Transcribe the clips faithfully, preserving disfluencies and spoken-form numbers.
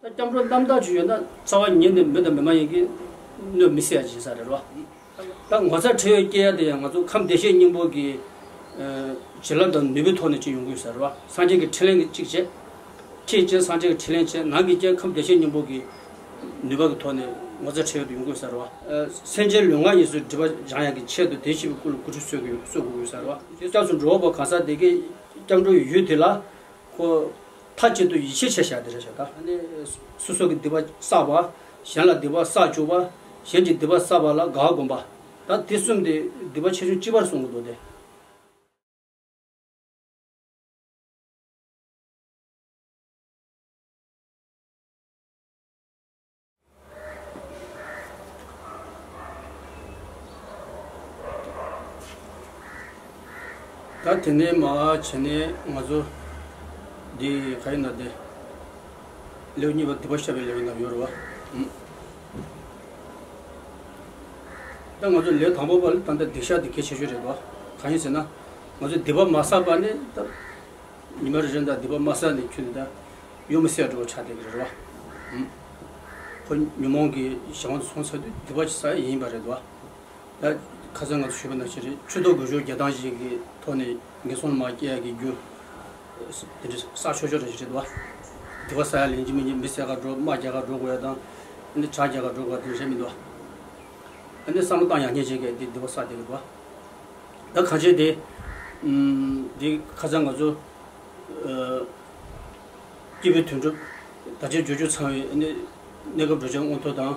ད་སྐྱབས་འགྲོ་རྣམ་དག་ཅིག་ཡོད་ན་རྩ་བ་ཉིད་ནས་མི་དང་མི་མ་ཡིན་གྱི་གནོད་མི་སྲིད་ཡ་ཅིག་ཡིན་ས་རེད་རོ། ད་ངོ་ཚ་ཁྲེལ་ཡོད་སྐྱེ་ཡ་དེ་ཡང་ང་ཚོ་ཁམས་བདེ་གཤེགས་སྙིང་པོ་གི་ཨ་བྱིན་རླབས་དང་ནུས་པའི་ཐོག་ནས་ཅིག་ཡོང་གི་ཡོད་ས་རེད་བ། སངས་རྒྱས་ཀྱི་ཕྲིན་ལས་ཀྱི་གཅིག་བྱས། ཕྱི་རྐྱེན་སངས་རྒྱས་ཀྱི་ཕྲིན་ལས་བྱས། ནང་གི་རྐྱེན་ཁམས་བདེ་གཤེགས་སྙིང་པོ་གི་ནུས་པ་གི་ཐོག་ནས་ངོ་ཚ་ཁྲེལ་ཡོད་དུ་ཡོང་གི་ཡོད་ས་རེད་བ། ཨ་སེམས་ཅན་ལུས་ངག་ཡིད་གསུམ་སྒྲིབ་པ་སྦྱང་ཡ་གི་ཆེད་དུ་དེ་བཞིན་གྱི་སྐུ་ལ་དགུག་གྲངས་གསོལ་གྱི་ཡོད། གསོལ་དགོས་ཀྱི་ཡོད་ས་རེད་བ། དེ་སྐྱབས་སུ་འགྲོ་བ་གང་ཟག་དེ་གའི་སྐྱབས་འགྲོའི་ཡུལ་དེ་ལ། ཁོ་མཐའ་གཅིག་ཏུ་ཡིད་ཆེས་བྱས་བཞག་དེ་རེད་ཤག་ད་ནི་སོ་སོ་གི་སྡིག་པ་བསགས་པ། གཞན་ལ་སྡིག་པ་བསགས་བཅུག་པ། གཞན་གྱི་སྡིག་པ་བསགས་པ་ལ་དགག་པ་སྒོམ་པ། ད་དེ་གསུམ་དེ་སྡིག་པ་ཆེ་ཆུང་གཅིག་པར་གསུང་གི་འདུག་སྟེ། ད་དེ་ནས་མར་བྱས་ནས་ང་ཚོ་འདི་ག་ཡིན་ན་དེ་ལེའུ་གཉིས་པ་སྡིག་པ་བཤགས་པའི་ལེའུ་ནང་ཡོད་རེད་བ། ཨུམ། ད་ང་ཚོ་ལེའུ་དང་པོ་པ་ལ་ད་ལྟ་སྡིག་བཤགས་དེ་གལ་ཆེ་ཤོས་རེད་བ། གང་ཡིན་ཟེར་ན། ང་ཚོ་སྡིག་པ་མ་བསགས་པ་ནི་ད། ཉི་མ་རེ་རེ་ད་སྡིག་པ་མ་བསགས་ནས་ཁྱོད་ད་གཡོ་མི་སེ་འགྲོ་བ་ཆགས་བསྡད་ཀྱི་རེད་བ། ཨུམ། ཁོ་ཉོན་མོངས་ཀྱི་གཞན་དབང་དུ་སོང་ཚར་དུས་སྡིག་པ་ཅིག་བསགས་ཡ་ཡིན་པ་རེད་བ། ད་ཁ་སང་ང་ཚོ་ཞུས་པ་ནང་བཞིན་རེད། ཆུ་ཐོག་དགུ་སྦྱོར་བརྒྱད་དང་བཞི་གི་ཐོག་ནས་ངན་སོང་མར་སྐྱེ་ཡ་གི་རྒྱུ་དེ་འདྲ་བསགས་ཆོག་ཆོག་རེད་བ། སྡིག་པ་བསགས་ཡ་ལེན་གྱི་མིན་གྱི། མི་བསད་ག་འགྲོ། དམག་རྒྱག་ག་འགྲོ་དགོས་ཡ་དང་། ཨ་ནི་བྱ་རྒྱག་ག་འགྲོ་དགོས་ཡ་དེ་རེད་མི་འདུག་ཨ་ནི་བསམ་བློ་བཏང་ཡག་ཉེས་བྱས་གས་དེ་སྡིག་པ་བསགས་བསྡད་ཀྱི་འདུག་ད་གང་བྱས་དེ། ཨུམ། འདི་ཁ་སང་ང་ཚོ་ཨ་སྐྱེས་བུའི་དོན་གྲུབ་དར་ཆེན་འབྱོར་བཅུ་ཚང་བའི་ཨ་ནི་གནས་སྐབས་བགྲོད་བྱ་མངོན་མཐོ་དང་།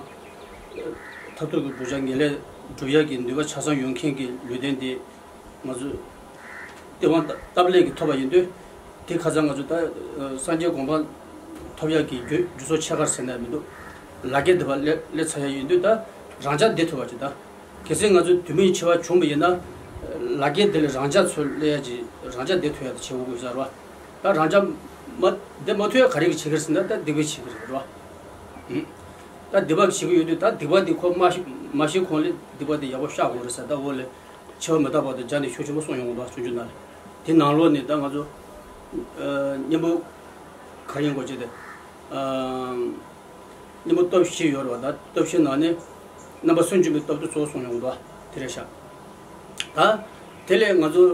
མཐར་ཐུག་གི་བགྲོད་བྱ་ངེས་ལེགས་སྒྲུབ་ཡག་གི་ནུས་པ་ཆ་ཚང་ཡོད་མཁན་གྱི་ལུས་རྟེན་དེ་ང་ཚོ་སྟེས་དབང་སྟབས་ལེགས་ཀྱིས་ཐོབ་པ་ཡིན་དུས། དེ་ཁ་སང་ང་ཚོ་ད་སངས་རྒྱས་གོ་འཕང་ཐོབ་ཡག་གི་རྒྱུ་རྒྱུ་ཚོགས་ཕྱེད་ཀ་ཟེར་ན་མི་འདུག་ལག་ཁྱེར་དེ་བ་སླེབས་སླེབས་ཚར་ཡག་ཡིན་དུས། ད་རང་ཅག་བདེ་ཐུབ་པ་ཅིག་ད། གལ་སྲིད་ང་ཚོ་དུས་མིན་འཆི་བ་བྱུང་བ་ཡིན་ན། ལག་ཁྱེར་དེ་ལས་རང་ཅག་ཚུར་སླེབས་ཡ་ཅིག་རང་ཅག་བདེ་ཐུབ་ཡ་དེ་བྱེད་དགོས་ཀྱི་ཡོད་ས་རེད་བ། ད་རང་ཅག་མ་བདེ་མ་ཐུབ་ཡ་ག་རེ་གིས་བྱེད་ཀྱི་རེད་ཟེར་ན། ད་སྡིག་པས་བྱེད་ཀྱི་རེད་བ། ཨུམ། ད་སྡིག་པ་གིས་བྱེད་ཀྱི་ཡོད་དུས། ད་སྡིག་པ་དེ་ཁོ་མ་ཤི་མ་ཤི་གོང་ལ་སྡིག་པ་དེ་ཡག་པོ་བཤགས་དགོས་རེད་ཟེར། ད་འོ་ལས་འཆི་བ་མི་རྟག་པ་དང་སྦྱར་ནས་ཤུགས་ཆེན་པོ་གསུངས་ཡོང་གི་འདུག་སྤྱོད་འཇུག་ནང་ལ། དེ་ནང་ལོགས་ནས་ད་ང་ཚོ་ཨ་གཉེན་པོ་ག་རེ་ཡིན་དགོས་ཅེས་དེ། ཨ། གཉེན་པོ་སྟོབས་བཞི་ཡོད་རེད་བ། ད་སྟོབས་བཞི་ནང་ནས་རྣམ་པ་སུན་འབྱིན་པའི་སྟོབས་དེ་གཙོ་བོ་གསུངས་ཡོང་གི་འདུག་དེ་རེད་ཤག་ད་དེ་ལས་ང་ཚོ་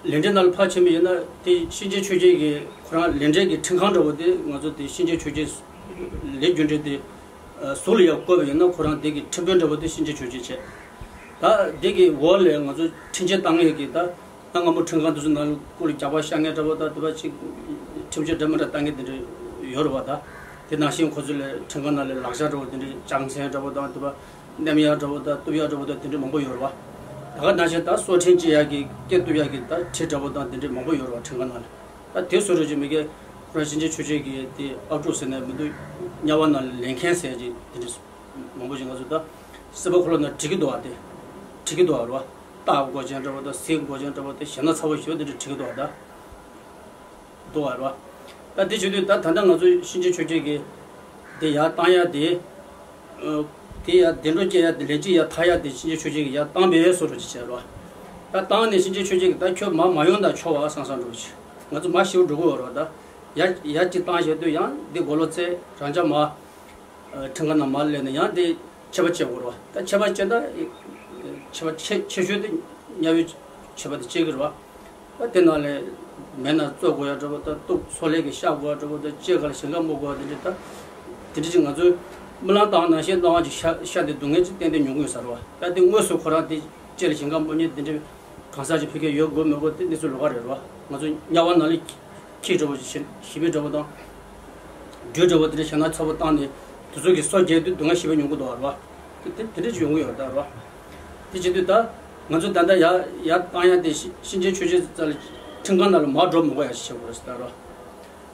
ལས་འབྲས་ནང་ལ་ཕར་ཕྱིན་པ་ཡིན་ན། དེ་གཤིན་རྗེ་ཆོས་རྒྱལ་གྱི་ཁོ་རང་ལས་འབྲས་ཀྱི་ཁྲིམས་ཁང་འདྲ་བོ་དེ། ང་ཚོ་དེ་གཤིན་རྗེ་ཆོས་རྒྱལ་ལས་རྒྱུ་འབྲས་དེ་གཟུགས་ལ་ཡང་བཀོད་པ་ཡིན་ན། ཁོ་རང་དེ་གི་ཁྲིམས་དཔོན་འདྲ་བོ་དེ་གཤིན་རྗེ་ཆོས་རྒྱལ་བྱས། ད་དེ་གི་འོག་ལས་ང་ཚོ་ཁྲིམས་ཆད་བཏང་མཁན་གྱི་ད། གནའ་སྔ་མོ་ཁྲིམས་ཁང་དེ་ཚོ་ནང་ལ་སྐུ་ལ་རྒྱག་པ་བཤགས་མཁན་འདྲ་བོ་དང་། དེ་བ་ཅིག་ཁྲིམས་གཅོད་འདྲ་མི་འདྲ་བཏང་མཁན་དེ་འདྲ་ཡོད་རེད་བ། ད་དེ་ནང་བཞིན་ཁོ་ཚོ་ལ་ཁྲིམས་ཁང་ནང་ལ་ལག་ཆ་འདྲ་བོ་དེ་འདྲ་རྒྱག་མཚམས་འདྲ་བོ་དང་། དེ་བ་མནན་ཡག་འདྲ་བོ་དང་། གཏུབ་ཡག་འདྲ་བོ་དང་། དེ་འདྲ་མང་པོ་ཡོད་རེད་བ། ད་ག་ནང་བཞིན་ད་སྲོག་ཕྲིན་བཅད་ཡག་གི་སྐེ་གཏུབ་ཡག་གི་ད་གྲི་འདྲ་བོ་དང་དེ་འདྲ་མང་པོ་ཡོད་རེད་བ། ཁྲིམས་ཁང་ནང་ལ། ད་དེ་བཟོ་འདྲ་ཅིག་མི་དགེ་ཁོ་རང་གཤིན་རྗེ་ཆོས་རྒྱལ་གྱི་དེ་ཨབ་ཕྲུག་ཟེར་ན་མི་འདུག་དམྱལ་བ་ནང་ལ་ལེན་མཁན་ཟེར་ཅིག་དེ་འདྲ་མང་པོ་ཅིག་ང་ཚོ་ད་སྲིད་པ་འཁོར་ལོ་ནང་བྲིས་ཀྱི་འདུག་བ། དེ་བྲིས་ཀྱི་འདུག་བ་རེད་བ། སྟག་མགོ་ཅན་འདྲ་བོ་དང་། གཟིག་མགོ་ཅན་འདྲ་བོ་དང་། ཞེ་སྣང་ཚ་བོ་ཞེ་པོ་དེ་འདྲ་བྲིས་ཀྱི་འདུག་བ། ད་འདུག་བ་རེད་བ། ད་དེ་བྱེད་དུས་ད་ད་ལྟ་ང་ཚོ་གཤིན་རྗེ་ཆོས་རྒྱལ་གྱི་དེ་ཡར་བཏང་ཡ་དེ། ཨ། དེ་ཡར་བདེ་འགྲོ་སྐྱེ་ཡ་དེ། ལན་གཅིག་ཡར་ཐར་ཡ་དེ་གཤིན་རྗེ་ཆོས་རྒྱལ་གྱིས་ཡར་བཏང་པའི་བཟོ་འདྲ་ཅིག་བྱས་རེད་བ། ད་བཏང་ནས་གཤིན་རྗེ་ཆོས་རྒྱལ་གྱིས་ད་ཁྱོད་མར་མ་ཡོང་ན་ཆོག་པ་བསམ་བསམ་འདྲ་བོ་ཅིག་ང་ཚོ་མར་ཤི་བོ་འགྲོ་གི་ཡོད་རེད་བ། ད་ཡར་ཡར་གཅིག་བཏང་བྱས་དུས་ཡང་འདི་མགོ་ལོག་བཙལ། རང་ཅག་མར། ཨ། ཁྲིམས་ཁང་ནང་མར་སླེབས་ནས་ཡང་དེ་ཆད་པ་བཅད་དགོས་རེད་བ། ད་ཆད་པ་བཅད་ན་ཆད་པ་ཆེ་ཆེ་ཤོས་དེ་དམྱལ་བའི་ཆད་པ་དེ་བཅད་ཀྱི་རེད་བ། ད་དེ་ནང་ལས་མེ་ནང་བཙོ་དགོས་ཡ་འདྲ་བོ་དང་། གཏུབ། སོ་ལས་ཀྱིས་གཤག་དགོས་ཡ་འདྲ་བོ་དང་། ལྕེ་ག་ལ་ཞིང་ཁ་རྨོ་དགོས་ཡ་དེ་འདྲ། ད་དེ་འདྲ་ཅིག་ང་ཚོས་རྨི་ལམ་ལྟ་བ་ནང་བཞིན་སྣང་བ་ཅིག་ཤར་ཤར་ཏེ་སྡུག་བསྔལ་ཅིག་གཏན་གཏན་མྱོང་གི་ཡོད་ས་རེད་བ། ད་དེ་དངོས་སུ་ཁོ་རང་དེ་ལྕེ་ལ་ཞིང་ཁ་རྨོ་མཁན་དེ་འདྲ་གང་ཟག་ཅིག་ཕ་གིར་ཡོད་དགོས་མེད་དགོས་དེ་གནས་ཚུལ་ལོགས་ཀ་རེད་བ། ང་ཚོ་དམྱལ་བ་ནང་ལ་ཁྱི་འདྲ་བོ་ཞི་ཞི་མི་འདྲ་བོ་དང་། སྦྲུལ་འདྲ་བོ་དེ་འདྲ་ཞེ་སྣང་ཚ་བོ་བཏང་ནས་དེ་ཚོ་གིས་སོ་བརྒྱལ་དུས་སྡུག་བསྔལ་ཞེ་པོ་མྱོང་གི་འདུག་བ་རེད་བ། དེ་དེ་དེ་འདྲ་ཅིག་ཡོང་གི་ཡོད་རེད་ད་རེད་བ། དེ་བྱེད་དུས་ད་ང་ཚོ་ད་ལྟ་ཡར་ཡར་བཏང་ཡ་དེ་གཤིན་གཤིན་རྗེ་ཆོས་རྗེ་རྩ་ལ་ཁྲིམས་ཁང་ནང་ལ་མར་འགྲོ་མི་དགོས་ཡ་ཞིག་བྱེད་དགོས་རེད་ད་རེད་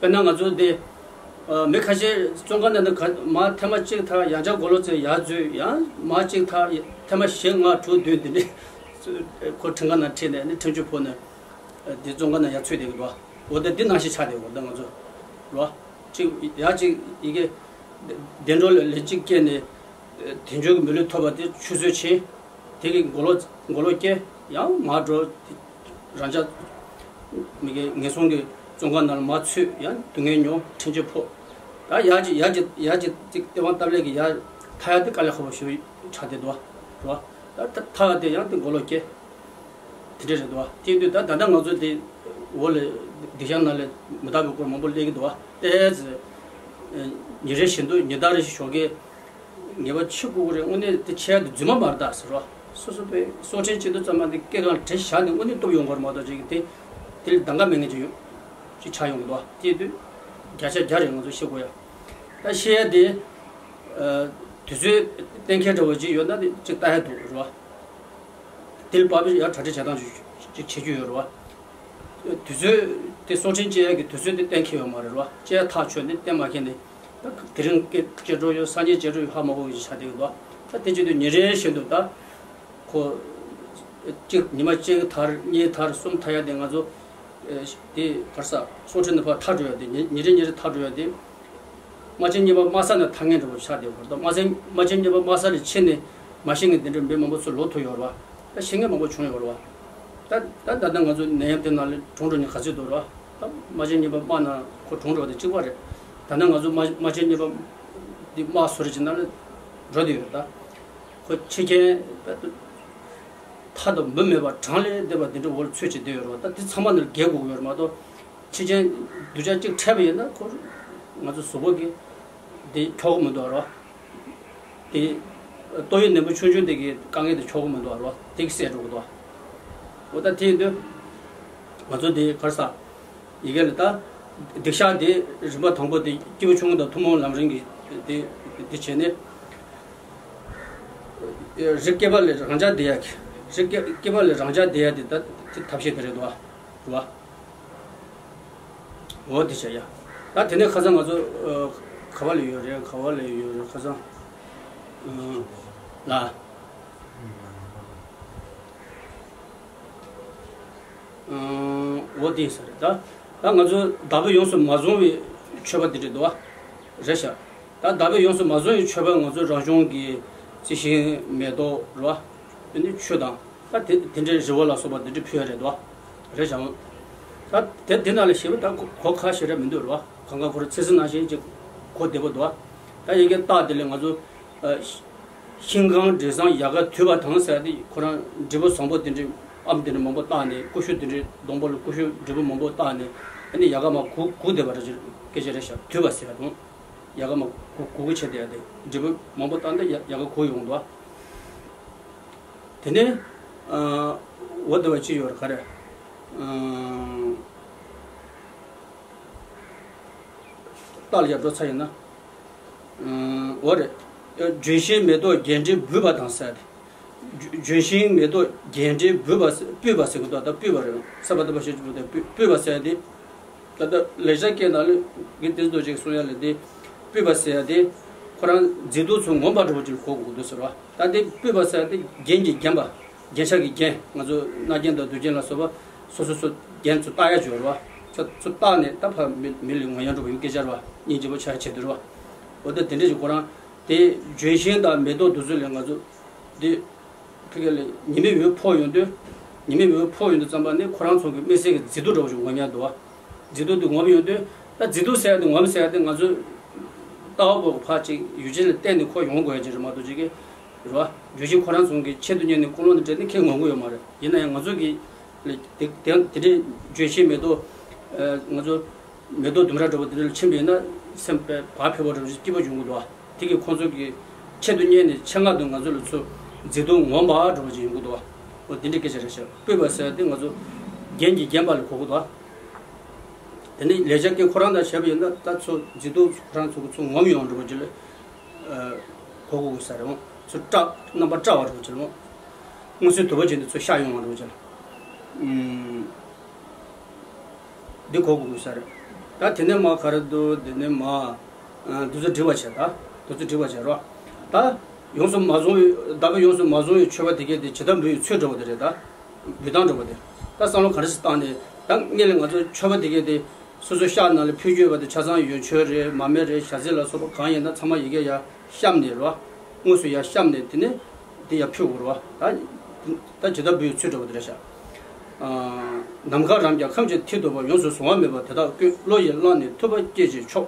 བ། དཔེར་ན་ང་ཚོ་འདི། ཨ། མི་ཁ་ཤས་བཙོན་ཁང་ནང་ནས་ག་མར་ཐེངས་མ་གཅིག་ཐར། ཡང་བསྐྱར་མགོ་ལོག་བཙལ། ཡར་འཛུལ། ཡང་མར་གཅིག་ཐར། ཐེངས་མ་བཞི་ལྔ་དྲུག་བདུན་དེ་འདྲ་ཁོ་ཁྲིམས་ཁང་ནང་ཁྲིད་ནས་ནི་ཁྲིམས་གཅོད་ཕོག་ནས། ཨ། འདི་བཙོན་ཁང་ནང་ཡར་ཚུད་བསྡད་ཀྱི་འདུག་འོ་ད་འདི་ནང་བཞིན་ཆགས་བསྡད་ཡོད་ད་ང་ཚོ། རོ། གཅིག་ཡར་གཅིག་ཡི་གེ་བདེ་འགྲོ་ལ་ལན་གཅིག་སྐྱེས་ནས། ཨ། དལ་འབྱོར་གྱི་མི་ལུས་ཐོབ་པ་དེ་ཆུད་ཟོས་ཕྱིན། དེ་གི་མགོ་ལོག་མགོ་ལོག་སྐྱེ། ཡང་མར་འགྲོ། རང་ཅག་མི་དགེ་ངན་སོང་གི་བཙོན་ཁང་ནང་ལ་མར་ཚུད། ཡང་སྡུག་བསྔལ་མྱོང་། ཁྲིམས་གཅོད་ཕོག། ད་ཡར་གྱི་ཡར་གྱི་ཡར་གྱི་ཏིག་ལྟེ་བ་སྟབས་ལེགས་ཀྱི་ཡར་ཐ་ཡ་དེ་དཀའ་ལས་ཁག་པོ་ཞིག་ཆགས་བསྡད་འདུག་བ། རེད་བ། ད་ད་ཐ་ཡ་དེ་ཡང་དེ་མགོ་ལོག་སྐྱེ། དེ་འདྲ་རེད་འདུག་བ། དེ་དུས་ད་ད་ལྟ་ང་ཚོ་དེ་འོག་ལ་སྡིག་ཤག་ནང་ལ་མི་རྟག་པའི་སྐོར་མང་པོ་སླེབས་ཀྱི་འདུག་བ། ཏོག་ཙམ་ཉིན་རེ་བཞིན་དུ་ཉི་ཟླ་རེ་བཞིན་ཞོགས་ཀས་ངེས་པ་ཆེ་དགོས་ཀྱི་རེད། དངོས་གནས་དེ་ཆེ་དེ་རྫུན་མ་མ་རེད་ད་ཟེར་བ། སོ་སོ་པའི་སྲོག་ཁྲིམས་གཅིག་ཏུ་ཙམ་མ་དེ་སྐེ་སྒང་དྲི་བཞག་ནས་དངོས་གནས་གཏུབ་ཡོང་དགོས་རེད་མ་གཏོགས་ཅིག་དེ་དེ་ལ་གདམ་ག་མེད་མཁན་ཅིག་ཡོད་ཅིག་ཆགས་ཡོང་གི་འདུག་བ། དེ་དུས་བརྒྱ་ཆ་བརྒྱ་རེད། ང་ཚོ་ཤེས་དགོས་ཡ། ད་ཤེས་ཡ་དེ་དུས་ཚོད་གཏན་འཁེལ་འདྲ་བོ་ཅིག་ཡོད་ན་དེ་ཅིག་ལྟ་ཡ་འདུག་རེད་བ། དེ་ལ་བབས་པའི་ཡ་གྲ་སྒྲིག་བྱེད་སྟངས་ཅིག་བྱེད་རྒྱུ་ཡོད་རེད་བ། དུས་ཚོད་དེ་སྲོག་ཁྲིམས་བཅད་ཡག་གི་དུས་ཚོད་དེ་གཏན་འཁེལ་ཡོད་མ་རེད་རོ། བཅད་ཐག་ཆོད་ནས་གཏན་མ་འཁེལ་ནས། ད་དེ་རིང་སྐད་ཆ་འགྲོ་ཡོད། སང་ཉིན་ཆ་འགྲོ་ཡོད། ཧ་མ་གོ་གི་ཆ་དེ་གི་འདུག་ད་དེ་བྱེད་དུས་ཉིན་རེ་བཞིན་དུ་ད་ཁོ་གཅིག་ཉི་མ་གཅིག་ཐར་གཉིས་ཐར་གསུམ་ཐར་ཡ་དེ་ང་ཚོ་དེ་གར་ས་སྲོག་ཁྲིམས་ནས་ཕར་ཐར་འགྲོ་ཡ་དེ་ཉིན་ཉིན་རེ་ཉིན་རེ་ཐར་འགྲོ་ཡ་དེ། རྨ་ཆེན་གཉིས་པ་དམག་ས་ནས་ཐར་མཁན་འདྲ་པོ་ཆགས་བསྡད་ཡོད་པ་རེད། རྨ་ཆེན་རྨ་ཆེན་གཉིས་པ་དམག་ས་ལ་ཕྱིན་ནས་མ་ཤེས་མཁན་དེ་འདྲ་མི་མང་པོ་ཚོ་ལོག་ཐུབ་ཡོད་རེད་བ། ད་ཤེས་མཁན་མང་པོ་བྱུང་ཡོད་རེད་བ། ད་ད་ད་ལྟ་ང་ཚོ་ནད་ཡམས་དེ་ནང་ལ་གྲོངས་འགྲོ་མཁན་ག་ཚོད་འདུག་རེད་བ། ད་རྨ་ཆེན་གཉིས་པ་དམག་ནང་ཁོ་གྲོངས་འགྲོ་བ་དེ་གཅིག་པ་རེད། ད་ནང་ང་ཚོ་རྨ་རྨ་ཆེན་གཉིས་པ་འདི་དམག་བཟོ་རེ་བྱེད་ན་ལ་འགྲོ་བསྡད་ཡོད་རེད། ད་ཁོ་འཆི་རྐྱེན་ཐ་དང་འབུ་མེད་པ་གྲངས་ལས་འདས་པ་འདི་འདྲ་བོར་ཚོད་ཅིག་བསྡད་ཡོད་རེད་བ། ད་འདི་ཚང་མ་ནང་རྒྱལ་དགོས་ཀྱི་ཡོད་རེད་མ་གཏོགས། ཕྱི་རྐྱེན་སྡུག་ཅག་གཅིག་འཕྲད་པ་ཡིན་ན་ཁོ་ང་ཚོ་གཟུགས་པོ་གི་དེ་འཁྱོག་གི་མི་འདུག་རོ། དེ་ཏོག་དབྱིབས་ནད་འབུ་ཆུང་ཆུང་དེ་གི་དཀའ་ངལ་དེ་འཁྱོག་གི་མི་འདུག་རོ། དེ་གི་སེལ་འགྲོ་གི་འདུག་འོ་ད་དེ་ཡིན་དུས་ང་ཚོ་དེ་གར་ས་ཡི་གེ་ལ་ད་སྡིག་བཤགས་དེ་རིམ་པ་དང་པོ་དེ་སྐྱེས་བུ་ཆུང་ངུ་དང་ཐུན་མོང་ལམ་རིམ་གི་དེ་དེ་བྱས་ནས་རིགས་སྐྱེས་པ་ལས་རང་འཇགས་བསྡད་ཡ་གི་རིགས་སྐྱེས་སྐྱེས་པ་ལས་རང་འཇགས་བསྡད་ཡ་དེ་ད་དེ་ཐབས་ཤེས་དེ་རེད་འདུག་བ། འོ་དེ་བྱས་ཡ། ད་དེ་ནས་ཁ་སང་ང་ཚོ་ཨ་ག་བ་ལ་ཡོད་རེད། ག་བ་ལ་ཡོད་རེད། ཁ་སང་ཨ་ལ་ཨ་འོ་དེ་ས་རེད། ད་ད་ང་ཚོ་བདག་པོས་ཡོངས་སུ་མ་བཟུང་བའི་མཆོད་པ་དེ་འདྲ་འདུག་བ། རེད་ཤག་ད་བདག་པོས་ཡོངས་སུ་མ་བཟུང་བའི་མཆོད་པ་ང་ཚོ་རང་བྱུང་གི་རྩི་ཤིང་མེ་ཏོག་རེད་བ། དེ་ནས་ཆུ་དང་། ད་དེ་དེ་འདྲའི་རི་བོ་ལ་སོགས་པ་འདི་འདྲ་ཕུལ་ཡ་རེད་དོ། རེད་བྱུང་། ད་དེ་དེ་ནང་ལ་ཞེས་པ་ད་གོ་གོ་ཁ་ཞེ་དྲག་མི་འདུག་རེད་བ། གང་ག་ཁོ་ར་ཚེ་ཟིན་ནང་བཞིན་ཅིག་གོ་བདེ་པོ་འདུག་ད་ཡི་གེ་རྟགས་དེ་ལས་ང་ཚོ་ཤིང་གང་འབྲས་བཟང་ཡལ་ག་དུས་པ་དང་ཟེར་ཏེ་ཁོ་རང་འབྲས་བུ་བཟང་པོ་དེ་འདྲའི་ཨམ་དེ་འདྲ་མང་པོ་བཏགས་ནས་ཀུ་ཤུ་དེ་འདྲའི་སྡོང་པོ་ལ་ཀུ་ཤུ་འབྲས་བུ་མང་པོ་བཏགས་ནས་ཨ་ནི་ཡལ་ག་མར་གུག་གུག་བསྡད་པ་རེད། སྐད་ཆ་རེད་ཤག་དུས་པ་ཟེར་བ་དང་། ཡལ་ག་མར་གུག་གུག་གུག་བྱས་བསྡད་ཡ་དེ་འབྲས་བུ་མང་པོ་བཏགས་ནས་ཡལ་ཡལ་ག་གུག་ཡོང་འདུག་དེ་ནས་ཨ་འོ་དེ་བ་ཅི་ཡོད་རེད་ག་རེ། ཨ་རྟགས་ལ་ཡར་འགྲོ་ཚར་ཡོད་ན། ཨ་འོ་རེད། ལྗོན་ཤིང་མེ་ཏོག་རྒྱས་འབྲས་འབུལ་བ་དང་ཟེར་ཏེ། ལྗོན་ཤིང་མེ་ཏོག་རྒྱས་འབྲས་འབུལ་བ་ཟེར་སྤུད་པ་ཟེར་གི་འདུག་ད་སྤུད་པ་རེད། ས་པ་ད་པ་ཞེས་བྱ་བ་དེ་སྤུད་པ་ཟེར་ཏེ། ད་ལྟ་ལེགས་སྦྱར་སྐད་ནང་ལ་དགེ་ལྡན་རྡོ་རྗེས་གསུང་ཡ་ལ་དེ་སྤུད་པ་ཟེར་ཡ་དེ་ཁོ་རང་མཛེས་སྡུག་ཚོ་ངོམས་པ་འདྲ་པོ་ཅིག་གོ་དགོས་འདུག་ཟེར་བ། ད་དེ་སྤུད་པ་ཟེར་ཡ་དེ་རྒྱན་གྱིས་བརྒྱན་པ། རྒྱན་ཆ་གིས་བརྒྱན། ང་ཚོ་རྣ་རྒྱན་དང་དུག་རྒྱན་ལ་སོགས་པ་སོ་སོ་སོ་རྒྱན་ཚོ་བཏགས་ཡ་སྦྱོར་བ། ཚོ་ཚོ་བཏགས་ནས་ད་ཕར་མི་མི་ལ་ངོམས་ཡ་འདྲ་པོ་ཡིན་སྐད་ཆ་རེད་བ། སྙིང་རྗེ་པོ་ཆགས་ཡ་ཆེད་དུ་རེད་བ། འོ་ད་དེ་འདྲ་ཞིག་ཁོ་རང་དེ་ལྗོན་ཤིང་དང་མེ་ཏོག་དེ་ཚོ་ལས་ང་ཚོ་དེ། ཕ་གི་ལ་ཉི་མའི་འོད་ཕོག་ཡོང་དུས། ཉི་མའི་འོད་ཕོག་ཡོང་དུས་ཙམ་པ་ནི་ཁོ་རང་ཚོ་གི་དམིགས་བསལ་གྱི་མཛེས་སྡུག་འདྲ་བོ་ཞིག་ངོམས་ཡ་འདུག་བ། མཛེས་སྡུག་དེ་ངོམས་ཡོང་དུས། ད་མཛེས་སྡུག་ཟེར་ཡ་དེ་ངོམས་ཟེར་ཡ་དེ་ང་ཚོས་ལྟ་བ་པོ་ཕར་ཅིག་ཡུལ་ཅན་ལ་བརྟེན་ནས་ཁོ་ཡོང་དགོས་ཡ་ཅིག་རེད་མ་གཏོགས་ཅིག་གི་རེད་བ། ལྗོན་ཤིང་ཁོ་རང་ཚོ་གི་ཆེད་དུ་གཉེར་ནས་ཀུན་སློང་དང་འབྲེལ་ནས་ཁྱེད་ངོམས་གི་ཡོད་མ་རེད། ཡིན་ན་ཡང་ང་ཚོ་གི་ལ་དེ་དེ་དེ་འདྲའི་ལྗོན་ཤིང་མེ་ཏོག་ང་ཚོ། མེ་ཏོག་ལྡུམ་ར་འདྲ་པོ་དེ་འདྲ་ལ་ཕྱིན་པ་ཡིན་ན་སེམས་པའི་བག་ཕེབས་པ་འདྲ་པོ་ཞིག་སྐྱིད་པོ་ཡོང་གི་འདུག་བ། དེ་གིས་ཁོང་ཚོ་གི་ཆེད་དུ་གཉེར་ནས་ཆེད་མངགས་དུ་ང་ཚོ་ལ་ཚུར་མཛེས་སྡུག་ངོམས་པ་འདྲ་པོ་ཞིག་ཡོང་གི་འདུག་བ། འོ་དེ་འདྲའི་སྐད་ཆ་རེད་ཤག་སྤུད་པ་ཟེར་དེ་ང་ཚོ་རྒྱན་གྱིས་བརྒྱན་པ་ལ་གོ་གི་འདུག་བ། དེ་ནས་ལེགས་སྦྱར་སྐད་ཁོ་རང་དང་བྱས་པ་ཡིན་ན་ད་ཚུར་མཛེས་སྡུག་ཁོ་རང་ཚོ་གི་ཚུར་ངོམས་ཡོང་འདྲ་པོ་ཅིག་ལ་གོ་གི་ཡོད་ས་རེད། འོ་ཚུར་བཀྲ་རྣམ་པ་བཀྲ་བ་འདྲ་པོ་ཅིག་ལ་འོ། མངོན་གསལ་དོད་པོ་བྱས་ནས་ཚུར་ཤར་ཡོང་བ་འདྲ་པོ་ཅིག་ལ། འདི་གོ་དགོས་ས་རེད། ད་དེ་ནས་མ་ག་རེ་འདུག་དེ་ནས་མ། ཨ་དུས་ཚོད་འགྲིག་པ་བྱས་ད། དུས་ཚོད་འགྲིག་པ་བྱས་རོགས། ད་ཡོངས་སུ་མ་བཟུང་བའི་བདག་པོས་ཡོངས་སུ་མ་བཟུང་བའི་མཆོད་པ་དེ་གས་དེ་ཇི་ལྟར་འབུལ་བའི་ཚུལ་འདྲ་པོ་དེ་རེད་ད། འབུལ་སྟངས་འདྲ་པོ་དེ། ད་བསམ་བློ་ག་རེ་ཞིག་བཏང་ནས་ད་སྔོན་ལ་ང་ཚོ་མཆོད་པ་དེ་གས་དེ་སོ་སོ་ཤག་ནང་ལ་ཕུལ་རྒྱུ་ཡོད་པ་དེ་ཆ་ཚང་ཡོན་མཆོད་རེད། མར་མེ་རེད། ཞལ་ཟས་ལ་སོགས་པ་གང་ཡིན་ན་ཚང་མ་ཡི་གེ་ཡར་བཤམས་ནས་རོགས། དངོས་སུ་ཡར་བཤམས་ནས་དེ་ནས་དེ་ཡར་ཕུལ་དགོས་རོགས། ད་ད་ཇི་ལྟར་འབུལ་བའི་ཚུལ་འདྲ་པོ་དེ་རེད་ཤག་ཨ། ནམ་མཁའ་རབ་ཀྱང་ཁམས་ཀྱི་མཐིལ་དུ་བབ། ཡོངས་སུ་གཟུང་བ་མེད་པར་དེ་དག་བཀོད། བློ་ཡིས་བླངས་ནས་ཐུབ་པ་སྐྱེད་ཅིག་ཆོག།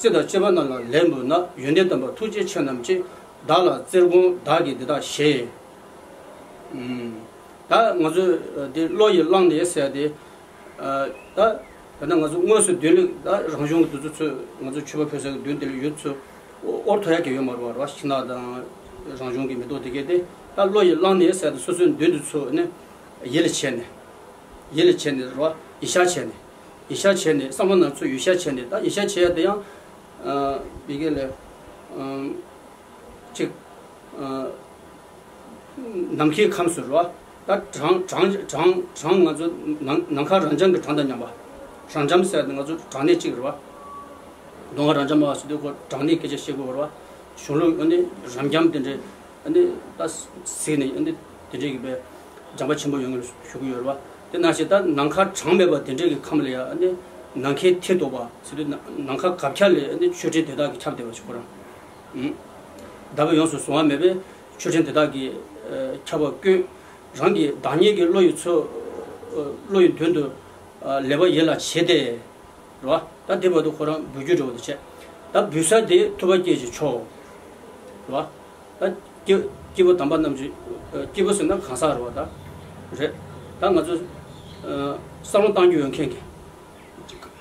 སྲས་དང་བཅས་པ་རྣམས་ལ་ལན་འབུལ་ན། ཡོན་ཏན་དམ་པ་ཐུགས་རྗེ་ཆེ་རྣམས་ཀྱིས། བདག་ལ་བརྩེར་དགོངས་བདག་གིས་འདི་དག་བཞེས། ཨུམ། ད་ང་ཚོས་འདི་བློ་ཡིས་བླངས་ནས་ཟེར་ཏེ། ད་ད་ལྟ་ང་ཚོ་དངོས་སུ་མདུན་ལ་ད་རང་གཞུང་གི་འདི་ཚོ་ཚོས་ང་ཚོ་མཆོད་པ་ཕུལ་ས་གི་མདུན་དེ་ལ་ཡོད་ཚོ་དབོར་ཐུབ་ཡ་གི་ཡོད་མ་རེད་བ། རེད་བ། ཤིང་ནགས་དང་རང་བྱུང་གི་མེ་ཏོག་དེ་གས་དེ། ད་བློ་ཡིས་བླངས་ནས་ཟེར་ཏེ་སོ་སོའི་མདུན་དུ་ཚུར་ནས་ཡིད་ལ་བྱས་ནས། ཡིད་ལ་བྱས་ནས་རེད་བ། ཡིད་ཤར་བྱས་ནས། ཡིད་ཤར་བྱས་ནས། བསམ་བློ་ནང་ཚུར་ཡིད་ཤར་བྱས་ནས། ད་ཡིད་ཤར་བྱས་ཡ་དེ་ཡང་། ཨ། ཡི་གེ་ལས། ཨ། གཅིག་ཨ། ནམ་མཁའི་ཁམས་སུ་རེད་བ། ད་གྲངས་གྲངས་གྲངས་གྲངས་ང་ཚོ་ནམ་ནམ་མཁའ་རབ་འབྱམས་ཀྱི་གྲངས་དང་མཉམ་པ། རབ་འབྱམས་ཟེར་ཏེ་ང་ཚོ་གྲངས་གནས་གཅིག་རེད་བ། མདོ་སྔགས་རབ་འབྱམས་པ་ཟེར་དུས་ཁོ་གྲངས་གནས་སྐད་ཆ་བཤད་དགོས་རེད་བ། གཞུང་ལུགས་ཨ་ནི་རབ་འབྱམས་དེ་འདྲའི་ཨ་ནི་ད་གཟིགས་ནས་ཨ་ནི་དེ་འདྲའི་གི་པའི་འཇམ་དཔལ་ཆེན་པོ་ཡོད་ངེས་ཞུ་གི་ཡོད་རེད་བ། དེ་ནང་བཞིན་ད་ནམ་མཁའ་གྲངས་མེད་པ་དེ་འདྲའི་གི་ཁམས་ལ་ཡ་ཨ་ནི་ནམ་མཁའི་མཐས་གཏུགས་པ་ཟེར་དུས་ནམ་མཁའ་གབ་ཁྱབ་ལས་ཨ་ནི་མཆོད་སྤྲིན་དེ་དག་གིས་ཁྱབ་བསྡད་པ་ཞིག་ཁོ་རང་། བདག་པོས་ཡོངས་སུ་བཟུང་བ་མེད་པའི་མཆོད་སྤྲིན་དེ་དག་གིས་ཁྱབ་པ་ཀུན། རང་གི་བདག་ཉིད་ཀྱི་བློ་ཡི་ཚུལ། བློ་ཡི་མདུན་དུ་ལེགས་པར་ཡིད་ལ་བྱས་ཏེ། རེད་བ། ད་དེ་བར་དུ་ཁོ་རང་འབུལ་རྒྱུ་འདྲ་བོ་དེ་བྱས། ད་འབུལ་ས་དེ་ཐུབ་པ་སྐྱེས་ཀྱི་མཆོག་རེད་བ། ད་སྐྱེ་སྐྱེས་བུ་དམ་པ་རྣམས་ཀྱི། སྐྱེས་བུ་ཟེར་ན་གང་ཟག་རེད་བ་ད། རེད། ད་ང་ཚོ་བསམ་བློ་བཏང་རྒྱུ་ཡོད་མཁན་གྱི།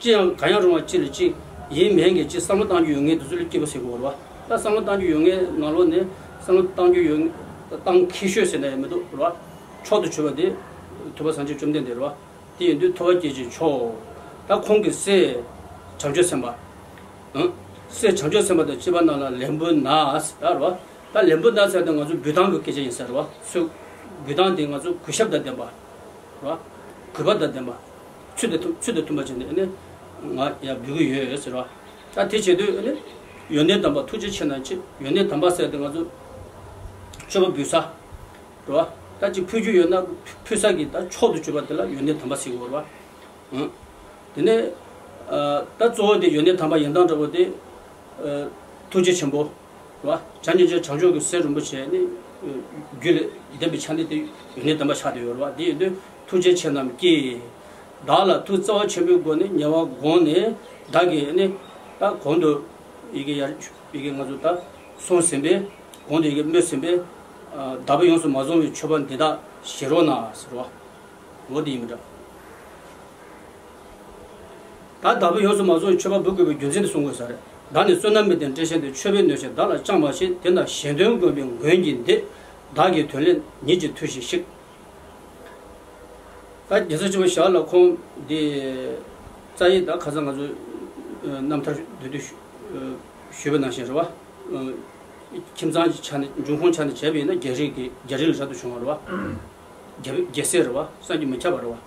ཅི་ཡང་གང་ཡང་རུང་བ་ཅི་ལ་ཅི་ཡིན་མིན་གྱི་ཅི་བསམ་བློ་བཏང་རྒྱུ་ཡོད་མཁན་དེ་ཚོ་ལ་སྐྱེས་བུ་ཟེར་དགོས་རེད་བ། ད་བསམ་བློ་བཏང་རྒྱུ་ཡོད་མཁན་ནང་ལོགས་ནས་བསམ་བློ་བཏང་རྒྱུ་ཡོད་མཁན་བཏང་མཁས་ཤོས་ཟེར་ན་ཡང་མི་འདུག་རེད་བ། མཆོག་ཏུ་གྱུར་པ་དེ་ཐུབ་པ་སངས་རྒྱས་བཅོམ་ལྡན་འདས་རེད་བ། དེ་ཡིན་དུས་ཐུབ་པ་སྐྱེས་ཀྱི་མཆོག་ད་ཁོང་གི་སྲས་བྱང་ཆུབ་སེམས་དཔའ། ཨང་། སྲས་བྱང་ཆུབ་སེམས་དཔའ་དང་བཅས་པ་རྣམས་ལ་ལན་འབུལ་ན་ཟེར་ད་རེད་བ། ད་ལན་འབུལ་ན་ཟེར་ཏེ་ང་ཚོ་འབུལ་སྟངས་ཀྱི་སྐད་ཆ་ཡིན་ས་རེད་བ། ཚུལ་འབུལ་སྟངས་དེ་ང་ཚོ་གུས་ཞབས་དང་ལྡན་པ། རེད་བ། གུས་པ་དང་ལྡན་པ། ཚུལ་དང་མཐུན་ཚུལ་དང་མཐུན་པ་བྱས་ནས་ཨ་ནི་ང་ཡང་འབུལ་གྱི་ཡོད་ཟེར་བ། ད་དེ་བྱེད་དུས་ཨ་ནི་ཡོན་ཏན་དམ་པ་ཐུགས་རྗེ་ཆེ་རྣམས་ཀྱིས། ཡོན་ཏན་དམ་པ་ཟེར་ཏེ་ང་ཚོ་མཆོད་པ་འབུལ་ས་རེད་བ། ད་ཅིག་ཕུལ་རྒྱུ་ཡོད་ན་ཕུལ་ས་གི་ད་མཆོག་ཏུ་གྱུར་པ་དེ་ལ་ཡོན་ཏན་དམ་པ་ཟེར་གྱི་ཡོད་རེད་བ། ཨང་། དེ་ནས་ཨ་ད་གཙོ་བོ་དེ་ཡོན་ཏན་དམ་པ་ཡིན་སྟངས་འདྲ་པོ་དེ་ཨ་ཐུགས་རྗེ་ཆེན་པོ། རེད་བ། བྱམས་སྙིང་རྗེ་བྱང་ཆུབ་ཀྱི་སེམས་རིན་པོ་ཆེ་ནི་རྒྱུད་ལ་ལྡན་པའི་ཆ་ནས་དེ་ཡོན་ཏན་དམ་པ་ཆགས་བསྡད་ཡོད་རེད་བ། དེ་ཡིན་དུས་ཐུགས་རྗེ་ཆེ་རྣམས་ཀྱིས་བདག་ལ་ཐུགས་བརྩེ་བ་ཆེན་པོའི་སྒོ་ནས་ཉེ་བར་དགོངས་ནས་བདག་གིས་ནི་ད་གོང་དུ་ཡི་གེ་ཡར་ཡི་གེ་ང་ཚོ་ད་གསུངས་ཟིན་པས། གོང་དུ་ཡི་གེ་སྨོས་ཟིན་པས། བདག་པོས་ཡོངས་སུ་མ་བཟུང་བའི་མཆོད་པ་འདི་དག་བཞེས་རོགས་གནང་ཟེར་བ། འོ་དེ་ཡིན་པ་འདྲ། ད་བདག་པོས་ཡོངས་སུ་མ་བཟུང་བའི་མཆོད་པ་འབུལ་དགོས་པའི་རྒྱུ་མཚན་དེ་གསུང་དགོས་ས་རེད། བདག་ནི་བསོད་ནམས་མེད་དེ་བཀྲེན་ཆེན་ཏེ། མཆོད་པས་ནོད་ཅིང་བདག་ལ་ཅང་མ་མཆིས། དེ་ན་གཞན་དོན་བསྒོམས་པའི་མགོན་གྱིས་འདི། བདག་གི་དོན་སླད་ཉིད་ཀྱི་མཐུས་ཤིག་ཤིག་ད་རྒྱལ་སྲས་ཆེན་པོ་ཞབས་ལ་ཁོང་འདི་རྩ་ཡིག་ད་ཁ་སང་ང་ཚོ་རྣམ་ཐར་བསྡུས་དུས་ཞུས་པ་ནང་བཞིན་རེད་བ། ཁྱིམ་ཚང་གི་ཆ་ནས་འབྱུང་ཁུངས་ཆ་ནས་བྱས་པ་ཡིན་ན་རྒྱ་རིགས་ཀྱི་རྒྱ་རིགས་ལ་རབ་ཏུ་བྱུང་བ་རེད་བ། རྒྱལ་རྒྱལ་སྲས་རེད་བ། བསམ་གྱིས་མི་ཁྱབ་པ་རེད་བ།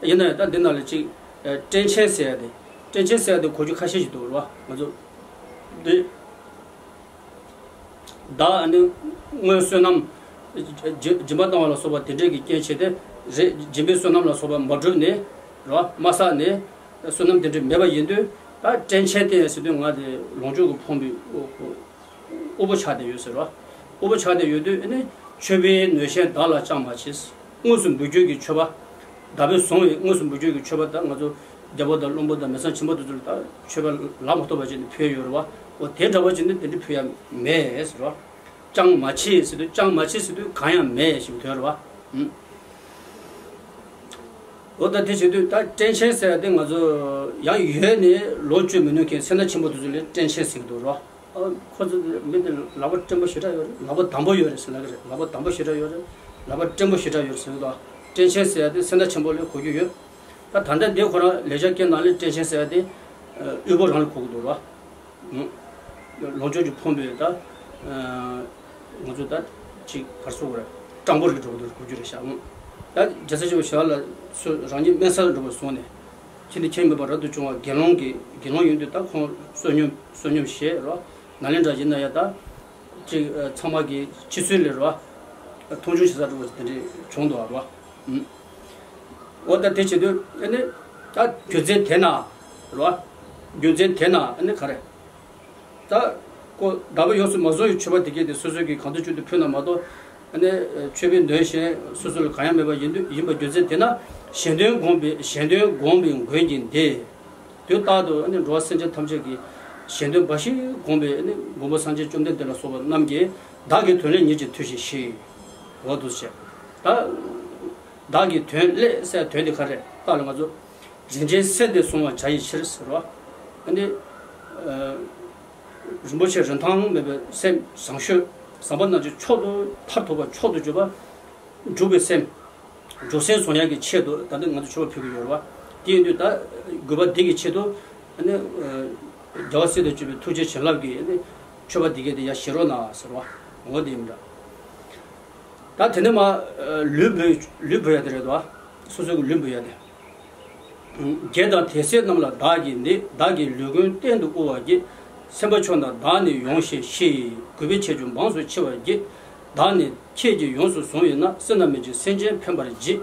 ཡིན་ན་ཡང་ད་འདི་ནང་ལ་ཅིག་བཀྲེན་ཆེན་ཟེར་ཡ་དེ། བཀྲེན་ཆེན་ཟེར་ཡ་དེ་གོ་རྒྱུ་ཁ་ཤས་ཤིག་འདུག་རེད་བ། ང་ཚོ་འདི། བདག་ཨ་ནི་སྔོན་བསོད་ནམས་སྦྱིན་སྦྱིན་པ་བཏང་བ་ལ་སོགས་པ་དེ་འདྲས་ཀྱི་རྐྱེན་བྱས་ཏེ་རེད། སྦྱིན་པའི་བསོད་ནམས་ལ་སོགས་པ་མ་བསྒྲུབས་ནས་རེད་བ། མ་བསགས་ནས་བསོད་ནམས་དེ་འདྲས་མེད་པ་ཡིན་དུས་ད་བཀྲེན་ཆེན་ཏེ་ཟེར་དུས་ང་དེ་ལོངས་སྤྱོད་ཀྱིས་ཕོངས་པའི་དབུལ་པོ་ཆགས་བསྡད་ཡོད་ཟེར་བ། དབུལ་པོ་ཆགས་བསྡད་ཡོད་དུས་ཨ་ནི་མཆོད་པས་ནོད་ཅིང་བདག་ལ་ཅང་མ་མཆིས། དངོས་སུ་འབུལ་རྒྱུ་གི་མཆོད་པ། བདག་པོས་བཟུང་བའི་དངོས་སུ་འབུལ་རྒྱུ་གི་མཆོད་པ་དང་ང་ཚོ་རྒྱལ་པོ་དང་བློན་པོ་དང་མི་ཚང་ཆེན་པོ་དེ་ཚོ་ལ་ད་མཆོད་པ་ལག་མ་ཐོགས་པ་བྱས་ནས་ཕུལ་ཡོད་རེད་བ། འོ་དེ་འདྲ་བ་བྱས་ནས་དེ་འདྲ་ཕུལ་ཡ་མེད་ཟེར་བ། ཅང་མ་མཆིས་ཟེར་དུས་ཅང་མ་མཆིས་ཟེར་དུས་གང་ཡང་མེད་ཞེས་པའི་དོན་རེད་བ། ཨུམ། འོ་ད་དེ་བྱེད་དུས་ད་བཀྲེན་ཆེན་ཟེར་ཡ་དེ་ང་ཚོ་ཡང་ཡོད་ནས་ལོངས་སྤྱོད་མི་ནུས་མཁན་སེར་སྣ་ཆེན་པོ་དེ་ཚོ་ལ་བཀྲེན་ཆེན་ཟེར་གྱི་འདུག་རེད་བ། ཨ། ཁོ་ཚོ་མི་དེ་ལག་པ་བརྟན་པོ་ཞེ་དྲག་ཡོད་རེད། ལག་པ་དམ་པོ་ཡོད་རེད་ཟེར་ལབ་ཀྱི་རེད། ལག་པ་དམ་པོ་ཞེ་དྲག་ཡོད་རེད། ལག་པ་བརྟན་པོ་ཞེ་དྲག་ཡོད་རེད་ཟེར་གྱི་འདུག་བཀྲེན་ཆེན་ཟེར་ཡ་དེ་སེར་སྣ་ཆེན་པོ་ལ་གོ་རྒྱུ་ཡོད། ད་ད་ལྟ་འདི་ཁོ་རང་ལེགས་སྦྱར་སྐད་ནང་ལ་བཀྲེན་ཆེན་ཟེར་ཡ་དེ་དབུལ་པོ་རང་ལ་གོ་གི་འདུག་ར། ལོངས་སྤྱོད་ཀྱིས་ཕོངས་པའི་ད་ང་ཚོ་ད་ཅིག་ག་རེ་ཟེར་དགོས་རེད། སྤྲང་པོ་རིགས་འདྲ་བོ་དེ་གོ་རྒྱུ་རེད་ཤག་ད་རྒྱལ་སྲས་ཆེན་པོ་ཞབས་ལ་ཚོས་རང་ཉིད་དམན་ས་འདྲ་བོ་བཟུང་ནས། ཁྱིམ་ནས་ཁྱིམ་མེད་པར་རབ་ཏུ་བྱུང་བ་དགེ་སློང་གི་དགེ་སློང་ཡིན་དུས་ད་ཁོང་བསོད་སྙོམས་བསོད་སྙོམས་བཞེས་རོ། ནཱ་ལེནྡྲ་ཡིན་ན་ཡང་ད་ཅིག་ཚང་མ་གི་ཕྱི་ཚུལ་ལས་རོ། མཐོང་ཆུང་བྱེད་ས་འདྲ་བོ་དེ་འདྲས་བྱུང་འདུག་རོ། འོ་ད་དེ་བྱེད་དུས་ཨ་ནི་ད་རྒྱུ་མཚན་དེ་ན་རོ། རྒྱུ་མཚན་དེ་ན་ཨ་ནི་ག་རེ། ད་ཁོ་བདག་པོས་ཡོངས་སུ་མ་བཟུང་བའི་མཆོད་པ་དེ་གས་དེ་སོ་སོ་གིས་གང་ཐུབ་ཅི་ཐུབ་ཕུལ་ན་མ་གཏོགས། ཨ་ནི་མཆོད་པས་ནོད་ཅིང་སོ་སོ་ལ་གང་ཡང་མེད་པ་ཡིན་དུས་ཡིན་པ་རྒྱུ་མཚན་དེ་ན་གཞན་དོན་བསྒོམས་པའི་གཞན་དོན་བསྒོམས་པའི་མགོན་གྱིས་འདི། དུས་རྟག་ཏུ་ཨ་ནི་འགྲོ་བ་སེམས་ཅན་ཐམས་ཅད་ཀྱི་ གཞན་དོན་འབའ་ཞིག་བསྒོམས་པའི་ནི་མགོན་པོ་སངས་རྒྱས་བཅོམ་ལྡན་འདས་ལ་སོགས་པ་རྣམས་ཀྱིས་བདག་གི་དོན་སླད་ཉིད་ཀྱི་མཐུས་ཤིག་ཞེས། འོ་འདུག་ཟེར། ད་བདག་གི་དོན་སླད་ཟེར་དོན་དེ་ག་རེ་རེད། བདག་ལ་ང་ཚོ་རིན་ཆེན་གསེར་དེ་བཟུང་བར་བྱ་ཡི་ཕྱིར་ཟེར་བ། ཨ་ནི་རིན་པོ་ཆེ་རིན་ཐང་མེད་པའི་སེམས་བཟང་ཤོས་བཟང་པོ་རྣམས་ཀྱི་མཆོག་ཏུ་མཐར་ཐུག་པ་མཆོག་ཏུ་གྱུར་པ། འཇུག་པའི་སེམས། འཇུག་སེམས་བཟུང་ཡག་གི་ཆེད་དུ་ད་ལྟ་ང་ཚོ་མཆོད་པ་ཕུལ་གྱི་ཡོད་རེད་བ། དེ་ཡིན་དུས་ད་དགོས་པ་འདི་གི་ཆེད་དུ་ཨ་ནི་རྒྱལ་བ་སྲས་དང་བཅས་པའི་ཐུགས་རྗེ་བྱིན་རླབས་ཀྱིས་ཨ་ནི་མཆོད་པ་འདི་གའི་དེ་ཡར་བཞེས་རོགས་གནང་ཟེར་བ། འོ་དེ་ཡིན་འདྲ། ད་དེ་ནས་མ་ལུས་འབུལ་ལུས་འབུལ་ཡ་དེ་རེད་བ། སོ་སོ་གི་ལུས་འབུལ་ཡ་དེ། རྒྱལ་དང་དེ་སྲས་རྣམས་ལ་བདག་གིས་འདི། བདག་གི་ལུས་ཀུན་གཏན་དུ་དབུལ་བར་བགྱི། སེམས་དཔའ་མཆོག་རྣམས་བདག་ནི་ཡོངས་ཤེས་ཤིག། གུས་པས་ཁྱེད་ཀྱི་འབངས་སུ་མཆི་བར་བགྱི། བདག་ནི་ཁྱེད་ཀྱིས་ཡོངས་སུ་བཟུང་བས་ན། སྲིད་ན་མི་འཇིགས་སེམས་ཅན་ཕན་པར་བགྱི།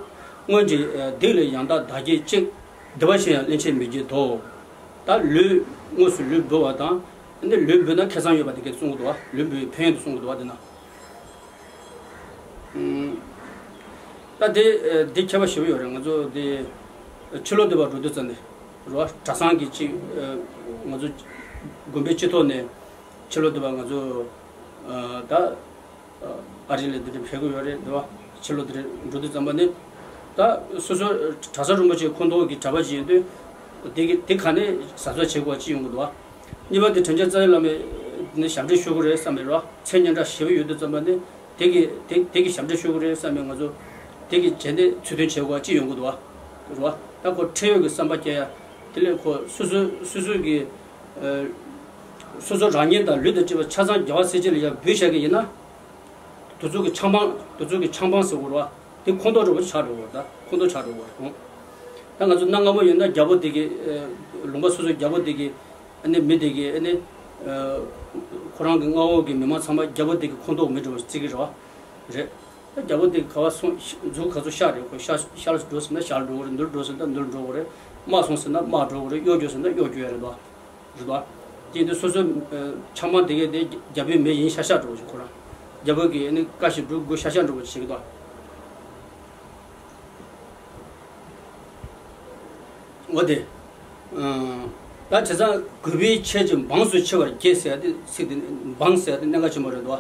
སྔོན་གྱི་སྡིག་ལས་ཡང་དག་བདག་བགྱིད་ཅིང་། སྡིག་པ་ཆེ་ཡང་སླན་ཆད་མི་བགྱིད་དོ། ད་ལུས་དངོས་སུ་ལུས་འབུལ་བ་དང་། འདི་ལུས་འབུལ་ན་ཁེ་བཟང་ཡོད་པ་དེ་གས་གསུང་གི་འདུག་བ། ལུས་འབུལ་བའི་ཕན་ཡོན་དུ་གསུང་གི་འདུག་བ། དེ་ན། ད་དེ་འདི་ཁྱད་པར་ཞེ་པོ་ཡོད་རེད། ང་ཚོ་དེ་ཕྱི་ལོགས་སྡོད་པ་འགྲོ་དུས་ཙམ་ནས་རོ། གྲྭ་ཚང་གི་ཅིག་ང་ཚོ་དགོན་པའི་སྤྱི་ཐོག་ནས་ཕྱི་ལོགས་སྡོད་པ་ང་ཚོ་ད་ཨ་རི་ལ་འདི་འདྲ་ཕེབས་ཀྱི་ཡོད་རེད་འདུག་བ། ཕྱི་ལོགས་འདི་འདྲ་འགྲོ་དུས་ཙམ་པ་ནས་ད་སོ་སོ་གྲྭ་ས་རིན་པོ་ཆེ་ཁོངས་གཏོགས་ཀྱི་གྲྭ་པ་ཅིག་ཡིན་དུས་དེ་གི་དེ་ག་ནས་གཟབ་གཟབ་བྱེད་དགོས་ཅིག་ཡོང་གི་འདུག་བ། གཉིས་པ་དེ་དྲིན་ཅན་རྩ་བའི་བླ་མས་ནི་ཞབས་འདྲེན་ཞུ་གི་རེད་བསམ་པའི་རོ། མཚན་སྙན་གྲགས་ཞེ་པོ་ཡོད་དུས་ཙམ་པ་ནི་དེ་གི་དེ་དེ་གི་ཞབས་འདྲེན་ཞུ་གི་རེད་བསམ་པའི་ང་ཚོ་དེ་གི་བྱས་ནས་ཚུལ་མཐུན་བྱེད་དགོས་ཅི་ཡོང་གི་འདུག་བ། རོ། ད་ཁོ་ཁྲེལ་ཡོད་ཀྱི་བསམ་པ་སྐྱེ་ཡ། དེ་ལས་ཁོ་སོ་སོ་སོ་སོ་གི་ཨ་སོ་སོ་རང་ཉིད་དང་ལུས་དང་བཅས་པ་ཆ་ཚང་རྒྱལ་བ་སྲས་བཅས་ལ་ཡར་འབུལ་བཞག་གི་ཡིན་ན། དེ་ཚོ་གི་ཆང་འབངས་དེ་ཚོ་གི་ཆང་འབངས་ཟེར་དགོས་རེད་བ། དེ་ཁོངས་གཏོགས་འདྲ་བོ་ཆགས་འགྲོ་གི་རེད། ད་ཁོངས་གཏོགས་ཆགས་འགྲོ་གི་རེད། ད་ང་ཚོ་གནའ་སྔ་མོ་ཡིན་ན་རྒྱལ་པོ་དེ་གི་ཨ་ལུང་པ་སོ་སོའི་རྒྱལ་པོ་དེ་གི་ཨ་ནི་མི་དེ་གི་ཨ་ནི་ཨ་ཁོ་རང་གི་མངའ་འོག་གི་མི་མང་ཚང་མ་རྒྱལ་པོ་དེ་གི་ཁོངས་གཏོགས་མི་འདྲ་བོ་བརྩི་གི་རེད་བ། རེད། ད་རྒྱལ་པོ་དེ་ག་བ་སོང་མཛུབ་ག་ཚོད་ཤར་རེད། ཁོ་ཤར་ཤར་འགྲོ་ཟེར་ན་ཤར་འགྲོ་གི་རེད། ནུར་འགྲོ་ཟེར་ན་ནུར་འགྲོ་གི་རེད། དམའ་སོང་ཟེར་ན་དམའ་འགྲོ་གི་རེད། གཡོ་སྒྱུ་ཟེར་ན་གཡོ་སྒྱུ་ཡ་རེད་དོ། རེད་དོ། དེ་ཡིན་དུས་སོ་སོ་ཨ་ཆང་འབངས་དེ་གས་དེ་རྒྱལ་པོའི་མི་ཡིན་ཤག་ཤག་འགྲོ་གི་ཁོ་རང་། རྒྱལ་པོ་གི་ཨ་ནི་བཀའ་བཞིན་སྒྲུབ་དགོས་ཤག་ཤག་འགྲོ་བ་བྱེད་ཀྱི་དོ། འོ་དེ། ཨ་ད་བྱས་ཙང་གུས་པས་ཁྱེད་ཀྱི་འབངས་སུ་མཆི་བར་བགྱི་ཟེར་ཡ་དེ་ཚིག་དེ་ནི་འབངས་ཟེར་ཡ་དེ་གནད་འགག་ཆེན་པོ་རེད་དོ།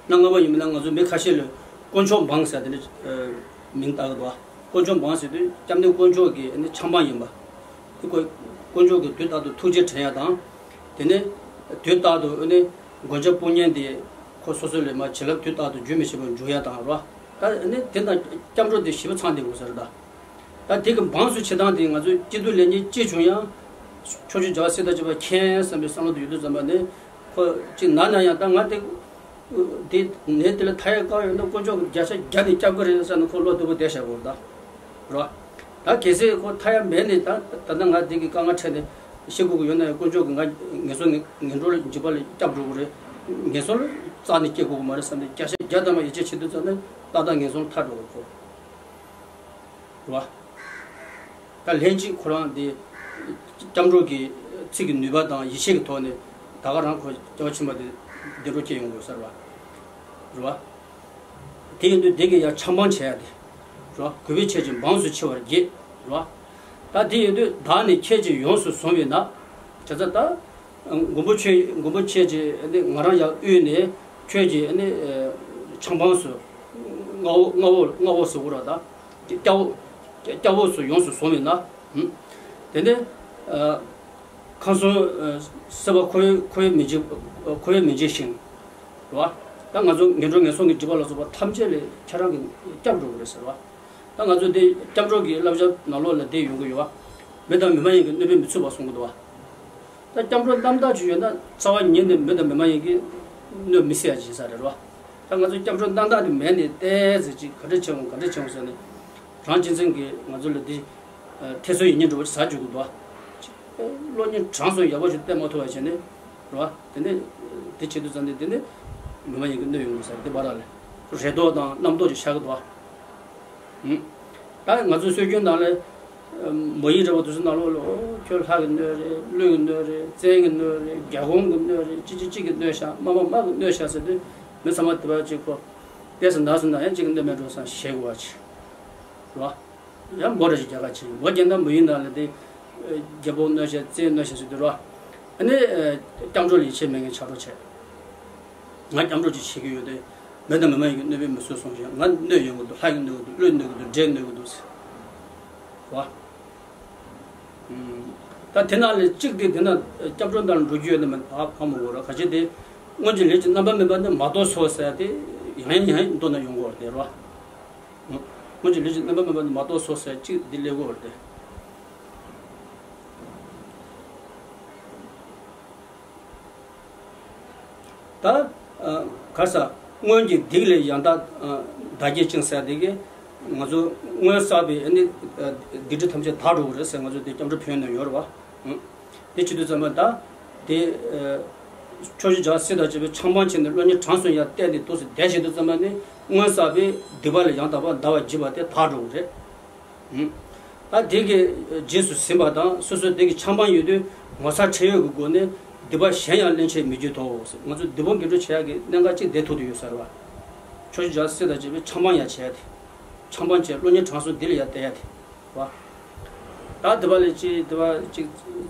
གནའ་སྔ་མོ་ཡིན་ན་ང་ཚོ་མི་ཁ་ཤས་ལ་དཀོན་མཆོག་འབངས་ཟེར་ཡ་དེ་འདྲ་ཨ་མིང་བཏགས་ཀྱི་འདུག་དཀོན་མཆོག་འབངས་ཟེར་དུས་སྐྱབས་གནས་དཀོན་མཆོག་གི་ཨ་ནི་ཆང་འབངས་ཡིན་པ། དེ་ཁོ་དཀོན་མཆོག་གིས་དུས་རྟག་ཏུ་ཐུགས་རྗེ་དྲན་ཡ་དང་། དེ་ནས་དུས་རྟག་ཏུ་ཨ་ནི་མགོན་སྐྱབས་དཔུང་གཉེན་དེ་ཁོ་སོ་སོ་ལས་མར་བྱིན་རླབས་དུས་རྟག་ཏུ་རྒྱུན་མི་ཆད་པར་འཇུག་ཡ་དང་རོ། ད་ཨ་ནི་དེ་དང་སྐྱབས་འགྲོ་དེ་ཞེ་པོ་ཚང་བསྡད་དགོས་ས་རེད་ད། ད་དེ་གི་འབངས་སུ་མཆི་སྟངས་དེ་ང་ཚོས་སྐྱིད་སྡུག་ལེགས་ཉེས་ཅི་བྱུང་ཡང་། ཕྱོགས་བཅུའི་རྒྱལ་བ་སྲས་དང་བཅས་པ་མཁྱེན་བསམ་པའི་བསམ་བློ་དེ་ཡོད་དུས་ཙམ་པ་ནས། ཁོ་གཅིག་ན་ན་ཡང་ད་ང་དེ། དེ་ནས་དེ་ལ་ཐར་ཡ་གང་ཡོད་ན་དཀོན་མཆོག་གི་བརྒྱ་ཆ་བརྒྱ་ནས་སྐྱབས་ཀྱི་རེད་བསམ་ནས་ཁོ་བློ་བདེ་པོ་བསྡད་བཞག་གོ་ད། རོ། ད་གལ་སྲིད་ཁོ་ཐར་ཡ་མེད་ནས་ད་ད་ལྟ་ང་དེ་གི་དཀའ་ངལ་འཕྲད་ནས་ཤི་དགོས་ཀྱི་ཡོད་ན་ཡང་དཀོན་མཆོག་གིས་ང་ངན་སོང་ངན་འགྲོ་ལ་འཇིགས་པ་ལས་སྐྱབས་འགྲོ་གི་རེད། ངན་སོང་ལ་རྩ་ནས་སྐྱེ་དགོས་ཀྱི་མ་རེད་བསམ་ནས་བརྒྱ་ཆ་བརྒྱ་ཐམ་པ་ཡིད་ཆེས་བྱེད་དུས་ཙམ་ནས་ཏག་ཏག་ངན་སོང་ཐར་འགྲོ་གི་རེད་ཁོ། རེད་བ། ད་ལྷན་ཅིག་ཁོ་རང་དེ་སྐྱབས་འགྲོ་གི་ཚིག་གི་ནུས་པ་དང་ཡིད་ཆེས་ཀྱི་ཐོག་ནས་ད་ག་རང་ཁོ་སྐྱེ་བ་ཕྱི་མ་དེ་བདེ་འགྲོ་སྐྱེ་ཡོང་དགོས་ས་རེད་བ། རེད་བ། དེ་ཡིན་དུས་དེ་གི་ཡང་ཆང་འབངས་བྱས་ཡ་དེ། རེད་བ། གུས་པས་ཁྱེད་ཀྱི་འབངས་སུ་མཆི་བར་བགྱི། རེད་བ། ད་དེ་ཡིན་དུས་བདག་ནི་ཁྱེད་ཀྱིས་ཡོངས་སུ་བཟུང་བས་ན། བྱས་ཙང་ད། མགོན་པོ་ཁྱེད་མགོན་པོ་ཁྱེད་ཀྱིས་ནི་ང་རང་ཡར་དབུས་ནས་ཁྱོད་ཀྱི་ནི་ཆང་འབངས་སུ། མངའ་འོག་མངའ་འོག་མངའ་འོག་ཟེར་དགོས་ར་ད། སྐྱབས་འོག་སྐྱབས་འོག་སུ་ཡོངས་སུ་བཟུང་བས་ན། དེ་ནས་ཁམས་གསུམ་སྲིད་པ་འཁོར་བའི་འཁོར་བའི་མི་འཇིགས། འཁོར་བའི་མི་འཇིགས་ཤིང་། རེད་བ། ད་ང་ཚོ་ངན་འགྲོ་ངན་སོང་གི་སྒྲིབ་པ་ལ་སོགས་པ་ཐམས་ཅད་ལས་ཁྱེད་རང་གིས་སྐྱབས་འགྲོ་དགོས་རེད་ཟེར་བ། ད་ང་ཚོ་འདི་སྐྱབས་འགྲོ་གི་བསླབ་བྱ་ནང་ལོགས་ལ་འདི་ཡོང་གི་ཡོད་བ། མི་དང་མི་མ་ཡིན་གྱི་གནོད་པས་མི་ཚུགས་པར་གསུང་གི་འདུག་བ། ད་སྐྱབས་འགྲོ་རྣམ་དག་ཅིག་ཡོད་ན་རྩ་བ་ཉིད་ནས་མི་དང་མི་མ་ཡིན་གྱི་གནོད་མི་སྲིད་ཡ་ཅིག་ཡིན་ས་རེད་བ། ད་ང་ཚོ་སྐྱབས་འགྲོ་རྣམ་དག་དེ་མེད་ནས་ཏོག་ཙམ་ཅིག་ག་འདྲ་བྱེད་འོང་ག་འདྲ་བྱེད་འོང་ཟེར་ནས། རང་གཅེས་འཛིན་གྱིས་ང་ཚོ་ལ་འདི་ཐེ་ཚོམ་ཡིད་གཉིས་འདྲ་བོ་ཅིག་ཟ་བཅུག་གི་འདུག་བ། བློ་སྙིང་བྲང་སོང་ཡག་པོ་ཞིག་བསྟན་མ་ཐུབ་པ་བྱས་ནས་རེད་བ། དེ་ནས་དེ་བྱེད་དུས་ཙམ་ནས་དེ་ནས་མི་མ་ཡིན་གྱི་གནོད་ཡོང་གི་ཟེར་དེ་བར་ལ་རེ་དོགས་དང་རྣམ་རྟོག་ཅིག་ཤར་གི་འདུག་བ། ད་ང་ཚོའི་སྲོལ་རྒྱུན་ནང་ལ་མ་ཡིན་རེ་བ་དུས་སུ་ནང་ལོགས་ལ་ཨོ་ཁྱོད་ལྷ་གི་གནོད་རེད། ཀླུ་གི་གནོད་རེད། བཙན་གྱི་གནོད་རེད། རྒྱལ་འགོང་གི་གནོད་རེད། ཅི་ཅི་ཅི་གི་གནོད་ཤག་མ་མ་མ་གི་གནོད་ཤག་ཟེར་དུས་མི་ཚང་མ་དེ་བ་ཅིག་གོ་ཏེ་སི་ན་སུ་ན་ཡང་ཅི་གི་གནོད་མེད་འགྲོ་སང་ཞེས་གོ་བ་ཅིག་རེད་བ། ཡང་མགོ་ར་ཞིག་རྒྱ་གར་ཕྱིན་མགོ་རྒྱ་ནག་མི་ཡུལ་ནང་ལ་དེ་རྒྱལ་པོ་གནོད་བྱེད་བཙན་གནོད་བྱེད་ཟེར་དུས་རོ། ཨ་ནི་སྐྱབས་འགྲོ་ལས་བྱེད་མེད་མཁན་ཆགས་འགྲོ་བྱས། ང་སྐྱབས་འགྲོ་ཅིག་བྱེད་ཀྱི་ཡོད་དེ། མི་དང་མི་མ་ཡིན་གྱི་གནོད་པས་མི་གསོད་གསུངས་ཤིང་། ང་གནོད་ཡོང་གི་འདུག་ལྷ་ཡིས་གནོད་ཀྱི་འདུག་ཀླུ་ཡིས་གནོད་ཀྱི་འདུག་འདྲེས་གནོད་ཀྱི་འདུག་ཟེར་བ། ད་དེ་ནང་ལས་གཅིག་དེ་དེ་ན་སྐྱབས་འགྲོ་ནང་འགྲོ་རྒྱུ་ཡོད་ན་མིན་ཧ་གོ་མི་དགོས་ར། ག་ཅི་དེ་སྔོན་གྱི་ལས་ཀྱི་རྣམ་པར་སྨིན་པ་ནི་མ་རྟོགས་སོ་ཟེར་དེ་ཡང་ཡང་ཡང་མདོ་ན་ཡོང་གི་ཡོད་རེད་ར། སྔོན་གྱི་ལས་ཀྱི་རྣམ་པར་སྨིན་པ་ནི་མ་རྟོགས་སོ་ཟེར་གཅིག་འདི་སླེབས་ཀྱི་ཡོད་རེད་དེ། ད་ག་ས་སྔོན་གྱི་སྡིག་ལས་ཡང་དག་བདག་བསྐྱེད་ཅིང་ཟེར་དེ་གི་ང་ཚོ་སྔོན་བསགས་པའི་ཨ་ནི་སྡིག་སྒྲིབ་ཐམས་ཅད་དག་འགྲོ་གི་རེད་ཟེར་ང་ཚོ་དེ་སྐྱབས་འགྲོ་ཕུལ་ནས་ཡོད་རེད་བ། དེ་བྱེད་དུས་ཙམ་པ་ད་དེ་ཕྱོགས་བཅུའི་བྱང་སེམས་དང་བཅས་པའི་ཆང་སྤང་བྱས་ནས་བློ་སྙིང་བྲང་གསུམ་ཡར་བསྟན་ཏེ་འདུག་སེ་བསྡད་བྱེད་དུས་ཙམ་པ་ནི་སྔོན་བསགས་པའི་སྡིག་པ་ལས་ཡང་དག་པར་བདག་པ་བགྱིས་པ་དེ་དག་འགྲོ་གི་རེད། ད་དེ་གི་རྗེས་སུ་ཟིན་པ་དང་སོ་སོ་དེ་གི་ཆང་སྤང་ཡོད་དུས་ངོ་ཚ་ཁྲེལ་ཡོད་ཀྱི་སྒོ་ནས་སྡིག་པ་གཞན་ཡང་སླན་ཆད་མི་བགྱིད་དོ། ང་ཚོ་སྡིག་སྤོང་དགེ་སྒྲུབ་བྱེད་ཡག་གི་གནད་འགག་ཅིག་དེ་ཐུག་ཏུ་ཡོད་ས་རེད་བ། ཕྱོགས་བཅུའི་བྱང་སེམས་དང་བཅས་པའི་ཆང་སྤང་ཡང་བྱས་ཏེ། ཆང་སྤང་བྱས་བློ་སྙིང་བྲང་གསུམ་དེ་ལ་ཡང་བསྟན་ཡ་དེ་བ། ད་སྡིག་པ་ལས་ཅི་སྡིག་པ་ཅིག་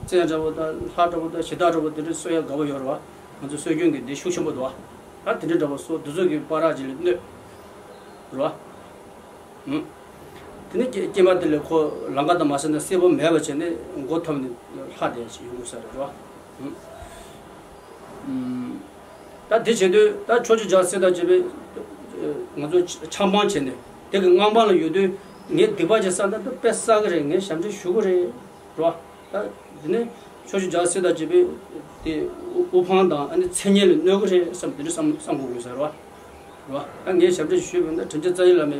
བཙན་འདྲ་པོ་དང་ལྷ་འདྲ་པོ་དང་ཞེ་སྡང་འདྲ་པོ་དེ་འདྲ་གསོད་ཡ་དགའ་པོ་ཡོད་རེད་བ། ང་ཚོ་སྲོལ་རྒྱུན་གྱི་འདི་ཤུགས་ཆེན་པོ་འདུག་བ། ད་དེ་འདྲ་འདྲ་པོ་སོགས་འདི་ཚོ་གི་བར་ཅིག་ལ་གནོད་རེད་བ། དེ་ནས་སྐྱེ་སྐྱེས་མ་དེ་ལས་ཁོ་ལང་ཀ་དང་མ་སེ་ན་གསལ་པོ་མེད་པ་བྱས་ནས་མགོ་འཐོམས་ནས་ལྷག་བསྡད་ཅིག་ཡོང་དགོས་ས་རེད་བ། ད་དེ་བྱེད་དུས་ད་ཕྱོགས་བཅུའི་བྱང་སེམས་དང་བཅས་པའི་ང་ཚོ་ཆང་སྤང་བྱས་ནས་དེ་གི་མངའ་འབངས་ལ་ཡོད་དུས་ངས་སྡིག་པ་བྱས་བསགས་ན་ད་དཔེ་བསགས་ཀྱི་རེད། ངས་ཞབས་འདྲེན་ཞུ་གི་རེད། རེད་བ། ད་འདི་ནི་ཕྱོགས་བཅུའི་བྱང་སེམས་དང་བཅས་པའི་དེ་དབུ་དབུ་འཕང་དང་ཨ་ནི་མཚན་སྙན་ལ་གནོད་གི་རེད་བསམ་འདི་འདྲ་བསམ་བསམ་དགོས་ཀྱི་ཡོད་ས་རེད་བ། རེད་བ། ད་ངས་ཞབས་འདྲེན་ཞུས་པ་ཡིན་ན་དྲིན་ཅན་རྩ་བའི་བླ་མའི་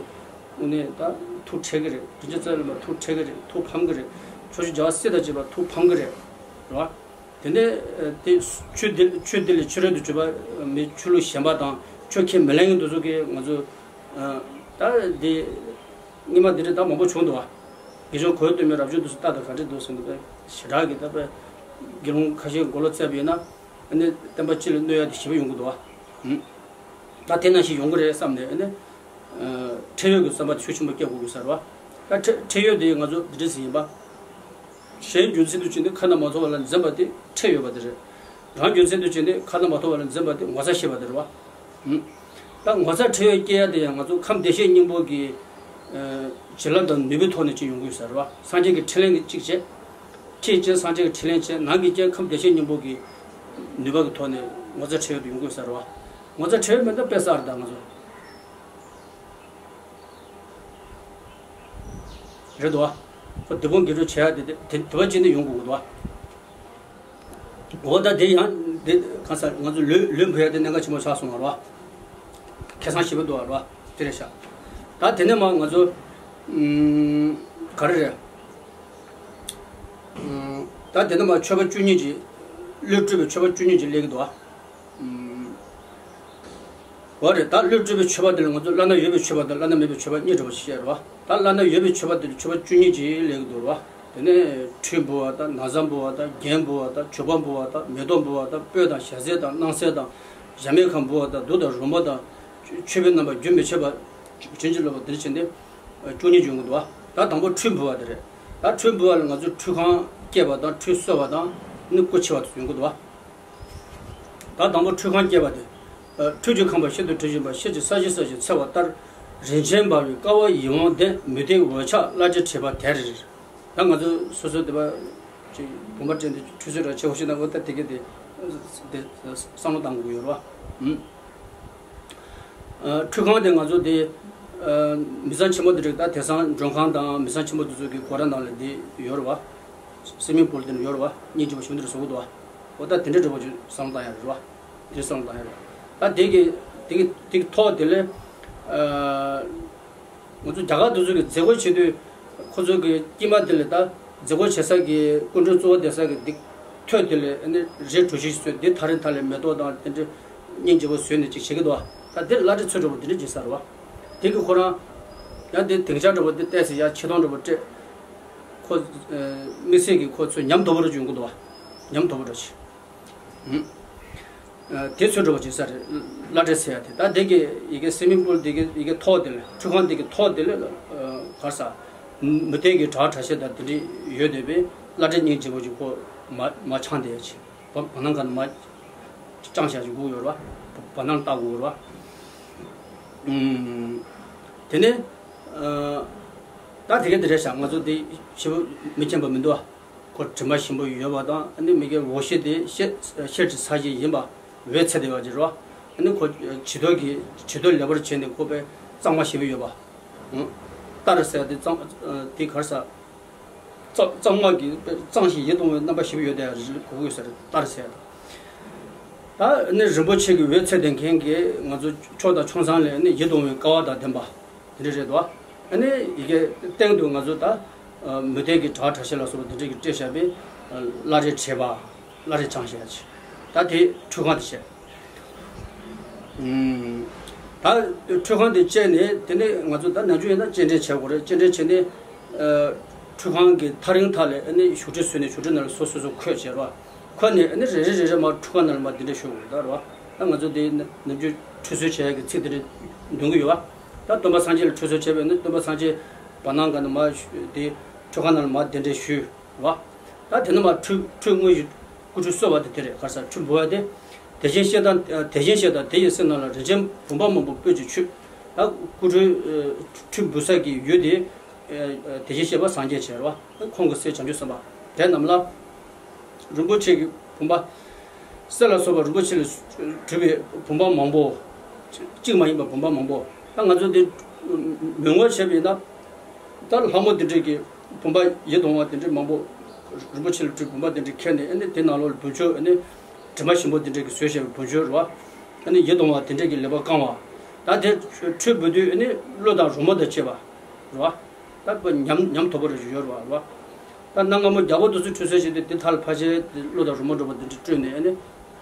དངོས་གནས་ད་ཐུགས་ཁྲལ་གི་རེད། དྲིན་ཅན་རྩ་བའི་བླ་མ་ཐུགས་ཁྲལ་གི་རེད། ཐུགས་ཕམ་གི་རེད། ཕྱོགས་བཅུའི་བྱང་སེམས་དང་བཅས་པ་ཐུགས་ཕམ་གི་རེད། རེད་བ། དེ་ནས་དེ་ཆོས་འདི་ཆོས་འདི་ལས་ཆོས་རོལ་དུ་གྱུར་པ་མི་ཆོས་ལུགས་གཞན་པ་དང་ཆོས་ཁས་མི་ལེན་མཁན་དེ་ཚོ་གིས་ང་ཚོ་ད་འདི། སྔོན་མ་འདི་འདྲ་ད་མང་པོ་བྱུང་འདུག་བ། དགེ་སྦྱོང་གོས་བཏོན་མའི་རབ་བྱུང་དུ་སུ་ལྟ་དང་ག་འདྲ་འདུག་ཟེར་འདུག་པས་ཞེ་དྲག་གི་ད་པས་དགེ་སློང་ཁ་ཤས་མགོ་ལོག་བཙལ་བ་ཡིན་ན་ཨ་ནི་བསྟན་པ་སྤྱི་ལ་གནོད་ཡ་དེ་ཞེ་པོ་ཡོང་གི་འདུག་བ། ད་དེ་ནང་བཞིན་ཡོང་གི་རེད་བསམ་ནས་ཨ་ནི་ཁྲེལ་ཡོད་ཀྱི་བསམ་པ་ཤུགས་ཆེན་པོ་སྐྱེ་དགོས་ཀྱི་ས་རེད་བ། ད་ཁྲེལ་ཁྲེལ་ཡོད་དེ་ང་ཚོ་འདི་འདྲ་ཟིག་ཡིན་པ། གཞན་རྒྱུ་མཚན་དུ་བྱས་ནས་ཁ་ན་མ་ཐོ་བ་ལ་འཛེམ་པ་དེ་ཁྲེལ་ཡོད་པ་དེ་རེད། རང་རྒྱུ་མཚན་དུ་བྱས་ནས་ཁ་ན་མ་ཐོ་བ་ལ་འཛེམ་པ་དེ་ངོ་ཚ་ཤེས་པ་དེ་རེད་བ། ད་ངོ་ཚ་ཁྲེལ་ཡོད་སྐྱེ་ཡ་དེ་ཡང་ང་ཚོ་ཁམས་བདེ་གཤེགས་སྙིང་པོ་གི་བྱིན་རླབས་དང་ནུས་པའི་ཐོག་ནས་ཅིག་ཡོང་གི་ཡོད་ས་རེད་བ། སངས་རྒྱས་ཀྱི་ཕྲིན་ལས་ཀྱི་གཅིག་བྱས། ཕྱིའི་རྐྱེན་སངས་རྒྱས་ཀྱི་ཕྲིན་ལས་བྱས། ནང་གི་རྐྱེན་ཁམས་བདེ་གཤེགས་སྙིང་པོ་གི་ནུས་པ་གི་ཐོག་ནས་ངོ་ཚ་ཁྲེལ་ཡོད་དུ་ཡོང་གི་ཡོད་ས་རེད་བ། ངོ་ཚ་ཁྲེལ་ཡོད་མེད་ན་དཔེ་གསར་དང་ང་ཚོ། རེད་དོ། ཁོ་སྡིག་སྤོང་དགེ་སྒྲུབ་བྱེད་ཡ་དེ་དེ་དེ་བ་ཅན་དེ་ཡོང་དགོས་ཀྱི་འདུག་བ། འོ་ད་དེ་ཡང་དེ་གང་ཟག་ང་ཚོ་ལུས་ལུས་འབུལ་ཡ་དེ་གནད་འགག་ཆེན་པོ་ཆགས་སོང་བ་རེད་བ། ཁེ་བཟང་ཞེ་པོ་འདུག་བ་རེད་བ། དེ་རེད་ཤག་ད་དེ་ནས་མ་ང་ཚོ་ཨུམ་ག་རེ་རེད། ཨུམ་ད་དེ་ནས་མ་མཆོད་པ་བཅུ་གཉིས་ཀྱི་བློས་སྤྲུལ་པའི་མཆོད་པ་བཅུ་གཉིས་ཀྱི་སླེབས་ཀྱི་འདུག་བ། འོ་རེད། ད་བློས་སྤྲུལ་པའི་མཆོད་པ་དེ་ལ་ང་ཚོ་བླ་ན་ཡོད་པའི་མཆོད་པ་དང་བླ་ན་མེད་པའི་མཆོད་པ་གཉིས་འདྲ་བོ་ཞིག་བཤད་རེད་བ། ད་བླ་ན་ཡོད་པའི་མཆོད་པ་དེ་ལ་མཆོད་པ་བཅུ་གཉིས་ཅིག་ལེགས་འདུག་རེད་བ། དེ་ནས་ཁྲུས་འབུལ་བ་དང་ན་བཟའ་འབུལ་བ་དང་རྒྱན་འབུལ་བ་དང་བྱུག་པ་འབུལ་བ་དང་མེ་ཏོག་འབུལ་བ་དང་སྤོས་དང་ཞལ་ཟས་དང་སྣང་གསལ་དང་གཞལ་མེད་ཁང་འབུལ་བ་དང་གདུགས་དང་རོལ་མོ་དང་མཆོད་པའི་རྣམ་པ་རྒྱུན་མི་འཆད་པ་བྱིན་གྱིས་རློབ་པ་དེ་བྱས་ཏེ་བཅུ་གཉིས་འབྱུང་གི་འདུག་བ། ད་དང་པོ་ཁྲུས་འབུལ་བ་དེ་རེད། ད་ཁྲུས་འབུལ་བ་ལ་ང་ཚོས་ཁྲུས་ཁང་བསྐྱེད་པ་དང་ཁྲུས་གསོལ་བ་དང་ནི་སྐུ་ཕྱི་བ་དེ་ཡོང་གི་འདུག་བ། ད་དང་པོ་ཁྲུས་ཁང་བསྐྱེད་པ་དེ། ཁྲུས་ཀྱི་ཁང་པ་ཤིན་ཏུ་དྲི་ཞིམ་པ། ཤེལ་གྱི་ས་གཞི་ས་གཞི་འཚེར་བ་ལྟར། རིན་ཆེན་འབར་བའི་ཀ་བ་ཡིད་འོང་ལྡན། མུ་ཏིག་འོད་ཆགས་བླ་རྗེ་བྲིས་པ་དེར། ད་ང་ཚོ་སོ་སོ་དེ་པ་ཅིག་བུམ་པ་སྤྲད་དེ་ཁྲུས་གསོལ་ར་བྱེད་འོ་ཞེ་ན་འོ་ད་དེ་ག་དེ་དེ་བསམ་བློ་བཏང་དགོས་ཡོད་རེད་བ། ཁྲུས་ཁང་དེ་ང་ཚོ་དེ་མི་ཚང་ཆེན་པོ་དེ་རིགས་ད་དེང་སང་མགྲོན་ཁང་དང་མི་ཚང་ཆེན་པོ་དེ་ཚོ་གི་སྒོ་ར་ནང་ལ་དེ་ཡོད་རེད་བ། སི་མིང་པུལ་དེ་ནི་ཡོད་རེད་བ། སྙིང་རྗེ་པོ་ཞུ་འདིར་བཟོ་གི་འདུག་བ། འོ་ད་དེ་འདྲ་འདྲ་པོ་ཅིག་བསམ་བློ་བཏང་ཡ་རེད་བ། དེ་བསམ་བློ་བཏང་ཡ་རེད། ད་དེ་གི་དེ་གི་དེ་གི་ཐོག་དེ་ལས་ང་ཚོ་རྒྱ་གར་དེ་ཚོ་གི་མཛད་སྒོ་བྱེད་དུས་ཁོ་ཚོ་གི་དཀྱིལ་མ་དེ་ལས་ད་མཛད་སྒོ་བྱེད་ས་གི་སྐུ་མགྲོན་གཙོ་བོ་བསྡད་ས་གི་དེ་ཐོད་དེ་ལས་ཨ་ནི་རས་གྲུ་བཞི་བཟོས་དེ་ཐག་རིང་ཐག་ལས་མེ་ཏོག་དང་དེ་འདྲ་སྙིང་རྗེ་པོ་བཟོས་ནས་ཅིག་བྱེད་ཀྱི་འདུག་བ། ད་དེ་བླ་བྲེ་ཚོས་འདྲ་པོ་དེ་འདྲ་བྱེད་ས་རེད་བ། དེ་གི་ཁོ་རང་ཡང་དེ་སྡིངས་ཆ་འདྲ་པོ་དེ་བལྟས་ཚེ་ཡང་ཆེ་མཐོང་འདྲ་པོ་སྤྲད། ཁོ་དམིགས་བསལ་གྱི་ཁོ་ཚོས་ཉམས་དོད་པོ་འདྲ་བྱུང་གི་འདུག་བ། ཉམས་དོད་པོ་འདྲ་ཞིག་ཨུམ། ཨ་དེ་ཚོ་འདྲ་པོ་བྱེད་ས་རེད། བླ་བྲེ་ཟེར་ཡ་དེ་ད་དེ་གི་ཡི་གེ་སི་མིང་པུལ་དེ་གི་ཡི་གེ་ཐོག་དེ་ལ་ཁྲུས་ཁང་དེ་གི་ཐོག་དེ་ལ་གར་ས་མུ་ཏིག་གི་བྲག་ཁྲ་ཤེལ་དང་དེ་འདྲ་ཡོད་བསྡད་པས་བླ་བྲེ་སྙིང་རྗེ་པོ་ཅིག་ཁོ་མ་མ་འཆང་བསྡད་ཡ་ཅིག་བ་བ་ནང་ག་ནས་མར་དཔྱངས་བཞག་ཅིག་དགོས་ཡོད་རེད་བ། བ་ནང་ལྟ་དགོས་རེད་བ། ཨུམ། དེ་ནས་ཨ། ད་དེ་ག་དེ་རེད་ཤག་ང་ཚོ་དེ་ཞེ་པོ་མི་མཁྱེན་པ་མི་འདུག་བ། ཁོ་དྲི་མ་ཞིམ་པོ་ཡོད་པ་དང་ཨ་ནི་མི་དགེ་བའི་བཤེས་དེ་ཤེས་ཤེས་བྱའི་ས་གཞི་ཡིན་པ། འོད་ཚད་དེ་བ་ཅིག་རེད་བ། ཨ་ནི་ཁོ་བྱི་དོར་གྱི་བྱི་དོར་ལེགས་པར་བྱས་ནས་ཁོ་པའི་གཙང་མ་ཞེ་པོ་ཡོད་པ། ཨང་། ལྟར་ཟེར་དེ་གཙང་དེ་གར་ས། གཙང་གཙང་མ་གི་གཙང་ཞིང་ཡིད་དུ་འོང་བའི་རྣམ་པ་ཞིག་ཡོད་དེ་རེད་གོ་གི་ཟེར་ལྟར་ཟེར། ད་ནི་རིན་པོ་ཆེ་གི་འོད་ཚད་ལྡན་མཁན་གྱི་ང་ཚོ་ཕྱོགས་དང་ཕྱོགས་མཚམས་ལ་ནི་ཡིད་དུ་འོང་བའི་ཀ་བ་དང་ལྡན་པ་དེ་འདྲ་རེད་དོ། ཨ་ནི་ཡི་གེ་སྟེང་དུ་ང་ཚོ་ད་མུ་ཏིག་གི་དྲ་བ་དྲ་ཕྱེད་ལ་སོགས་པ་དེ་འདྲ་གི་སྤྲས་བཞག་པའི་བླ་རེ་བྲིས་པ། བླ་རེ་བྲིས་བཞག་ཅིག་ད་དེ་ཁྲུས་ཁང་དེ་བྱས། ཨུམ། ད་ཁྲུས་ཁང་དེ་བཅད་ནས་དེ་ནས་ང་ཚོ་ད་ནམ་རྒྱུན་ཡིན་ན་སྤྱན་འདྲེན་བྱེད་དགོས་རེད། སྤྱན་འདྲེན་བྱས་ནས་ཨ། ཁྲུས་ཁང་གི་ཐག་རིང་ཐག་ལ་ཨ་ནི་བཞུགས་ཁྲི་བཟོས་ནས་བཞུགས་ཁྲི་ནང་ལ་སོ་སོ་སོ་འཁོད་བྱས་རོགས། འཁོད་ནས་ཨ་ནི་རེ་རེ་རེ་རེ་མར་ཁྲུས་ཁང་ནང་ལ་མར་འདི་འདྲ་ཞུ་དགོས་རེད་ད་རོགས། ད་ང་ཚོ་དེ་ནམ་རྒྱུན་ཁྲུས་གསོལ་བྱེད་ཡག་གི་ཚིག་དེ་འདྲ་འདོན་གི་ཡོད་བ། ད་སྟོན་པ་སངས་རྒྱས་ལ་ཁྲུས་གསོལ་བྱས་པས་ནི་སྟོན་པ་སངས་རྒྱས་བར་སྣང་ག་ནས་མར་དེ་ཁྲུས་ཁང་ནང་ལ་མར་འདི་འདྲ་ཞུས། བ། ད་དེ་ནས་མར་ཁྲུས་ཁྲུས་དངོས་ཀྱི་སྐུ་ཁྲུས་གསོལ་བ་དེ་དེ་རེད། ག་རེ་ཟེར་ཁྲུས་འབུལ་བ་དེ། དེ་བཞིན་གཤེགས་དང་དེ་བཞིན་གཤེགས་དང་དེ་ཡི་སྲས་རྣམས་ལ་རིན་ཆེན་བུམ་པ་མང་པོ་སྤོས་ཀྱིས་མཆོད། ད་སྐུ་ཁྲུས་ཁྲུས་འབུལ་ས་གི་ཡུལ་དེ་དེ་བཞིན་གཤེགས་པ་སངས་རྒྱས་བྱེད་རོགས། ཁོང་གི་སྲས་བྱང་ཆུབ་སེམས་དཔའ་དེ་རྣམས་ལ། རིན་པོ་ཆེ་གི་བུམ་པ། གསེར་ལ་སོགས་པ་རིན་པོ་ཆེ་ལས་གྲུབ་པའི་བུམ་པ་མང་པོ། གཅིག་མ་ཡིན་པ་བུམ་པ་མང་པོ། ད་ང་ཚོ་འདི་མོས་ངོ་བྱས་པ་ཡིན་ན། ད་ལྷ་མོ་འདི་འདྲས་ཀྱི་བུམ་པ་ཡིད་དུ་འོང་བ་འདི་འདྲས་མང་པོ། རིན་པོ་ཆེ་ལས་གྲུབ་བུམ་པ་འདི་འདྲས་ཁྱེར་ནས་ཨ་ནི་དེ་ནང་ལོགས་ལ་འབུལ་ཆོག་ཨ་ནི་དྲི་མ་ཞིམ་པོ་འདི་འདྲས་ཀྱི་བཟོས་བྱས་པའི་འབུལ་ཆོག་རེད་བ། ཨ་ནི་ཡིད་དུ་འོང་བ་འདི་འདྲས་ཀྱི་ལེགས་པར་བཀང་བ། ད་དེ་ཁྲུས་འབུལ་དུས་ཨ་ནི་གློ་དང་རོལ་མོ་དང་བཅས་པ་རེད་བ། ད་ཁོ་ཉམས་ཉམས་དོད་པོ་རེ་ཞིག་ཡོད་རེད་བ། ད་གནའ་སྔ་མོ་རྒྱལ་པོ་དེ་ཚོས་ཁྲུས་གསོལ་བྱས་ཏེ་དེ་མཐའ་ལ་ཕལ་ཆེར་དེ་གློ་དང་རོལ་མོ་འདྲ་པོ་འདི་འདྲ་སྤྲོས་ནས་ཨ་ནི་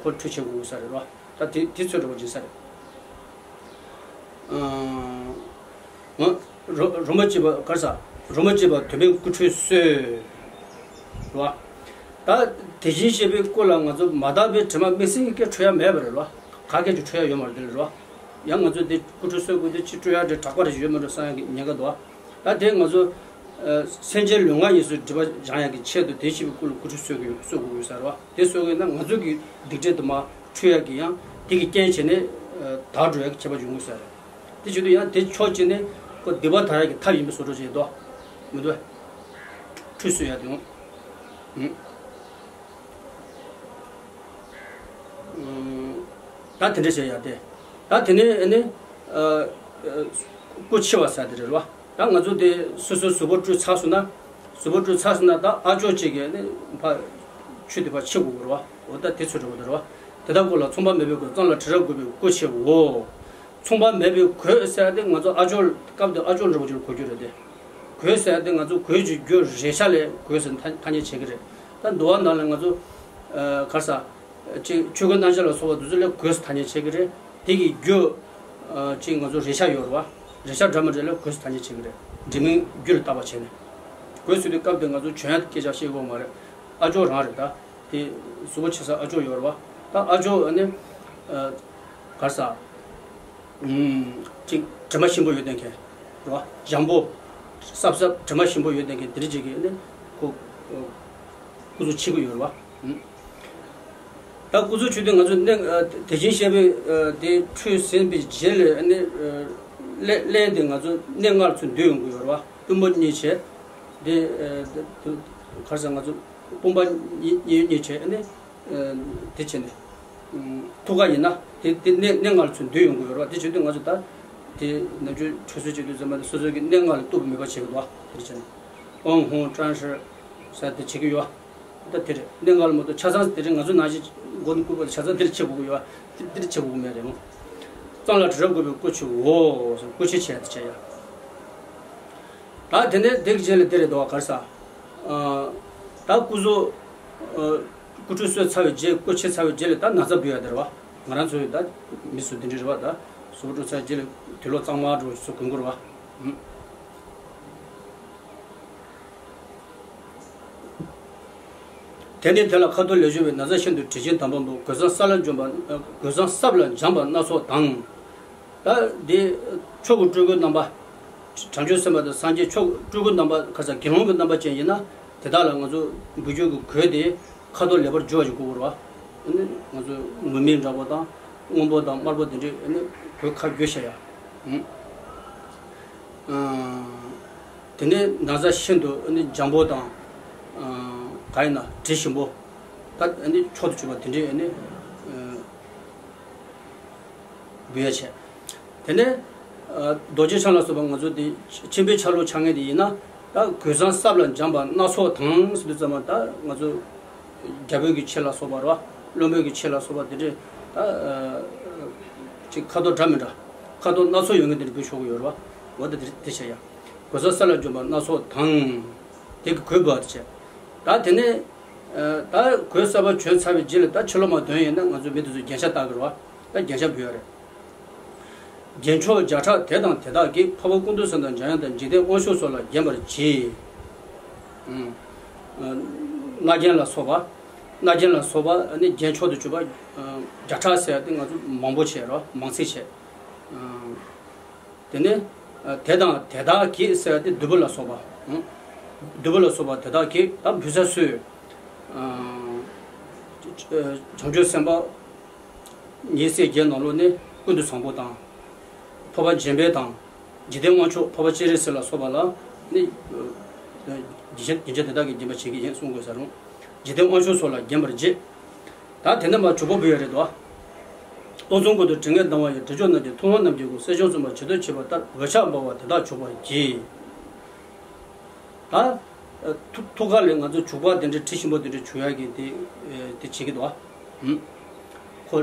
ཁོ་ཁྲུས་བྱེད་དགོས་ས་རེད་བ། ད་དེ་དེ་ཚོད་འདྲ་པོ་སྦྱིན་ས་རེད། ཨང་། རོལ་མོ་གཅིག་པ་ག་རེ་ཟ། རོལ་མོ་གཅིག་པ་དོན་མེད་སྐུ་ཁྲུས་གསོལ། རེད་བ། ད་དེ་བཞིན་གཤེགས་པའི་སྐུ་ལ་ང་ཚོ་མ་དག་པའི་དྲི་མ་དམིགས་བསལ་གྱི་སྐད་འཕྲོ་ཡ་མེད་པ་རེད་བ། ག་གེ་ཅིག་འཕྲོ་ཡ་ཡོད་མ་རེད་དེ་ལ་རེད་བ། ཡང་ང་ཚོ་དེ་སྐུ་ཁྲུས་གསོལ་དགོས་དེ་ཅིག་སྤྲོ་ཡ་དེ་དྲག་པ་རེ་ཞིག་ཡོད་མ་རེད་བསམ་ཡ་གི་ཉེན་ཁ་འདུག་བ། ད་དེ་ང་ཚོ་ཨ། སེམས་ཅན་ལུས་ངག་ཡིད་གསུམ་སྒྲིབ་པ་སྦྱང་ཡག་གི་ཆེད་དུ་དེ་བཞིན་གཤེགས་པའི་སྐུ་ལ་སྐུ་ཁྲུས་གསོལ་དགོས་གསོལ་དགོས་ཡོད་ས་རེད་བ། དེ་གསོལ་དགོས་ན་ང་ཚོ་གི་སྡིག་སྒྲིབ་དུ་མ་འཁྲུ་ཡག་གི་ཡང་དེ་གི་རྐྱེན་བྱས་ནས་ཨ། དག་འགྲོ་ཡག་གི་ཁྱད་པར་ཡོང་གི་ས་རེད། དེ་བྱེད་དུས་ཡང་དེ་ཕྱོགས་གཅིག་ནས་ཁོ་སྡིག་པ་དག་ཡག་གི་ཐབས་ཡིན་པའི་བཟོ་འདྲ་ཅིག་འདུག་མི་འདུག་ཁྲུས་གསོལ་ཡག་དེ་འོང་། ཨུ། ད་དེ་འདྲ་བྱས་ཡག་དེ། ད་དེ་ནས་ཨ་ནི་ཨ། ཨ། སྐུ་ཕྱི་བ་ཟེར་དེ་རེད་བ། ད་ང་ཚོ་དེ་སོ་སོའི་གཟུགས་པོ་བཀྲུས་ཚར་སོང་ན། གཟུགས་པོ་བཀྲུས་ཚར་སོང་ན་ད་ཨ་ཅོག་གཅིག་གིས་ནི་ཕར་ཆུ་དེ་ཕར་ཕྱི་དགོས་རེད་བ། འོ་ད་དེ་ཚོ་འདྲ་པོ་དེ་རེད་བ། དེ་དག་སྐུ་ལ་མཚུངས་པ་མེད་པའི་གོས། གཙང་ལ་དྲི་རབ་བགོས་པའི་སྐུ་ཕྱི་བའོ། མཚུངས་པ་མེད་པའི་གོས་ཟེར་ཏེ་ང་ཚོ་ཨ་ཅོག་སྐབས་དེ་ཨ་ཅོག་འདྲ་པོ་ཅིག་ལ་གོ་རྒྱུ་རེད་དེ། གོས་ཟེར་ཏེ་ང་ཚོ་གོས་ཀྱི་རྒྱུ་རེག་བྱ་ལ་གོས་ཟེར་ཐ་སྙད་བྱེད་ཀྱི་རེད། ད་འདུལ་བ་ནང་ལ་ང་ཚོ་ཨ། ག་རེ་ཟ། ཅིག་ཆོས་གོས་གནང་བྱ་ལ་སོགས་པ་དེ་ཚོ་ལ་གོས་ཟེར་ཐ་སྙད་བྱེད་ཀྱི་རེད། དེ་གི་རྒྱུ་ཨ། ཅིག་ང་ཚོ་རེག་བྱ་ཡོད་རེད་བ། རེག་བྱ་འདྲ་མི་འདྲ་ལ་གོས་ཟེར་ཐ་སྙད་བྱེད་ཀྱི་རེད། འབྲེལ་མིང་རྒྱུ་ལ་བཏགས་པ་བྱས་ནས། གོས་ཟེར་དུས་སྐབས་དེ་ང་ཚོ་བྱོན་ཡག་སྐད་ཆ་བཤད་ཀྱི་ཡོད་མ་རེད། ཨ་ཅོག་རང་རེད་ད། དེ་གཟུགས་པོ་ཕྱི་ས་ཨ་ཅོག་ཡོད་རེད་བ། ད་ཨ་ཅོག་ཨ་ནི་ཨ། ག་རེ་ཟ། ཨུམ། ཅིག་དྲི་མ་ཞིམ་པོ་ཡོད་མཁན་རེད་བ། འཇམ་པོ། སྲབ་སྲབ་དྲི་མ་ཞིམ་པོ་ཡོད་མཁན་དེ་འདྲ་ཅིག་གིས་ཨ་ནི་ཁོ་སྐུ་གཟུགས་ཕྱི་གི་ཡོད་རེད་བ། ཨུམ། ད་སྐུ་གཟུགས་ཕྱི་དུས་ང་ཚོ་གནས་ཨ། དེ་བཞིན་གཤེགས་པའི་ཨ། དེ་ཁྲུས་ཟིན་པའི་རྗེས་ལ་ཨ་ནི་ཨ། ཀླད་ཀླད་དེ་ང་ཚོ་གནས་ལྔ་ལ་ཚུར་འདུས་ཡོང་གི་ཡོད་རེད་བ། པུས་མོ་གཉིས་བྱས། དེ་ཨ། དེ་ག་རེ་ཟ། ང་ཚོ་དཔུང་པ་གཉིས་གཉིས་གཉིས་བྱས་ཨ་ནི་ཨ། དེ་བྱས་ནས། ཐུགས་ཀ་ཡིན་ན་དེ་དེ་གནས་གནས་ལྔ་ལ་ཚུར་འདུས་ཡོང་གི་ཡོད་རེད་བ། དེ་བྱེད་དུས་ང་ཚོ་ད་དེ་ནམ་རྒྱུན་ཁྲུས་གསོལ་བྱེད་དུས་ཙམ་པ་དེ་སོ་སོ་གི་གནས་ལྔ་ལ་གཏུགས་པའི་མོས་པ་བྱེད་ཀྱི་འདུག་བ། དེ་འདྲ་བྱས་ནས། ཨོཾ་ཧཱུྃ་ཀྲང་ཧྲཱིཿ་ཟེར་དེ་བྱེད་ཀྱི་ཡོད་བ། ད་དེ་རེད། གནས་ལྔ་ལ་མ་གཏོགས་ཆ་ཚང་དེ་རེད། ང་ཚོ་ནང་བཞིན་མགོ་ནས་སྐུ་བར་ཆ་ཚང་དེ་རེད་བྱེད་དགོས་ཀྱི་ཡོད་བ། དེ་དེ་རེད་བྱེད་དགོས་ཀྱི་མེད་རེད་མོ། གཙང་ལ་དྲི་རབ་བགོས་པའི་སྐུ་ཕྱི་བའོ། སྐུ་ཕྱི་བྱས་དེ་བྱས་ཡ། ད་དེ་ནས་དེ་གི་རྗེས་ལ་དེ་རེད་དོ། ག་རེ་ཟ། ཨ། ད་སྐུ་གཟུགས་ཨ། སྐུ་ཁྲུས་གསོལ་ཚར་བའི་རྗེས། སྐུ་ཕྱི་ཚར་བའི་རྗེས་ལ་ད་ན་བཟའ་འབུལ་ཡ་དེ་རེད་བ། ང་རང་ཚོའི་ད་མི་ཚོ་འདི་འདྲ་རེད་བ། ད་གཟུགས་པོ་བཀྲུས་ཚར་རྗེས་ལ་དུག་ལོག་གཙང་མ་འདྲ་བོ་ཞིག་གོན་དགོས་རེད་བ། ཨུམ། དེ་ནས་དེ་ལ་ཁ་དོག་ལེགས་བྱུང་བའི་ན་བཟའ་ཤིན་ཏུ་དྲི་ཞིམ་དམ་པ་འབུལ། གོས་བཟང་ས་ལ་འཇོམས་པ། གོས་བཟང་སྲབ་ལ་འཇམ་པ་སྣ་ཚོགས་དང་། ད་འདི་མཆོག་གི་སྤྲུལ་སྐུའི་རྣམ་པ། བྱང་ཆུབ་སེམས་དཔའ་དང་སངས་རྒྱས་མཆོག་སྤྲུལ་སྐུའི་རྣམ་པ། ཁ་ས་དགེ་སློང་གི་རྣམ་པ་ཅན་ཡིན་ན་དེ་དག་ལ་ང་ཚོ་འབུལ་རྒྱུ་གི་གོས་དེ་ཁ་དོག་ལེགས་པར་བསྒྱུར་བ་ཞིག་དགོས་ཀྱི་རེད་ ཨ་ནི་ང་ཚོ་ངུར་སྨྲིག་འདྲ་པོ་དང་སྔོན་པོ་དང་དམར་པོ་དེ་འདྲས་ཨ་ནི་གོས་ཁ་བསྒྱུར་བྱས་ཡ། ཨང་། ཨ། དེ་ནས་ན་བཟའ་ཤིན་ཏུ་ཨ་ནི་འཇམ་པོ་དང་། ཨ། ག་ཡིན་ན་དྲི་ཞིམ་པོ། ད་ཨ་ནི་མཆོག་ཏུ་གྱུར་པ་དེ་འདྲས་ཨ་ནི། ཨ། འབུལ་ཡ་བྱས། དེ་ནས། ཨ། རྡོ་རྗེ་འཆང་ལ་སོགས་པ་ང་ཚོ་དེ་ཁྱིམ་པའི་ཆ་ལུགས་འཆང་མཁན་དེ་ཡིན་ན། ད་གོས་བཟང་སྲབ་ལ་འཇམ་པ་སྣ་ཚོགས་དང་ཟེར་དུས་ཙམ་པ། ད་ང་ཚོ་རྒྱ་བོད་ཀྱི་ཆོས་ལ་སོགས་པ་རེད་བ། བློན་པོའི་གི་ཆོས་ལ་སོགས་པ་དེ་འདྲས་ད། ཨ། ཅིག་ཁ་དོག་འདྲ་མི་འདྲ། ཁ་དོག་སྣ་ཚོགས་ཡོད་མཁན་དེ་འདྲས་འབུལ་ཆོག་གི་ཡོད་རེད་བ། འོ་ད་དེ་དེ་བྱས་ཡ། གོས་བཟང་སྲབ་ལ་འཇམ་པ་སྣ་ཚོགས་དང་། དེ་གི་གོས་འབུལ་བ་དེ་བྱས། ད་དེ་ནས། ཨ། ད་གོས་གསར་པ་གྱོན་ཚར་བའི་རྗེས་ལ་ད་ཕྱི་ལོགས་མར་ཐོན་ཡིན་ན་ང་ཚོ་མི་དེ་ཚོ་རྒྱན་ཆ་བཏགས་དགོས་རེད་བ། ད་རྒྱན་ཆ་འབུལ་ཡ་རེད། རྒྱན་མཆོག་བརྒྱ་ཕྲག་དེ་དང་དེ་དག་གིས། འཕགས་པ་ཀུན་ཏུ་བཟང་དང་འཇམ་དབྱངས་དང་། འཇིག་རྟེན་དབང་ཕྱུག་སོགས་ལ་བརྒྱན་པར་བགྱི། ཨུམ། ཨ། རྣ་རྒྱན་ལ་སོགས་པ། རྣ་རྒྱན་ལ་སོགས་པ་ཨ་ནི་རྒྱན་མཆོག་ཏུ་གྱུར་པ། ཨ། བརྒྱ་ཕྲག་ཟེར་ཡ་དེ་ང་ཚོ་མང་པོ་བྱས་རོ། མང་ཚིག་བྱས། ཨ། དེ་ནས། ཨ། དེ་དང་དེ་དག་གིས་ཟེར་ཡ་དེ་བདུད་པོ་ལ་སོགས་པ། ཨུམ། བདུད་པོ་ལ་སོགས་པ་དེ་དག་གིས་ད་འབུལ་ས་སུས། ཨ། བྱང་ཆུབ་སེམས་དཔའ་ཉེར་སྲས་བརྒྱད་ནང་ལོགས་ནས་ཀུན་ཏུ་བཟང་པོ་དང་། འཕགས་པ་འཇམ་དཔལ་དང་། འཇིག་རྟེན་དབང་ཕྱུག་འཕགས་པ་སྤྱན་རས་གཟིགས་ལ་སོགས་པ་ལ་ནི། རྒྱན་ཆ་རྒྱན་ཆ་དེ་དག་གིས་བརྒྱན་པར་བྱེད་ཀྱི་ཡིན་གསུང་དགོས་ས་རུང་། འཇིག་རྟེན་དབང་ཕྱུག་སོགས་ལ་བརྒྱན་པར་བགྱི། ད་དེ་ནས་མར་བྱུག་པ་འབུལ་ཡ་རེད་དོ། སྟོང་གསུམ་ཀུན་ཏུ་དྲི་ངད་ལྡང་བ་ཡི། དྲི་མཆོག་རྣམས་ཀྱིས་མཐོང་བ་རྣམས་ཀྱི་སྐུ། གསེར་ཕྱོགས་བཙུན་པ་ཇི་ལྟར་བྱེད་པ་ལྟར། འོད་ཆགས་འབར་བ་དེ་དག་བྱུག་པར་བགྱི། ད་ཐུགས་ཐུགས་ཀ་ལ་ང་ཚོ་བྱུག་པ་དེ་འདྲ་དྲི་ཞིམ་པོ་དེ་འདྲ་བྱུག་ཡ་གི་དེ་དེ་བྱེད་ཀྱི་འདུག་ཨ། ཧུམ། ཁོ་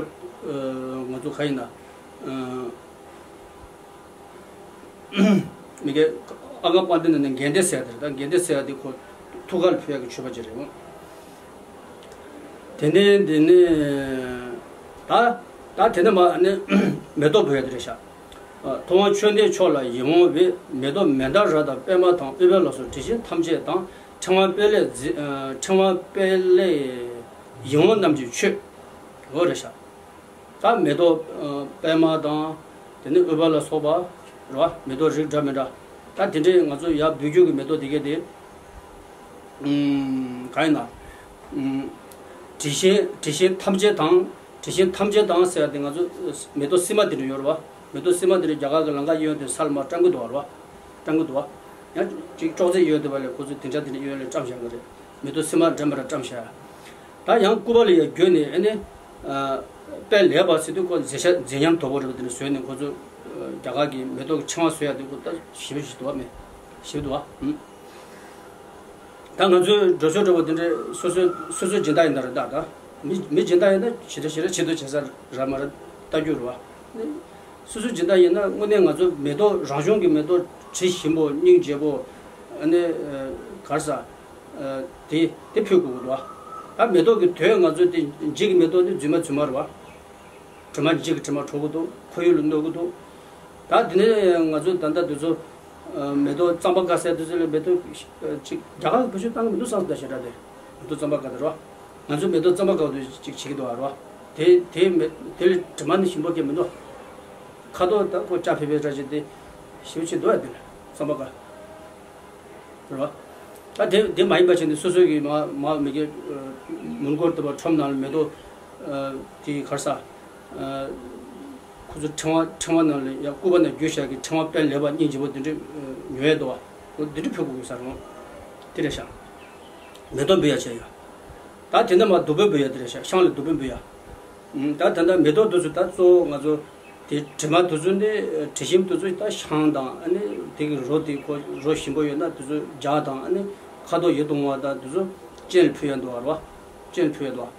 ང་ཚོ་ག་ཡིན་ན། མི་དགེ་ཨ་ཁ་པ་འདི་ནི་ནི་དགེ་ལྡན་ཟེར་ཡ་དེ་རེད། ད་དགེ་ལྡན་ཟེར་ཡ་དེ་ཁོ་ཐུགས་ཀ་ལ་ཕུལ་ཡ་གི་མཆོད་པ་ཅིག་རེད། དེ་ནས་འདི་ནས་ད་ད་དེ་ནས་མ་ནི་མེ་ཏོག་འབུལ་ཡ་དེ་རེད་ཤག་ཐུབ་དབང་མཆོག་ལྡན་མཆོག་ལ་ཡིད་འོང་བའི། མེ་ཏོག་མན་དཱ་ར་དང་པདྨ་དང་། ཨུཏྤལ་ལ་སོགས་དྲི་ཞིམ་ཐམས་ཅད་དང་། ཕྲེང་བ་སྤེལ་ལེགས་མཛེས། ཕྲེང་བ་སྤེལ་ལེགས་ཡིད་འོང་རྣམས་ཀྱི་མཆོད། འོ་རེད་ཤག་ད་མེ་ཏོག་ཨ། པདྨ་དང་། དེ་ནས་ཨུཏྤལ་ལ་སོགས་པ་རེད་བ། མེ་ཏོག་རིགས་འདྲ་མི་འདྲ། ད་དེ་འདྲའི་ང་ཚོ་ཡར་འབུལ་རྒྱུ་གི་མེ་ཏོག་དེ་གས་དེ། ཨུམ། གང་ཡིན་ན། ཨུམ། དྲི་ཞིམ་དྲི་ཞིམ་ཐམས་ཅད་དང་། དྲི་ཞིམ་ཐམས་ཅད་དང་ཟེར་ཡ་དེ་ང་ཚོ་མེ་ཏོག་སིལ་མ་དེ་འདྲ་ཡོད་རེད་བ། མེ་ཏོག་སིལ་མ་དེ་འདྲ་རྒྱ་གར་གྱི་ལང་ཀ་གཡས་གཡོན་དེ་ས་ལ་མར་བཀྲམ་གི་འདུག་བ་རེད་བ། བཀྲམ་གི་འདུག་བ། ཡང་ཅིག་ཅོག་ཙེ་ཡོད་དེ་བ་ལས་ཁོ་ཚོ་དེ་འདྲ་དེ་འདྲ་གཡས་གཡོན་ལ་བཀྲམ་བཞག་གི་རེད། མེ་ཏོག་སིལ་མ་འདྲ་མི་འདྲ་བཀྲམ་བཞག་ད་ཡང་སྐུད་པ་ལ་ཡང་བརྒྱུས་ནས་ཨ་ནི། ཨ། དཔལ་ལེགས་པ་ཟེར་དུས་ཁོ་མཛེས་ཤ་མཛེས་ཉམས་དོད་པོ་རེད་པ། དེ་ནས་བཟོས་ནས་ཁོ་ཚོ་རྒྱ་གར་གྱི་མེ་ཏོག་གི་ཕྲེང་བ་བཟོ་ཡ་དེ་ཁོ་ད་ཞེ་པོ་ཞིག་འདུག་བ། མེད་ཞེ་པོ་འདུག་བ། ཨུམ། ད་ང་ཚོའི་འགྲོ་སོང་འགྲོ་བ་དེ་འདྲའི་སོ་སོའི་སོ་སོའི་སྦྱིན་བདག་ཡིན་ད་རེད། ད་ད་མི་མི་སྦྱིན་བདག་ཡིན་ན་ཞེ་དྲག་ཞེ་དྲག་ཆེད་དུ་བྱེད་ས་ར་མ་ར་ལྟ་རྒྱུ་རེད་བ། སོ་སོའི་སྦྱིན་བདག་ཡིན་ན་དངོས་གནས་ང་ཚོ་མེ་ཏོག་རང་བྱུང་གི་མེ་ཏོག་དྲི་ཞིམ་པོ་སྙིང་རྗེ་པོ། ཨ་ནི་ག་རེ་ཟ། དེ་དེ་ཕུལ་དགོས་ཀྱི་འདུག་བ། ད་མེ་ཏོག་གི་དོད་ང་ཚོ་དེ་འཇིག་གི་མེ་ཏོག་དེ་རྫུན་མ་རྫུན་མ་རེད་བ། དྲི་མ་འཇིག་གི་དྲི་མ་བྲོ་གི་འདུག་ཁོར་ཡུག་ལ་གནོད་གི་འདུག་ད་དེ་ནས་ང་ཚོ་ད་ལྟ་དེ་ཚོ་མེ་ཏོག་གཙང་པ་དཀར་ཟེར་དེ་ཚོ་ལ་མེ་ཏོག་ཅིག་རྒྱ་གར་གྱི་བེད་སྤྱོད་བཏང་གི་མི་འདུག་བསམ་སོང་ད་ཞེ་དྲག་དེ། མེ་ཏོག་གཙང་པ་དཀར་དེ་རེད་བ། ང་ཚོ་མེ་ཏོག་གཙང་པ་དཀར་དེ་ཅིག་བྱེད་ཀྱི་འདུག་བ་རེད་བ། དེ་དེ་མེ་དེ་ལ་དྲི་མ་ནི་ཞིམ་པོ་སྐྱེ་མི་འདུག་ཁ་དོག་ད་ཁོ་སྐྱ་ཕེ་ཕེ་འདྲ་ཅིག་དེ་ཞེ་པོ་ཅིག་འདུག་བ། དེ་ལ་གཙང་པ་དཀར། རེད་བ། ད་དེ་དེ་མ་ཡིན་པ་བྱས་ནས་སོ་སོ་གི་མ་མ་མི་གི་མོན་གྷོ་ལྟ་བུ་ཁྲོམ་ནང་ལ་མེ་ཏོག་དེ་ག་རེ་ཟ། ཁོ་ཚོ་ཕྲེང་བ་ཕྲེང་བ་ནང་ལ་ཡ་སྐུད་པ་ནང་བརྒྱུས་བཞག་གི་ཕྲེང་བ་དཔལ་ལེགས་པ་སྙིང་རྗེ་པོ་དེ་འདྲ་ཉོ་ཡས་འདུག་བ། འོ་དེ་འདྲ་ཕུལ་དགོས་ས་རུང་། དེ་རེད་ཤག་མེ་ཏོག་འབུལ་ཡ་བྱས་ཡོད། ད་དེ་འདྲ་མ་བདུག་སྤོས་འབུལ་ཡ་དེ་རེད་ཤག་ཤངས་ལ་བདུག་སྤོས་འབུལ་ཡ། ད་ད་ལྟ་མེ་ཏོག་དེ་ཚོ་ད་གཙོ་བོ་ང་ཚོ་དེ་དྲི་མ་དེ་ཚོ་ནི་དྲི་ཞིམ་དེ་ཚོ་ད་ཤངས་དང་ཨ་ནི་དེ་གི་རོ་དེ་ཁོ་རོ་ཞིམ་པོ་ཡོད་ན་དེ་ཚོ་ལྗགས་དང་ཨ་ནི་ཁ་དོག་ཡིད་དུ་འོང་བ་དང་དེ་ཚོ་སྤྱན་ལ་ཕུལ་ཡ་འདུག་བ་རེད་བ། སྤྱན་ལ་ཕུལ་ཡ་འདུག་བ།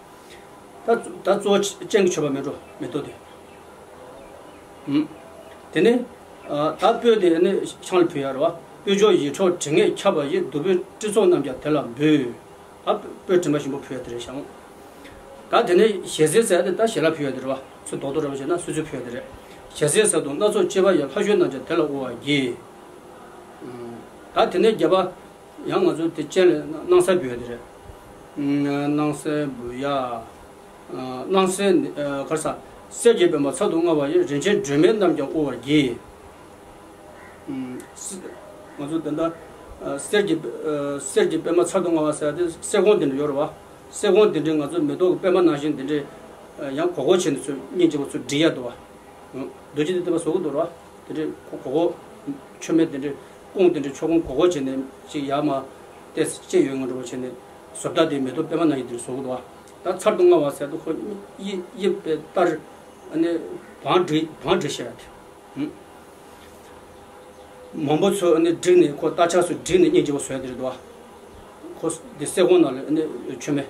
ད་ད་གཙོ་བོ་སྤྱན་གྱི་མཆོད་པ་མེ་ཏོག་མེ་ཏོག་དེ། ཨུམ། དེ་ནས་ཨ་ད་སྤོས་དེ་ནི་ཤངས་ལ་ཕུལ་ཡ་རེད་བ། སྤོས་མཆོག་ཡིད་འཕྲོག་དྲི་ངད་ཁྱབ་པ་ཡི། བདུག་སྤོས་སྤྲིན་ཚོགས་རྣམས་ཀྱང་དེ་ལ་འབུལ། ད་སྤོས་དྲི་མ་ཞིམ་པོ་ཕུལ་ཡ་དེ་རེད་ཤག་ད་དེ་ནས་ཞལ་ཟས་ཟེར་ཡ་དེ་ད་ཞལ་ལག་ཕུལ་ཡ་དེ་རེད་བ། ཚུར་རྡོག་རྡོག་འདྲ་པོ་བྱས་ན་སོ་སོས་ཕུལ་ཡ་དེ་རེད། ཞལ་ཟས་ཟས་དང་སྣ་ཚོགས་བཅས་པ་ཡི། ལྷ་བཤོས་རྣམས་ཀྱང་དེ་ལ་དབུལ་བར་བགྱི། ད་དེ་ནས་བརྒྱད་པ། ཡང་ང་ཚོ་དེ་སྤྱན་ལ་སྣང་གསལ་འབུལ་ཡ་དེ་རེད། སྣང་གསལ་འབུལ་ཡ། སྣང་གསལ་ནི་ག་རེ་ཟ། གསེར་གྱི་པདྨ་ཚར་དུ་དངར་བ་ཡི། རིན་ཆེན་སྒྲོན་མེ་རྣམས་ཀྱང་དབུལ་བར་བགྱི། ང་ཚོ་ད་ལྟ་གསེར་གྱི་གསེར་གྱི་པདྨ་ཚར་དུ་དངར་བ་ཟེར་ཡ་དེ་གསེར་ཀོང་དེ་འདྲ་ཡོད་རེད་བ། གསེར་ཀོང་དེ་འདྲའི་ང་ཚོ་མེ་ཏོག་གི་པད་མ་ནང་བཞིན་དེ་འདྲའི་ཡང་གོག་གོག་བྱས་ནས་ཚུར་སྙིང་རྗེ་པོ་ཚུར་སྒྲིག་ཡ་འདུག་བ། རྡོ་རྗེ་དེ་ལྟ་བུ་བཟོ་གི་འདུག་ར། དེ་འདྲའི་གོག་གོག་མཆོད་མེ་དེ་འདྲའི་ཀོང་དེ་འདྲའི་མཆོད་ཀོང་གོག་གོག་བྱས་ནས་ཅིག་ཡར་མར་ཏོག་ཙམ་བཅད་ཡོད་ངོ་འདྲ་པོ་བྱས་ནས་བཟོ་ལྟ་དེ་མེ་ཏོག་པད་མ་ནང་བཞིན་དེ་འདྲ་བཟོ་གི་འདུག་བ། ད་ཚར་དུ་དངར་བ་ཟེར་དུས་ཁོ་གཡས་གཡས་པའི་ལྟར་ཨ་ནི་བང་སྒྲིག་བང་སྒྲིག་བྱས་ཡ་དེ། མང་པོ་ཚོ་ཨ་ནི་བསྒྲིགས་ནས་ཁོ་རྟ་ཆས་ཚོ་བསྒྲིགས་ནས་སྙིང་རྗེ་པོ་བཟོས་དེ་རེད་དོ། ཁོ་འདི་གསེར་ཀོང་ནང་ལ་ཨ་ནི་མཆོད་མེ།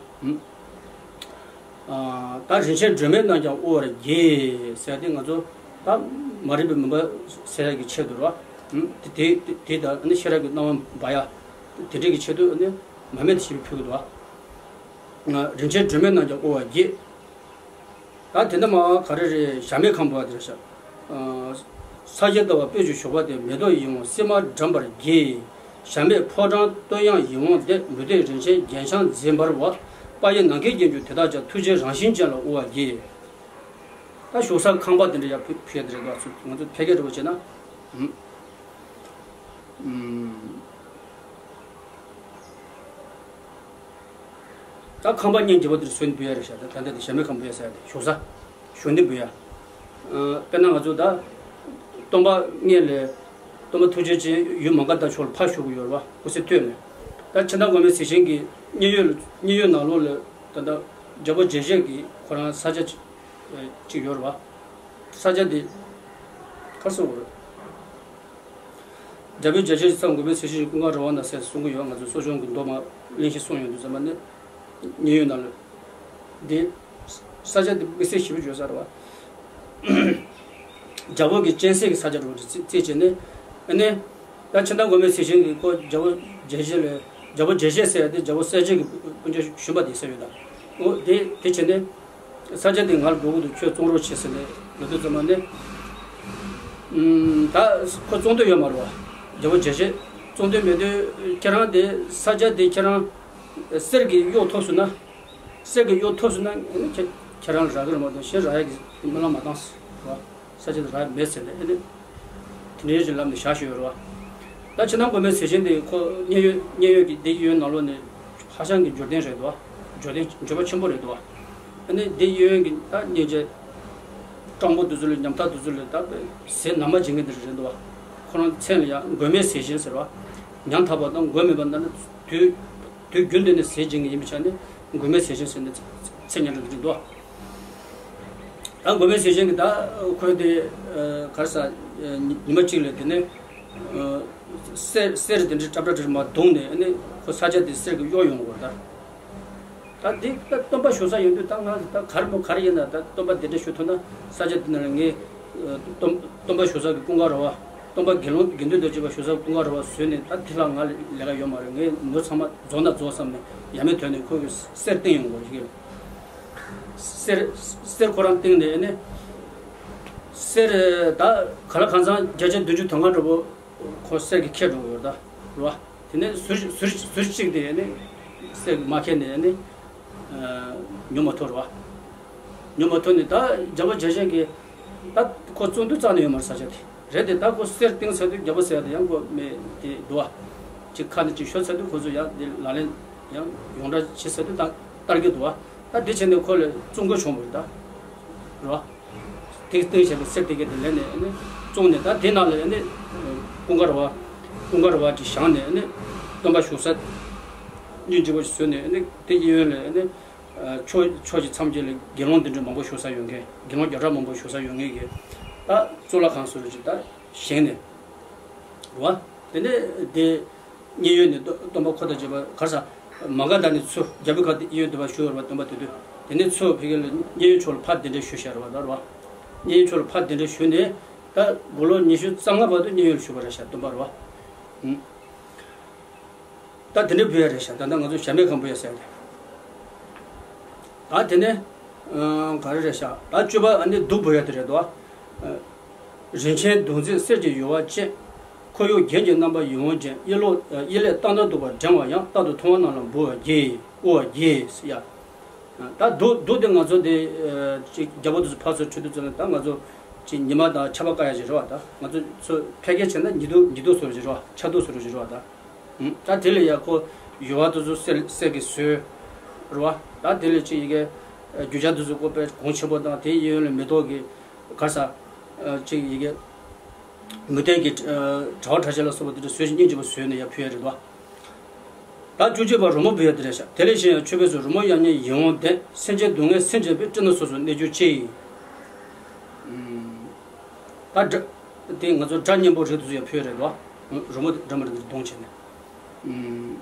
ཨ། ད་རིན་ཆེན་སྒྲོན་མེ་རྣམས་ཀྱང་དབོར་བར་བགྱི་ཟེར་ཏེ་ང་ཚོ་ད་མ་རིག་པའི་མུན་པ་སེལ་ཡག་གི་ཆེད་དུ་རོ། དེ་དེ་དེ་དང་ཨ་ནི་ཤེས་རབ་ཀྱི་སྣང་བ་འབར་ཡ། དེ་འདྲ་གི་ཆེད་དུ་ཨ་ནི་མར་མེ་དེ་ཞིག་ཕུལ་གི་འདུག་རིན་ཆེན་སྒྲོན་མེ་རྣམས་ཀྱང་དབོར་བར་བགྱི། ད་དེ་འདྲ་མ་ག་རེ་རེད། ཞབས་མེད་ཁང་བུ་བ་དེར་ཤ། ས་གཞི་ལྟ་བུ་སྤོས་ཀྱི་བྱུག་པ་དེ། མེ་ཏོག་ཡིད་འོང་སིལ་མ་དགྲམ་པར་བགྱི། ཞབས་མེད་ཕོ་བྲང་སྟོད་དབྱངས་ཡིད་འོང་ལྡེབ། མུ་ཏིག་རིན་ཆེན་རྒྱན་འཕྱང་འཛིན་འབར་བ། དཔལ་གྱི་ནམ་མཁའི་རྒྱན་གྱུར་དེ་དག་ཀྱང་། ཐུགས་རྗེའི་རང་བཞིན་ཅན་ལ་དབུལ་བར་བགྱི། ད་བཞུགས་ས་ཁང་པ་དེ་འདྲ་ཡར་ཕུལ་ཕུལ་ཡ་དེ་རེད་འདུག་ང་ཚོ་ཕལ་སྐད་འདྲ་པོ་བྱས་ན། ཨུམ། ཨུམ། ད་ཁང་པ་སྙིང་རྗེ་པོ་དེར་གསོན་འབུལ་ཡ་རེད་ཤག་ད་ད་ལྟ་དེ་ཞབས་མེད་ཁང་འབུལ་ཡ་ཟེར་ཡ་དེ་བཞུགས་ས། བཞུགས་གནས་འབུལ་ཡ། ཨ། དཔེར་ན་ང་ཚོ་ད་སྟོན་པ་སྔོན་ལ་སྟོན་པ་ཐུགས་རྗེ་ཅན་ཡུལ་མ་ག་དྷ་ཕྱོགས་ལ་ཕར་བཞུགས་ཀྱི་ཡོད་རེད་བ། སྐུ་ཚེ་སྟོད་ནས། ད་ཕྱི་ནང་སྒོ་མེད་ཟས་སྦྱིན་གྱི་མཉན་ཡོད་མཉན་ཡོད་ནང་ལོགས་ལ་ད་ལྟ་རྒྱལ་པོ་རྒྱལ་བྱེད་ཀྱི་ཁོ་རང་ས་ཆ་ཅིག་ཡོད་རེད་བ། ས་ཆ་དེ་ག་རེ་ཟེར་དགོས་རེད། རྒྱལ་པོ་རྒྱལ་བྱེད་ཀྱི་ས་མགོན་པོའི་ཚེ་ཤེས་ཀུན་དགའ་རི་བོ་ན་ཟེར་གསུང་གི་ཡོད། ང་ཚོ་གསོ་སྦྱོང་གི་མདོ་མ་གླེང་གཞི་གསུངས་ཡོང་དུས་ཙམ་པ་ནི་མཉན་ཡོད་ནང་ལ་འདི་ས་ཆ་འདི་དམིགས་བསལ་ཞེ་པོ་བརྗོད་ས་རེད་བ། རྒྱལ་པོ་གི་སྤྱན་གཟིགས་ཀྱི་ས་ཆ་འདྲ་བོ་རྩིས་བྱས་ནས་ཨ་ནི་ད་ཕྱི་ནང་སྒོ་མེད་ཟས་སྦྱིན་གྱི་ཁོ་རྒྱལ་པོ་རྒྱལ་བྱེད་ལ་རྒྱལ་པོ་རྒྱལ་བྱེད་ཟེར་ཡ་དེ་རྒྱལ་པོ་གསལ་བྱེད་ཀྱི་སྤུན་ཀྱག་གཞོན་པ་དེ་ཟེར་ཡོད་ད། འོ་དེ་དེ་བྱས་ནས། ས་ཆ་དེ་ང་ལ་འགྲོ་གི་འདུག་ཁྱོད་བཙོང་རོགས་བྱེད་ཟེར་ནས་ལབ་དུས་ཙམ་པ་ནས། ཨུམ། ད་ཁོ་བཙོང་འདོད་ཡོད་མ་རེད་བ། རྒྱལ་པོ་རྒྱལ་བྱེད་བཙོང་འདོད་མེད་དུས་ཁྱེད་རང་དེ་ས་ཆ་དེ་ཁྱེད་རང་གསེར་གྱིས་གཡོག་ཐུབ་སོང་ན། གསེར་གྱིས་གཡོག་ཐུབ་སོང་ན་ཁྱེད་ཁྱེད་རང་ལ་རག་གི་རེད་མ་གཏོགས་གཞན་རག་ཡག་གི་སྨོན་ལམ་མ་བཏང་ཟེར་བ། ས་ཆ་དེ་རག་མེད་ཟེར་ནས་ཨེ་ནི། དེ་འདྲའི་ལམ་ནས་བཞག་ཞུས་ཡོད་རེད་བ། ད་ཕྱི་ནང་སྒོ་མེད་ཟས་སྦྱིན་དེ་ཁོ་མཉན་ཡོད་མཉན་ཡོད་ཀྱི་དེ་ཡོད་ནང་ལོགས་ནས་ཧ་ཅང་གི་འབྱོར་ལྡན་རེད་འདུག་བ། འབྱོར་ལྡན་འབྱོར་པ་ཆེན་པོ་རེད་འདུག་བ། ཨ་ནི་དེ་ཡོད་ཀྱི་ད་སྙིང་རྗེ་སྤྲང་པོ་དེ་ཚོ་ལ་ཉམ་ཐག་དེ་ཚོ་ལ་ད་ཟས་ནང་མ་སྦྱིན་མཁན་དེ་རེད་འདུག་བ། ཁོ་རང་མཚན་ལ་ཡང་མགོན་མེད་ཟས་སྦྱིན་ཟེར་བ། ཉམ་ཐག་པ་དང་མགོན་མེད་པ་འདི་ནི་དུས་དུས་རྒྱུན་དུ་ནི་ཟས་སྦྱིན་མཁན་ཡིན་པའི་ཆ་ནས་མགོན་མེད་ཟས་སྦྱིན་ཟེར་ནས་མཚན་ཉར་འགྲོ་གི་འདུག་ད་མགོན་མེད་ཟས་སྦྱིན་གྱི་ད་ཁོས་དེ་ག་རེ་ཟ། ཉི་མ་གཅིག་ལ་དེ་ནས་གསེར་གསེར་དེ་འདྲའི་ཏྲབ་ཏྲབ་དེ་མར་བརྡུངས་ནས་ཨ་ནི་ཁོ་ས་ཆ་དེ་གསེར་གྱིས་གཡོགས་ཡོང་གི་ཡོད་རེད་ད། ད་འདི་ད་སྟོན་པ་བཞུགས་ས་ཡོང་དུས་ད་ང་ད་ག་རེ་མོ་ག་རེ་ཡིན་ན་ད་སྟོན་པ་འདི་འདྲ་ཞུ་ཐུབ་ན་ས་ཆ་འདི་ནང་ལ་ངས་སྟོན་སྟོན་པ་བཞུགས་ས་གི་ཀུན་དགའ་ར་བ། སྟོན་པ་དགེ་སློང་དགེ་འདུན་དང་བཅས་པ་བཞུགས་ས་ཀུན་དགའ་ར་བ་བཟོས་ནས་ད་དེ་ལ་ང་ལས་ཀ་ཡོད་མ་རེད། ངས་ནོར་ཚང་མ་རྫོགས་ན་རྫོགས་བསམ་ནས་ཡ་མེད་དོན་ནས་ཁོ་གི་གསེར་བཏིང་ཡོང་དགོས་ཞིག་གསེར་གསེར་ཁོ་རང་བཏིང་ནས་ཨ་ནི་གསེར་ད་ག་ལ་གང་ཚང་བརྒྱ་ཆ་བདུན་ཅུ་དོན་ལྔ་འདྲ་པོ་ཁོ་གསེར་གྱི་ཁྱེར་འགྲོ་གི་ཡོད་ད་རེད་བ། དེ་ནས་ཟུར་ཟུར་ཟུར་གཅིག་དེ་ཨ་ནི་གསེར་གྱི་མ་ཁྱེར་ནས་ཨ་ནི་ཉོ་མ་ཐུབ་རེད་བ། ཉོ་མ་ཐུབ་ནས་ད་རྒྱལ་པོ་རྒྱལ་བྱེད་ཀྱི་ད་ཁོ་བཙོང་དུས་རྩ་ནས་ཡོད་མ་རེད་ས་ཆ་དེ། རེད་དེ་ད་ཁོ་གསེར་བཏིང་ཚར་དུས་རྒྱལ་པོ་ཟེར་ཡ་དེ་ཡང་ཁོ་མེད་དེ་འདུག་བ། ཅིག་ཁ་ནས་ཅིག་ཤོར་ཚར་དུས་ཁོ་ཚོ་ཡང་དེ་ལག་ལེན་ཡང་ཡོངས་གྲགས་བྱེད་ཚར་དུས་ད་ལྟར་གྱི་འདུག་བ། ད་དེ་བྱས་ནས་ཁོ་ལ་བཙོང་དགོས་བྱུང་བ་རེད་ད། རེད་བ། དེ་བཏིང་བྱས་ནས་གསེར་དེ་གས་དེ་ལེན་ནས་ཨ་ནི་བཙོང་ནས་ད་དེ་ནང་ལ་ཨ་ནི་ཀུན་དགའ་ར་བ། ཀུན་དགའ་ར་བ་ཅིག་བཞེངས་ནས་ཨ་ནི་སྟོན་པ་བཞུགས་ས་སྙིང་རྗེ་པོ་ཞིག་བཟོས་ནས་ཨ་ནི་དེ་གཡས་གཡོན་ལ་ཨ་ནི། ཕྱོགས་ཕྱོགས་ཀྱི་མཚམས་བརྒྱད་ལ་དགེ་སློང་དེ་འདྲ་མང་པོ་བཞུགས་ས་ཡོད་མཁན། དགེ་སློང་བརྒྱ་ཕྲག་མང་པོ་བཞུགས་ས་ཡོད་མཁན་གྱི་ད་གཙུག་ལག་ཁང་བཟོ་འདྲ་ཅིག་ད་བཞེངས་ནས་རེད་བ། དེ་ནས་དེ་མཉན་ཡོད་ནས་སྟོན་སྟོན་པ་འཁོར་དང་བཅས་པ་ག་རེ་ཟ། མ་ག་དྷ་ནས་ཚུར་རྒྱལ་པོའི་ཁབ་དེ་གཡས་གཡོན་དུ་བ་བཞུགས་ཡོད་རེད་བ། སྟོན་པ་དེ་དུས་དེ་ནས་ཚུར་ཕ་གི་ལ་མཉན་ཡོད་ཕྱོགས་ལ་ཕར་དེ་འདྲ་བཞུགས་བཞག་རེད་བ། ད་རེད་བ། མཉན་ཡོད་ཕྱོགས་ལ་ཕར་དེ་འདྲ་བཞུགས་ནས་ད་དགུང་ལོ་ཉི་ཤུ་རྩ་ལྔ་བར་དུ་མཉན་ཡོད་ལ་བཞུགས་པ་རེད་ཤག་སྟོན་པ་རེད་བ། ད་དེ་འདྲའི་བུ་ཡ་རེད་ཤག་ད་ལྟ་ང་ཚོ་ཞབས་མེད་ཁང་བུ་ཡ་ཟེར་ཡ་རེད། ད་དེ་ནས་ག་རེ་རེད་ཤག་ད་བཅུ་པ་ཨ་ནི་གདུགས་བུ་ཡ་དེ་རེད་དོ། རིན་ཆེན་གདུགས་མཛེས་གསེར་གྱི་ཡུ་བ་ཅན། ཁོར་ཡུག་རྒྱན་གྱི་རྣམ་པ་ཡིད་འོང་ཅན། གཡས་ལོགས་གཡས་ལས་རྟ་མདའ་གདུག་པ་བསྒྲེང་བ་ཡང་། རྟག་ཏུ་མཐོང་བ་རྣམས་ལ་འབུལ་བར་བགྱི། དབུལ་བར་བགྱི་ཟེར་ཡ། ད་གདུགས་གདུགས་དེ་ང་ཚོ་དེ་ཅིག་རྒྱལ་པོ་དེ་ཚོ་ཕར་ཚུར་ཁྲིད་དུས་ཙམ་ནས་ད་ང་ཚོ་ཅིག་ཉི་མ་དང་ཆར་པ་བཀག་ཡ་ཞིག་རེད་བ། ད་ང་ཚོ་ཚོ་ཕལ་སྐད་བྱས་ན་ཉི་གདུགས་ཉི་གདུགས་བཟོ་འདྲ་ཞིག་རེད་བ། ཆར་གདུགས་བཟོ་འདྲ་ཞིག་རེད་བ་ད། ད་དེ་ལ་ཡ་ཁོ་ཡུ་བ་དེ་ཚོ་གསེར་གསེར་གྱིས་བཟོས་རེད་བ། ད་དེ་ལས་ཅིག་ཡི་གེ་རྒྱུ་ཆ་འདི་ཚོ་ཀོ་པའི་གོང་ཆེན་པོ་དང་དེའི་གཡས་གཡོན་ལ་མེ་ཏོག་གི་ག་ས་ཅིག་ཡི་གེ་མུ་ཏན་གྱི་དྲ་བ་གྲགས་ཅན་ལ་སོགས་པ་དེ་འདྲ་བཟོས་ཤིང་སྙིང་རྗེ་པོ་བཟོས་ནས་ཡར་ཕུལ་ཡ་རེད་དོ། ད་བཅུ་གཅིག་པ་རོལ་མོ་འབུལ་ཡ་དེ་རེད་ཤག་དེ་ལས་གཞན་ཡང་མཆོད་པའི་ཚུལ། རོལ་མོ་དབྱར་ཉིན་ཡིད་འོང་ལྡན། སེམས་ཅན་སྡུག་བསྔལ་སེལ་བྱེད་པའི། སྤྲིན་ནག་སོ་སོར་གནས་གྱུར་ཅིག་ད་སྒྲ་དེ་ང་ཚོ་སྒྲ་སྙན་པོ་རེད་འདུག་ཡ་ཕུལ་རེད་དོ། རོལ་མོ་སྒྲ་མ་རེད་འདུག་གདོང་བྱས་ནས།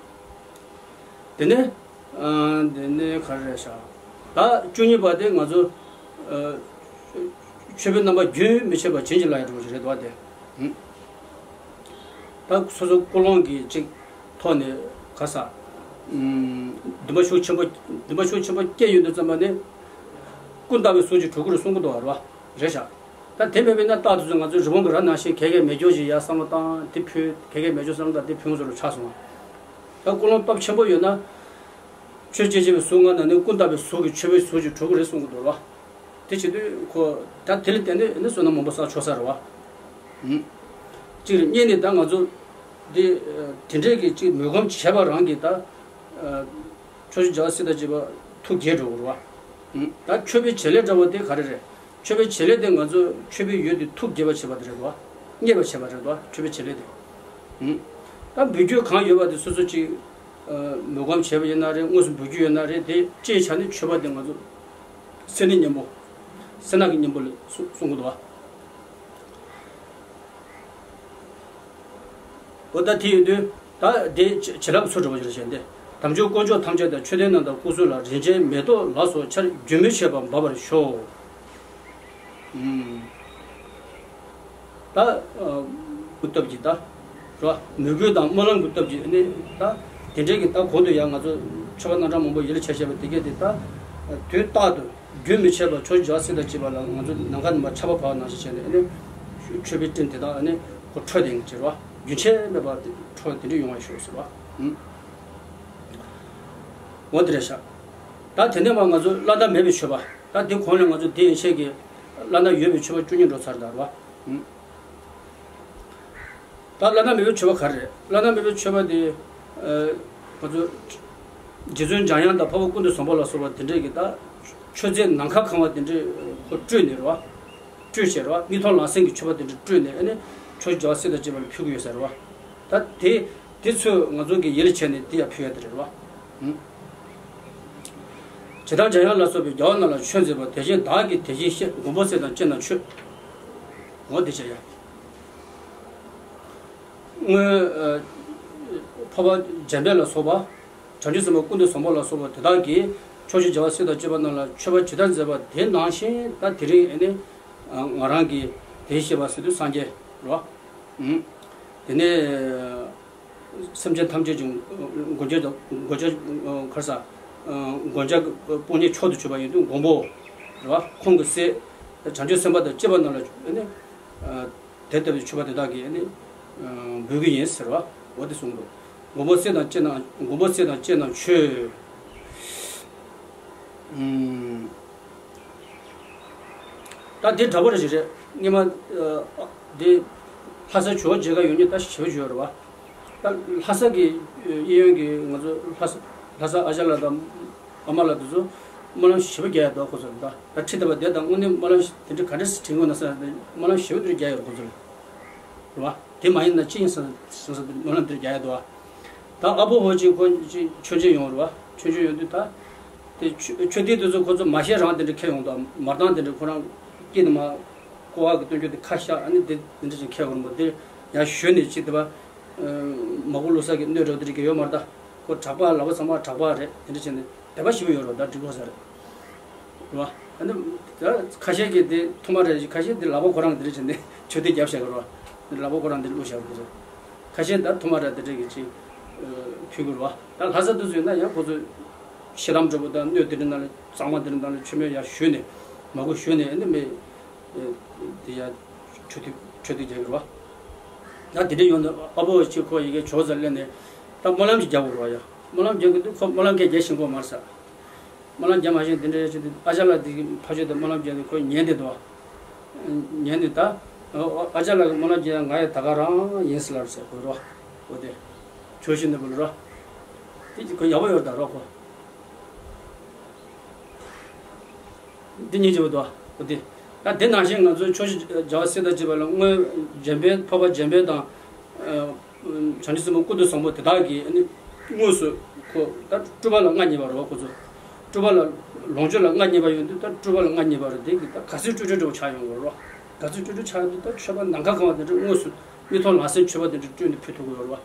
དེ་ནས་དེ་ནས་ག་རེ་རེད་ཤག་ད་བཅུ་གཉིས་པ་དེ་ང་ཚོ་མཆོད་པའི་རྣམ་པ་རྒྱུན་མི་འཆད་པར་བྱིན་གྱིས་བརླབ་ཡ་འདྲ་བོ་ཞིག་རེད་དོ། དེ་ད་སོ་སོ་ཀུན་སློང་གི་ཅིག་ཐོག་ནས་ག་ས་འདུན་པ་ཤུགས་ཆེན་པོ་འདུན་པ་ཤུགས་ཆེན་པོ་སྐྱེས་ཡོང་དུས་ཙམ་པ་ནས་ཀུན་བཏགས་པའི་གཟུགས་ཀྱི་གྲོགས་ཀྱི་རེད་གསུང་གི་འདུག་བ་རེད་བ། རེད་ཤག་ད་དེ་མེད་པས་ན་རྟག་ཏུ་ང་ཚོའི་རི་བོང་གི་རྭ་ནང་བཞིན་གད་གད་མེད་སྐྱོ་ཞིག་ཡར་བསམ་བློ་བཏང་དེ་ཕུལ། གད་གད་མེད་སྐྱོ་བསམ་བློ་བཏང་དེ་ཕུལ་བཟོ་འདྲ་ཆགས་སོང་བ། ད་ཀུན་སློང་སྟོབས་ཆེན་པོ་ཡོད་ན། ཆོས་སྐྱེ་མཆེད་པའི་གཟུགས་ལྔ་ནང་ནས་ཀུན་བཏགས་པའི་གཟུགས་ཀྱི་མཆོད་པའི་གཟུགས་ཀྱི་གྲོགས་ཀྱི་རེད་གསུང་གི་འདུག་བ། དེ་བྱེད་དུས་ཁོ་ད་དེ་ལ་བརྟེན་ནས་ནི་བསོད་ནམས་མང་པོ་བསགས་ཆོག་ས་རེད་བ། ཨུམ། གཅིག་རེད། གཉིས་ནི་ད་ང་ཚོ་འདི་དེ་འདྲས་ཀྱི་གཅིག་མོས་གུས་བྱས་པ་རང་གིས་ད་ཕྱོགས་བཅུའི་རྒྱལ་བ་སྲས་དང་བཅས་པ་ཐུགས་དགྱེས་འགྲོ་གི་རེད་བ། ཨུམ། ད་མཆོད་པའི་བྱེད་ལས་འདྲ་བོ་དེ་ག་རེ་རེད། མཆོད་པའི་བྱེད་ལས་དེ་ང་ཚོ་མཆོད་པའི་འོས་དེ་ཐུགས་དགྱེས་པ་བྱེད་པ་དེ་རེད་བ། མཉེས་པ་བྱེད་པ་རེད་བ། མཆོད་པའི་བྱེད་ལས་དེ། ཨུམ། ད་འབུལ་རྒྱུ་གང་ཡོད་པ་དེ་སོ་སོ་གཅིག་མོས་གུས་བྱས་པ་ཡིན་ན་རེད། དངོས་སུ་འབུལ་རྒྱུ་ཡོད་ན་རེད། དེ་སྤྱིའི་ཆ་ནས་མཆོད་པ་དེ་ང་ཚོ་སེར་སྣའི་གཉེན་པོ། སེར་སྣ་གི་གཉེན་པོ་ལ་གསུང་གསུང་གི་འདུག་བ། འོ་ད་དེ་ཡིན་དུས་ད་དེ་བྱེད་བྱེད་ལས་ཚུལ་འདྲ་བོ་ཞིག་ལ་བྱས་ཏེ། དམ་ཆོས་དཀོན་མཆོག་ཐམས་ཅད་དང་། མཆོད་རྟེན་རྣམས་དང་སྐུ་གསུམ་ལ། རིན་ཆེན་མེ་ཏོག་ལ་སོགས་ཆར། རྒྱུན་མི་འཆད་པར་འབབ་པར་ཤོག་ཨུམ། ད་ཨ་གུ་སྟབས་ཀྱིས་ད་རོ། མོས་གུས་དང་སྨོན་ལམ་གྱི་སྟབས་ཀྱིས་ནི་ད་དེ་འདྲའི་གི་ད་གོང་དུ་ཡང་ང་ཚོ་མཆོད་པ་རྣམ་གྲངས་མང་པོ་ཡིད་ལ་བྱས་བྱས་པ་དེ་གས་དེ་ད་དུས་རྟག་ཏུ་རྒྱུན་མི་འཆད་པར་ཕྱོགས་བཅུའི་རྒྱལ་བ་སྲས་དང་བཅས་པ་ལ་ང་ཚོ་ནམ་མཁའ་ནས་མར་ཆར་པ་བབས་ནང་བཞིན་བྱས་ནས་ནི་མཆོད་པའི་སྤྲིན་དེ་དག་ནི་ཁོ་འཕྲོ་དེ་ཅིག་རོ། རྒྱུན་ཆད་མེད་པར་འཕྲོ་དེ་འདྲ་ཡོང་བར་ཤོག་ཟེར་བ། ཨུམ། འོ་དེ་རེད་ཤག་ད་དེ་ནས་མར་ང་ཚོ་བླ་ན་མེད་པའི་མཆོད་པ། ད་དེ་གོང་ནས་ང་ཚོ་དེ་ཡན་ཆད་ཀྱི་བླ་ན་ཡོད་པའི་མཆོད་པ་བཅུ་གཉིས་འགྲོ་ཚར་ད་རེད་བ། ཨུམ། ད་བླ་ན་མེད་པའི་མཆོད་པ་ག་རེ་རེད། བླ་ན་མེད་པའི་མཆོད་པ་དེ་ཨ་ང་ཚོ་རྗེ་བཙུན་འཇམ་དབྱངས་དང་འཕགས་པ་ཀུན་ཏུ་བཟང་པོ་ལ་སོགས་པ་དེ་འདྲས་ཀྱི་ད་མཆོད་རྫས་ནམ་མཁའ་གང་བ་དེ་འདྲས་ཁོ་སྤྲུལ་ནས་རེད་བ། སྤྲུལ་བྱས་རེད་བ། མིག་མཐོང་ལག་ཟིན་གྱི་མཆོད་པ་དེ་འདྲས་སྤྲུལ་ནས་ཨ་ནི་ཕྱོགས་བཅུའི་རྒྱལ་བ་སྲས་དང་བཅས་པ་ལ་ཕུལ་གྱི་ཡོད་ས་རེད་བ། ད་དེ་དེ་ཚོས་ང་ཚོ་གི་ཡིད་ལ་བྱས་ནས་དེ་ཡང་ཕུལ་ཡ་དེ་རེད་བ། ཨུམ། ཇི་ལྟར་འཇམ་དབྱངས་ལ་སོགས་པའི་རྒྱལ་བ་རྣམས་ལ་མཆོད་མཛད་པ། དེ་བཞིན་བདག་གིས་དེ་བཞིན་གཤེགས། མགོན་པོ་སྲས་དང་བཅས་རྣམས་མཆོད། འོ་དེ་བྱས་ཡ། སྔོན་ཨ་འཕགས་པ་འཇམ་དཔལ་ལ་སོགས་པ། བྱང་ཆུབ་སེམས་དཔའ་ཀུན་ཏུ་བཟང་པོ་ལ་སོགས་པ་དེ་དག་གིས་ཕྱོགས་བཅུའི་རྒྱལ་བ་སྲས་དང་བཅས་པ་རྣམས་ལ་མཆོད་པ་ཇི་ལྟར་མཛད་པ་དེ་ནང་བཞིན་ད་དེ་རིང་ཨ་ནི་ང་རང་གིས་དེ་བཤད་པ་ཟེར་དུས་སངས་རྒྱས་རོ། ཨུམ། དེ་ནས་སེམས་ཅན་ཐམས་ཅད་ཀྱི་མགོན་སྐྱབས་དང་མགོན་སྐྱབས་ག་རེ་ཟ་མགོན་སྐྱབས་དཔུང་གཉེན་མཆོག་ཏུ་གྱུར་པ་ཡིན་དུས་མགོན་པོ་རེད་བ། ཁོང་གི་སྲས་བྱང་ཆུབ་སེམས་དཔའ་དང་བཅས་པ་རྣམས་ལ་ཨ་ནི། དེ་ལྟ་བུའི་མཆོད་པ་དེ་དག་གིས་ནི་འབུལ་གྱི་ཡིན་ཟེར་བ། འོ་དེ་གསུངས་འདུག་མགོན་པོ་སྲས་དང་བཅས་རྣམས་མགོན་པོ་སྲས་དང་བཅས་རྣམས་མཆོད། ཨུམ། ད་འདི་འདྲ་པོ་རེ་ཞིག་རེད། སྔོན་མ་འདི་ལྷ་ས་ཇོ་བོ་མཇལ་ཁ་ཡོང་མཁན་ད་ཞེ་པོ་ཅིག་ཡོད་རེད་བ། ད་ལྷ་ས་གི་གཡས་གཡོན་གྱི་ང་ཚོ་ལྷ་ས་ལྷ་ས་ཨ་ཅག་ལགས་དང་། ཨ་མ་ལགས་དེ་ཚོ་སྨོན་ལམ་ཞེ་པོ་རྒྱག་ཡ་འདུག་ཁོ་ཚོ་ལ། ད་ད་ཁྲིད་བསྡད་པ་དེ་དང་དངོས་གནས་སྨོན་ལམ་དེ་འདྲ་ག་འདྲ་སེ་བྱེད་དགོས་ན་ཟེར་ན་སྨོན་ལམ་ཞེ་པོ་འདི་འདྲ་རྒྱག་ཡོད་རེད་ཁོ་ཚོ་ལ། རེད་བ། དེ་མ་ཡིན་ན་ཅི་ཡིན་ཟེར་ཟེར་ཟེར་སྨོན་ལམ་འདི་འདྲ་རྒྱག་ཡ་འདུག་བ། ད་ཨ་པོ་བོ་གཅིག་ཁོ་གཅིག་མཆོད་མཇལ་ཡོང་རེད་བ། མཆོད་མཇལ་ཡོང་དུས་ད་དེ་མཆོད་མཆོད་རྟེན་དེ་ཚོ་ཁོ་ཚོ་མ་བཤད་རང་དེ་འདྲ་འཁྱེར་ཡོང་འདུག་མར་ཐང་དེ་འདྲ་ཁོ་རང་དཀྱིལ་ནས་མར་ཀོ་བ་གི་སྟོན་རྒྱུ་དེ་ཁ་ཤགས་ཨ་ནི་དེ་དེ་འདྲ་ཅིག་འཁྱེར་ཡོང་རེད་མོ། དེ་ཡང་ཞོན་ནས་ཅིག་དེ་བ། མ་གུ་བླུག་ས་གི་སྣོད་འདྲ་བོ་དེ་རིགས་ཀྱི་ཡོད་མ་རེད་ད། ཁོ་གྲགས་པ་ལག་པ་ཚང་མ་གྲགས་པ་རེད། དེ་འདྲ་བྱས་ནས་དད་པ་ཞེ་པོ་ཡོད་རེད་ད། འགྲིག་གོ་ས་རེད། རེད་བ། ཨ་ནི་ད་ཁ་ཤས་ཀྱིས་དེ་ཐོག་མ་རེད། ཁ་ཤས་དེ་ལག་པ་ཁོ་རང་དེ་འདྲ་བྱས་ནས་མཆོད་རྟེན་བརྒྱབ་བཞག་གི་རེད་བ། ལག་པ་ཁོ་རང་དེ་འདྲ་བླུགས་བཞག་གི་རེད། ཁ་ཤས་ད་ཐོག་མ་རེད་དེ་འདྲ་གི་ཅིག་ཕུལ་གི་རེད་བ། ད་ལྷ་ས་དུ་ཚོད་ན་ཡང་ཁོ་ཚོ་ཤེལ་དམ་འདྲ་བོ་དང་སྣོད་དེ་འདྲ་ནང་ལ་གཙང་མ་དེ་འདྲ་ནང་ལ་མཆོད་མེ་ཡར་ཞུས་ནས་མ་གུ་ཞུས་ནས་ཨ་ནི་མེ། དེ་ཡ་ཆོས་དུས་ཆོས་དུས་རྒྱག་གི་རེད་བ། ད་དེ་འདྲ་ཡོང་དུས་ཨ་ཕོ་གཅིག་ཁོ་ཡི་གེ་ཇོ་ཟེར་སླེབས་ནས་ད་སྨོན་ལམ་ཅིག་རྒྱག་དགོས་རེད་བ་ཡ། སྨོན་ལམ་རྒྱག་གི་འདུག་ཁོ་སྨོན་ལམ་སྐད་རྒྱག་ཤེས་ཀྱི་མ་རེད་ས། སྨོན་ལམ་རྒྱག་མ་ཤེས་དེ་འདྲ་བྱས་དུས་ཨ་ཅག་ལགས་དེ་ཕ་ཆོས་དེ་སྨོན་ལམ་རྒྱག་དུས་ཁོ་ཉན་བསྡད་འདུག་བ། ཉན་དུས་ད་ཨ་ཅག་ལགས་ཀྱི་སྨོན་ལམ་རྒྱག་ཡ་ང་ཡ་ད་ག་རང་ཡིན་ཟེར་ལབ་ཟེར་གོ་རེད་བ། འོ་དེ་ཇོ་ཞིག་འདི་བུ་ལ་ར། དེ་ཁོ་ཡག་པོ་ཡོད་རེད་ད་རོགས་ཁོ། འདི་གཉིས་བྱེད་པ་དོ། འོ་དེ། ད་དེ་ནང་བཞིན་ང་ཚོའི་ཆོས་ཀྱི་བྱ་བ་སྲིད་དང་བཅས་པ་ལ་སྔོན་འཇམ་དཔལ་འཕགས་པ་འཇམ་དཔལ་དང་། ཨ། བྱང་ཆུབ་སེམས་དཔའ་ཀུན་ཏུ་བཟང་པོ་དེ་དག་གིས་ནི་དངོས་སུ་ཁོ་ད་སྤྲུལ་པ་ལ་མངའ་བརྙེས་པ་རེད་བ། ཁོ་ཚོ་སྤྲུལ་པ་ལ་ལོངས་སྤྱོད་ལ་མངའ་བརྙེས་པ་ཡོང་དུས། ད་སྤྲུལ་པ་ལ་མངའ་བརྙེས་པ་རེད། དེ་གི་ད་ག་ཚོད་སྤྲུལ་སྤྲུལ་འདྲ་བོ་ཆགས་ཡོང་གི་རེད་བ། ག་ཚོད་སྤྲུལ་སྤྲུལ་ཆགས་ཡོང་དུས། ད་མཆོད་པ་ནམ་མཁའ་གང་བ་དེ་འདྲ་དངོས་སུ་མིག་མཐོང་ལག་ཟིན་མཆོད་པ་དེ་འདྲ་སྤྲུལ་ནས་ཕུལ་ཐུབ་ཀྱི་ཡོད་རེད་བ།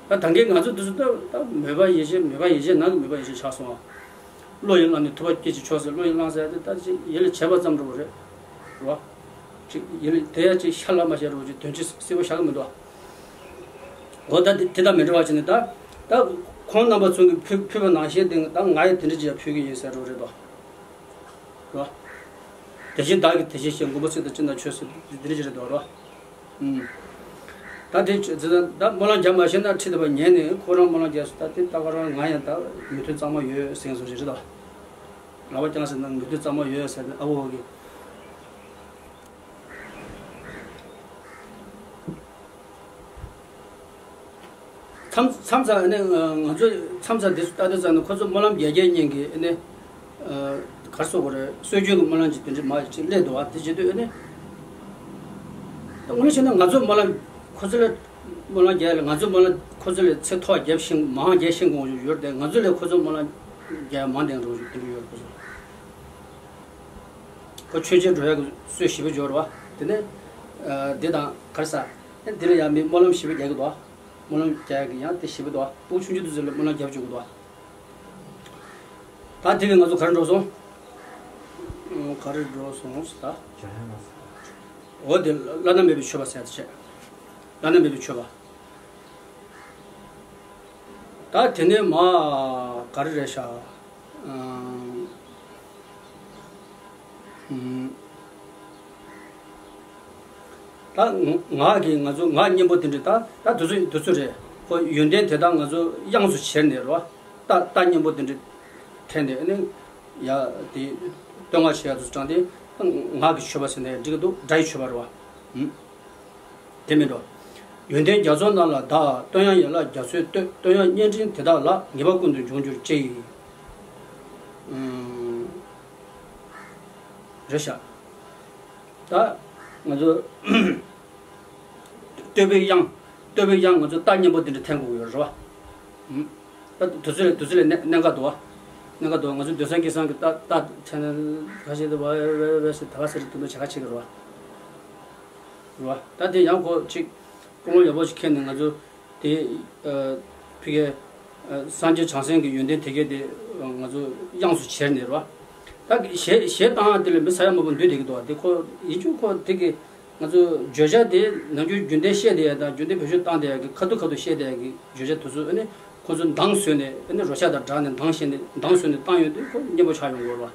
ད་ད་གིན་ང་ཚོ་འདི་ཚོ་ད་ད་མོས་པ་ཡིད་བྱེད། མོས་པ་ཡིད་བྱེད་ནང་གི་མོས་པ་ཡིད་བྱེད་ཆགས་སོང་བ། བློ་ཡིས་བླངས་ནས་ཐུབ་པ་སྐྱེད་ཅིག་ཆོག་ཟེར། བློ་ཡིས་བླངས་ཟེར་ཡ་དེ་ད་ཅིག་ཡིད་ལ་བྱེད་པ་ཙམ་འདྲ་བོ་རེད་བ། ཅིག་ཡིད་ལ་དེ་ཡ་ཅིག་ཤར་ལ་མ་ཤར་བ་ཅིག་དོན་སྤྱི་གསལ་པོ་ཤར་གི་མི་འདུག་འོ་ད་དེ་དེ་དང་མི་འདྲ་བ་བྱས་ནས། ད་ད་ཁོང་རྣམ་པ་ཚོ་གིས་ཕུལ་ཕུལ་བ་ནང་བཞིན་དེ་ད་ང་ཡི་དེ་འདྲ་ཅིག་ཡ་ཕུལ་གི་ཡིན་ཟེར་འདྲ་བོ་རེད་དོ། རེད་བ། དེ་བཞིན་བདག་གིས་དེ་བཞིན་གཤེགས། མགོན་པོ་ཚེ་དང་ཅི་འདྲ་མཆོད་ཟེར། དེ་འདྲ་ཅིག་རེད་དོ། རེད་བ། ཨུམ། ད་དེ་ཅི་ད་སྨོན་ལམ་རྒྱབ་མ་ཤེས་ན་ཁྲིད་དེ་བ་ཉན་ནས་ཁོ་རང་སྨོན་ལམ་རྒྱབ་སོང་། ད་དེ་ད་ག་རང་ང་ཡང་ད་མོས་མཐུན་གཙང་མ་ཡོད་ཟེར་བཟོ་ཞིག་རེད་དོ། ལག་པ་བརྐྱངས་ཟེར་ན་མོས་མཐུན་གཙང་མ་ཡོད་ཟེར་ནས་ཨ་བོ་གིས། མཚམས་མཚམས་ཚ་ནི་ང་ཚོ་མཚམས་ཚ་དེ་ཚོ་ལྟ་དུས་ཙམ་ནས་ཁོ་ཚོ་སྨོན་ལམ་རྒྱག་རྒྱག་ཉན་གི་ནི། གར་སོགས་པ་རེད། སྲོལ་རྒྱུན་གྱི་སྨོན་ལམ་གྱི་དེ་འདྲ་མ་ཅིག་སླེབས་འདུག་བ། དེ་བྱེད་དུས་ནི། དངོས་གནས་བྱས་ན་ང་ཚོ་སྨོན་ལམ་ཁོ་ཚོ་ལས་སྨོན་ལམ་རྒྱག་ཡ་ལ། ང་ཚོ་སྨོན་ལམ་ཁོ་ཚོ་ལས་ཚད་མཐོ་བ་རྒྱབ་ཤེས་མང་རྒྱག་ཤེས་དགོས་ཡོད་དེ། ང་ཚོ་ལས་ཁོ་ཚོ་སྨོན་ལམ་རྒྱག་ཡ་མང་དེ་འདྲ་ཡོད་དེ་འདྲ་ཡོད། ཁོ་ཚོ་ཁོ་མཆོད་མཇལ་འགྲོ་ཡ་གི་སྲོལ་ཞེ་པོ་ཅིག་ཡོད་རེད་བ། དེ་ནས་འདི་དང་གར་ས་འདི་ལ་ཡང་མི་སྨོན་ལམ་ཞེ་པོ་རྒྱག་གི་འདུག་བ། སྨོན་ལམ་རྒྱག་ཡ་གི་ཡང་དེ་ཞེ་པོ་འདུག་བ། སྤུ་གུ་ཆུང་ཆུང་དེ་ཚོ་ལ་སྨོན་ལམ་རྒྱབ་བཅུག་གི་འདུག་བ། ད་དེ་གི་ང་ཚོ་ག་རེ་འགྲོ་སོང་། ཨ། ག་རེ་འགྲོ་སོང་ཟེར་ད། འོ་དེ་བླ་ན་མེད་པའི་མཆོད་པ་ཟེར་ཡ་དེ་བྱས། བླ་ན་མེད་པའི་མཆོད་པ། ད་དེ་ནས་མ་ག་རེ་རེད་ཤག་ཨ། ཨུམ། ད་ང་གི་ང་ཚོ་ངག་སྙན་པོ་དེ་འདྲ། ད་ད་དུས་ཚོད་དུས་ཚོད་རེད། ཁོ་ཡོན་ཏན་དེ་དག་ང་ཚོ་དབྱངས་སུ་གྱེར་ནས་རོ། རྟ་རྟ་སྙན་པོ་དེ་འདྲ་འཐེན་ནས་ནི། ཡ་དེ་བསྟོད་བསྔགས་བྱེད་ཡ་དུ་དྲངས་ཏེ། ངག་གི་མཆོད་པ་ཟེར་ནས་འགྲིག་གི་འདུག་སྒྲ་ཡི་མཆོད་པ་རེད་བ། ཨུམ། དེ་མིན་འགྲོ། ཡོན་ཏན་རྒྱ་མཚོ་རྣམས་ལ་བདག་བསྟོད་དབྱངས་ཡན་ལག་རྒྱ་མཚོས་བསྟོད། བསྟོད་དབྱངས་སྙན་སྤྲིན་དེ་དག་ལ། ངེས་པར་ཀུན་ཏུ་འབྱུང་གྱུར་ཅིག་ཨུམ། རེད་ཤག་ད་ང་ཚོ་བསྟོད་པའི་དབྱངས། བསྟོད་པའི་དབྱངས་ང་ཚོ་རྟ་སྙན་པོ་འདི་འདྲ་འཐེན་དགོས་ཀྱི་ཡོད་རེད་བ། ཨུམ། ད་དུས་ཚོད་དུས་ཚོད་ལ་གནད་གནད་འགག་འདུག་བ། གནད་འགག་འདུག་བ། ང་ཚོ་འདོད་བསམ་སྐྱེད་བསམ་གྱི་རྟ་རྟ་འཐེན་ཁ་ཤས་དེ་བ་བ་བ་ཟེར་ད་ག་ཟེར་དུ་མ་བྱ་ཁ་ཆེ་གི་རེད་བ། རེད་བ། ད་དེ་ཡང་ཁོ་ཅིག་ཀུན་སློང་ཡག་པོ་ཞིག་འཁྱེར་ནས་ང་ཚོ་དེ་ཨ་ཕ་གི་ཨ་སངས་རྒྱས་བྱང་སེམས་ཀྱི་ཡོན་ཏན་དེ་གས་དེ་ང་ཚོ་དབྱངས་སུ་གྱེར་ནས་རེད་བ། ད་གཞས་གཞས་བཏང་དེ་ལ་མི་ས་ཡ་མང་པོ་འདུས་བསྡད་ཀྱི་འདུག་བ། དེ་ཁོ་ཡིན་རྒྱུ་ཁོ་དེ་གི་ང་ཚོ་བརྗོད་བྱ་དེ་ནམ་རྒྱུན་རྒྱུན་ལྡན་བཤད་བསྡད་ཡ་དང་རྒྱུན་ལྡན་བེད་སྤྱོད་བཏང་བསྡད་ཡ་གི་ཁ་ཐུག་ཁ་ཐུག་བཤད་བསྡད་ཡ་གི་བརྗོད་བྱ་དེ་ཚོ་ཨ་ནི་ཁོ་ཚོ་འདང་བཟོས་ནས། ཨ་ནི་རོལ་ཆ་དང་སྦྲགས་ནས་འདང་བྱས་ནས་འདང་བཟོས་ནས་བཏང་ཡོང་དུས་ཁོ་སྙན་པོ་ཆགས་ཡོང་གི་རེད་བ།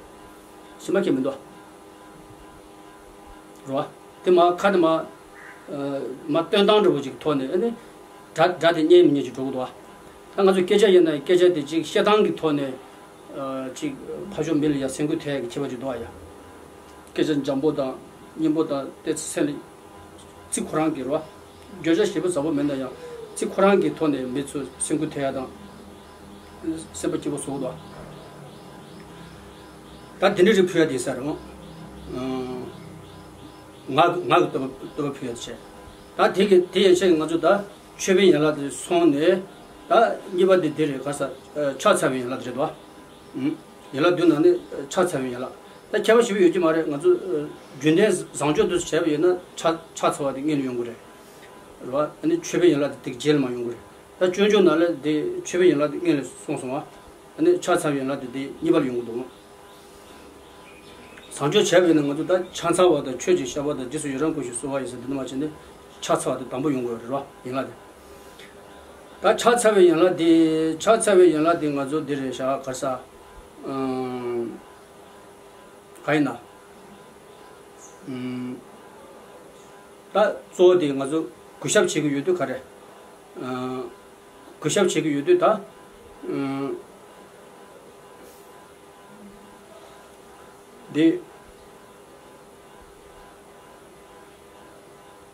ཤེས་མ་ཁེལ་མི་འདུག་རེད་བ། དེ་མ་ཁ་དེ་མ་ཨ་མ་སྟོན་སྟངས་འདྲ་བོ་ཅིག་ཐོག་ནས་ཨ་ནི་སྒྲ་སྒྲ་དེ་སྙན་མི་སྙན་ཅིག་འགྲོ་གི་འདུག་བ། ད་ང་ཚོ་སྐད་ཆ་ཡིན་ན་སྐད་ཆ་དེ་ཅིག་བཤད་སྟངས་ཀྱི་ཐོག་ནས་ཨ་ཅིག་ཕར་ཕྱོགས་མི་ལ་ཡ་སེམས་འགུལ་ཐེབས་ཡ་གི་ཁྱད་པར་ཅིག་འདུག་བ་ཡ། སྐད་ཆ་འཇམ་པོ་དང་སྙན་པོ་དང་དེ་སེམས་ལ་ཚིག་ཁོ་རང་གི་རེད་བ། བརྗོད་བྱ་ཞེ་པོ་ཟབ་པོ་མེད་ན་ཡང་ཚིག་ཁོ་རང་གི་ཐོག་ནས་མི་ཚོ་སེམས་འགུལ་ཐེབས་ཡ་དང་སེམས་པ་སྐྱིད་པོ་བཟོ་གི་འདུག་ད་དེ་འདྲ་རིགས་ཕུལ་ཡ་དེ་ས་རེད་འོང་། ངག་ངག་གི་བསྟོད་པ་བསྟོད་པ་ཕུལ་ཡ་དེ་བྱས། ད་དེ་གི་དེ་ཡན་ཆད་ང་ཚོ་ད་མཆོད་པའི་ཡན་ལག་དེ་སོང་ནས། ད་གཉིས་པ་དེ་དེ་རེད། ག་ས་ཕྱག་འཚལ་བའི་ཡན་ལག་དེ་རེད་འདུག་ཨུམ། ཡན་ལག་བདུན་ནང་ནས་ཕྱག་འཚལ་བའི་ཡན་ལག་ད་ཁྱད་པར་ཞེ་པོ་ཡོད་ཀྱི་མ་རེད། ང་ཚོ་ཨ་རྒྱུན་ལྡན་བཟང་སྤྱོད་དུ་བྱས་པ་ཡིན་ན་ཕྱག་ཕྱག་འཚལ་བ་དེ་སྔོན་ལ་ཡོང་གི་རེད། རེད་བ། ཨ་ནི་མཆོད་པའི་ཡན་ལག་དེ་དེ་རྗེས་ལ་མར་ཡོང་གི་རེད། ད་སྤྱོད་འཇུག་ནང་ལ་དེ་མཆོད་པའི་ཡན་ལག་དེ་སྔོན་ལ་གསུངས་སོང་བ། ཨ་ནི་ཕྱག་འཚལ་བའི་ཡན་ལག་དེ་དེ་གཉིས་པ་ལ་ཡོང་གི་འདུག་བཟང་སྤྱོད་བྱས་པ་ཡིན་ན་ང་ཚོ་ད་ཕྱག་འཚལ་བ་དང་མཆོད་ཅིང་བཤགས་པ་དང་། རྗེས་སུ་ཡི་རང་བསྐུལ་ཞིང་གསོལ་བ་ཡི་ཟེར་འདི་འདྲ་མ་བྱས་ནས་ཕྱག་འཚལ་བ་དེ་དང་པོ་ཡོང་གི་ཡོད་རེད་བ། ཡན་ལག་དེ། ད་ཕྱག་འཚལ་བའི་ཡན་ལག་དེ། ཕྱག་འཚལ་བའི་ཡན་ལག་དེ་ང་ཚོ་འདི་རེད་ཤག་ག་རེ་ཟ། ཨང་། ག་ཡིན་ན། ཨང་། ད་གཙོ་བོ་དེ་ང་ཚོ་གུས་ཞབས་བྱེད་ཀྱི་ཡོད་དུས་ག་རེ། ཨང་། གུས་ཞབས་བྱེད་ཀྱི་ཡོད་དུས་ད། ཨང་། འདི།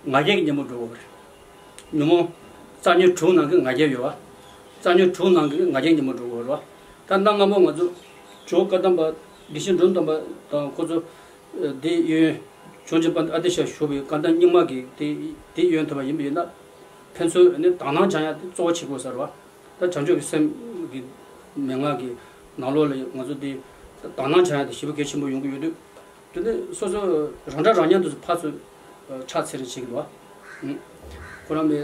ང་རྒྱལ་གྱི་གཉེན་པོ་འགྲོ་དགོས་པ་རེད། ཉོན་མོངས་རྩ་ཉོན་དྲུག་ནང་གི་ང་རྒྱལ་ཡོད་བ། རྩ་ཉོན་དྲུག་ནང་གི་ང་རྒྱལ་གྱི་གཉེན་པོ་འགྲོ་དགོས་པ་རེད་བ། ད་གནའ་སྔ་མོ་ང་ཚོ་ཇོ་བོ་བཀའ་གདམས་པ་ དགེ་བཤེས་འབྲོམ་སྟོན་པ་དང་ཁོ་ཚོ་ཨ་དེའི་གཡས་གཡོན་བྱུང་ཆེན་པ་ཨ་ཏི་ཤ་བཞུགས་པའི་བཀའ་གདམས་རྙིང་མ་གི་དེ་དེའི་གཡོན་ཐོབ་པ་ཡིན་པ་ཡིན་ན། ཕན་ཚུན་ནི་དག་སྣང་སྦྱང་ཡ་དེ་གཙོ་བོ་བྱེད་དགོས་ཟེར་བ། ད་བྱང་ཆུབ་ཀྱི་སེམས་ཀྱི་མན་ངག་གི་ནང་ལོགས་ལ་ང་ཚོ་དེ་དག་སྣང་སྦྱང་ཡ་དེ་ཞེ་པོ་གལ་ཆེན་པོ་ཡོང་གི་ཡོད་དུས། དེ་ནས་སོ་སོ་རང་འདྲ་རང་མཉམ་དུ་ཕར་ཚུར་ཕྱག་འཚལ་རེས་བྱེད་ཀྱི་འདུག་ཁོ་རང་མི་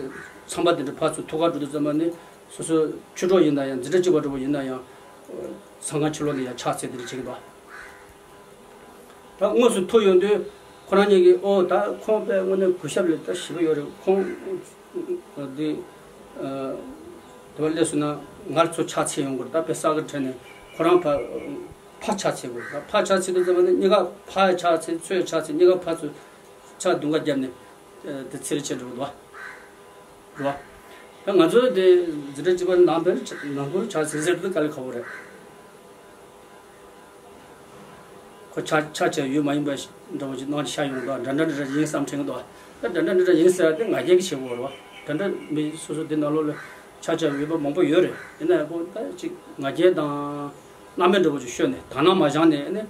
ཚངས་པ་དེ་འདྲ་ཕར་ཚུར་ཐུག་གར་འགྲོ་དུས་ཙམ་པ་ནི་སོ་སོ་ཆོས་གྲོགས་ཡིན་ན་ཡང་འཛིན་གྲྭ་གཅིག་པ་འདྲ་པོ་ཡིན་ན་ཡང་། ཚང་ཁང་ཕྱི་ལོགས་ནས་ཡང་ཕྱག་འཚལ་དེ་འདྲ་བྱེད་ཀྱི་འདུག་ད་དངོས་སུ་ཐུག་ཡོང་དུས་ཁོ་རང་ཉིད་ཀྱིས་ཨོ་ད་ཁོང་དཔེ་དངོས་གནས་གུས་ཞབས་ལས་ད་ཞེ་པོ་ཡོད་རེད། ཁོང་འདི་དེ་བ་སླེབས་སོང་ན་ང་ཚོ་ཕྱག་འཚལ་ཡོང་དགོས་རེད། ད་དཔེ་གསར་གི་དྲན་ནས་ཁོ་རང་ཕར་ཕར་ཕྱག་འཚལ་དགོས་རེད། ད་ཕར་ཕྱག་འཚལ་དུས་ཙམ་པ་ནི་གཉིས་ཀ་ཕར་ཕྱག་འཚལ་ཚུར་ཕྱག་འཚལ་གཉིས་ཀ་ཕར་ཚུར་ཕྱག་མདུན་ཁ་བརྒྱབ་ནས་དེ་ཚེ་རིང་བྱེད་འགྲོ་གི་འདུག་རེད་བ། ད་ང་ཚོ་དེ་འཛིན་གྲྭ་གཅིག་པ་ནང་པའི་ནང་ཁུལ་ཕྱག་འཚལ་ཟེར་དུས་དཀའ་ལས་ཁག་པོ་རེད། ཁོ་ཆ་ཆ་ཆ་ཡོད་མ་ཡིན་པ་འདྲ་བོ་ཅིག་གནང་ཤག་ཡོང་དུས་འདྲ་འདྲ་འདྲ་འདྲ་ཡིན་བསམ་དྲན་གི་འདུག་ད་འདྲ་འདྲ་འདྲ་འདྲ་ཡིན་ཟེར་ཏེ་ང་རྒྱལ་གྱི་བྱེད་དགོས་རེད་བ། འདྲ་འདྲ་མི་སོ་སོ་དེ་ནང་ལོགས་ལ་ཆ་ཆ་ཡོད་པ་མང་པོ་ཡོད་རེད། ཡིན་ན་ཡང་ཁོ་ད་ཅིག་ང་རྒྱལ་དང་རྣམ་པའི་འདྲ་བོ་ཅིག་ཤོར་ནས་དག་སྣང་མ་སྦྱངས་ནས་ནི།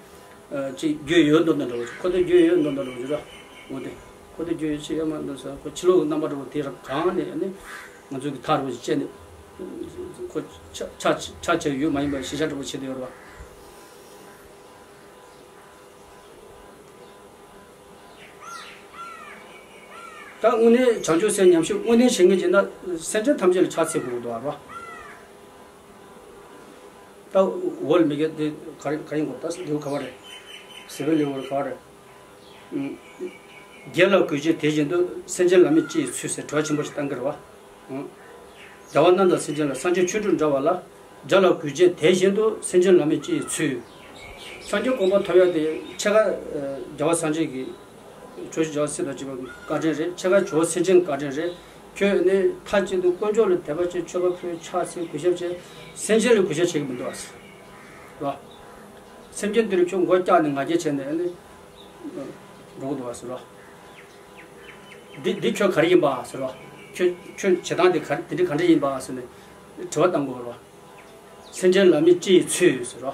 ཅིག་རྒྱུས་ཡོད་མདོག་མདོག་འདྲ་བོ་ཅིག་ཁོ་ཚོ་རྒྱུས་ཡོད་མདོག་མདོག་འདྲ་བོ་ཅིག་ར། འོ་དེ། ཁོ་ཚོ་རྒྱུས་ཡོད་ཅིག་ཡོད་མ་མདོག་ཟེར་ཁོ་ཕྱི་ལོགས་ཀྱི་རྣམ་པ་འདྲ་བོ་དེ་ར་གང་ནས་ནི། ང་ཚོ་གི་ཐག་རིང་པོ་ཅིག་བཅད་ནས། ཁོ་ཆ་ཆ་ཆ་ཆ་ཡོད་མ་ཡིན་པ་ཞིབ་ཆ་འདྲ་བོ་བྱེད་དེ་ཡོད་ར་བ། ད་དངོས་གནས་བྱང་ཆུབ་སེམས་ཉམས་ཞིབ་དངོས་གནས་བྱེད་མཁན་བྱས་ན་སེམས་ཅན་ཐམས་ཅད་ལ་ཕྱག་འཚལ་དགོས་ཀྱི་འདུག་ར་བ། ད་འོ་ལ་མི་དགེ་དེ་ག་རེ་ག་ཡིན་གོ་ད་ལེའུ་ག་བ་རེད། ཟེར་བའི་ལེའུ་ག་བ་རེད། ཨུམ། དགེ་ལ་གུས་བྱས་དེ་བཞིན་དུ་སེམས་ཅན་ལ་མི་སྤྱི་ཡི་ཚུལ་ཟེར་དྲི་བ་ཆེན་པོ་ཞིག་བཏང་གི་རེད་བ། ཨུམ། རྒྱལ་བ་རྣམས་དང་སེམས་ཅན་ལ་སངས་རྒྱས་ཆོས་དྲུག་འདྲ་བ་ལ། དགྲ་ལ་གུས་བྱས་དེ་བཞིན་དུ་སེམས་ཅན་ལ་མི་སྤྱི་ཡི་ཚུལ། སངས་རྒྱས་གོ་འཕང་ཐོབ་ཡ་དེ་ཕྱེད་ཀ་རྒྱལ་བ་སངས་རྒྱས་ཀྱི། ཇོ་བོ་རྗེ་འཇམ་དབྱངས་སྲས་དང་བཅས་པ་བཀའ་དྲིན་རེད། ཕྱེད་ཀ་ཇོ་བོ་སེམས་ཅན་བཀའ་དྲིན་རེད། ཁྱོད་ནི་མཐའ་གཅིག་ཏུ་དཀོན་མཆོག་ལ་དད་པ་བྱེད་མཆོད་པ་ཕུལ་ཕྱག་འཚལ་གུས་ཞབས་བྱེད། སེམས་ཅན་ལ་གུས་ཞབས་བྱེད་ཀྱི་མི་འདུག་ཨ་ཟེར། རོ། སེམས་ཅན་དེ་རུ་ཁྱོད་མགོ་བཀྱག་ནས་ང་རྒྱལ་བྱས་ནས་ནི་འགྲོ་གི་འདུག་ཨ་ཟེར་རོ། འདི་འདི་ཁྱོད་ག་རེ་ཡིན་པ་ཟེར་རོ། ཁྱོད་ཁྱོད་བྱེད་སྟངས་དེ་ག་དེ་འདྲ་ག་འདྲ་ཡིན་པ་ཟེར་ནས་དྲི་བ་བཏང་དགོས་རོ། སེམས་ཅན་ལ་མི་སྤྱི་ཡི་ཚུལ་ཟེར་རོ།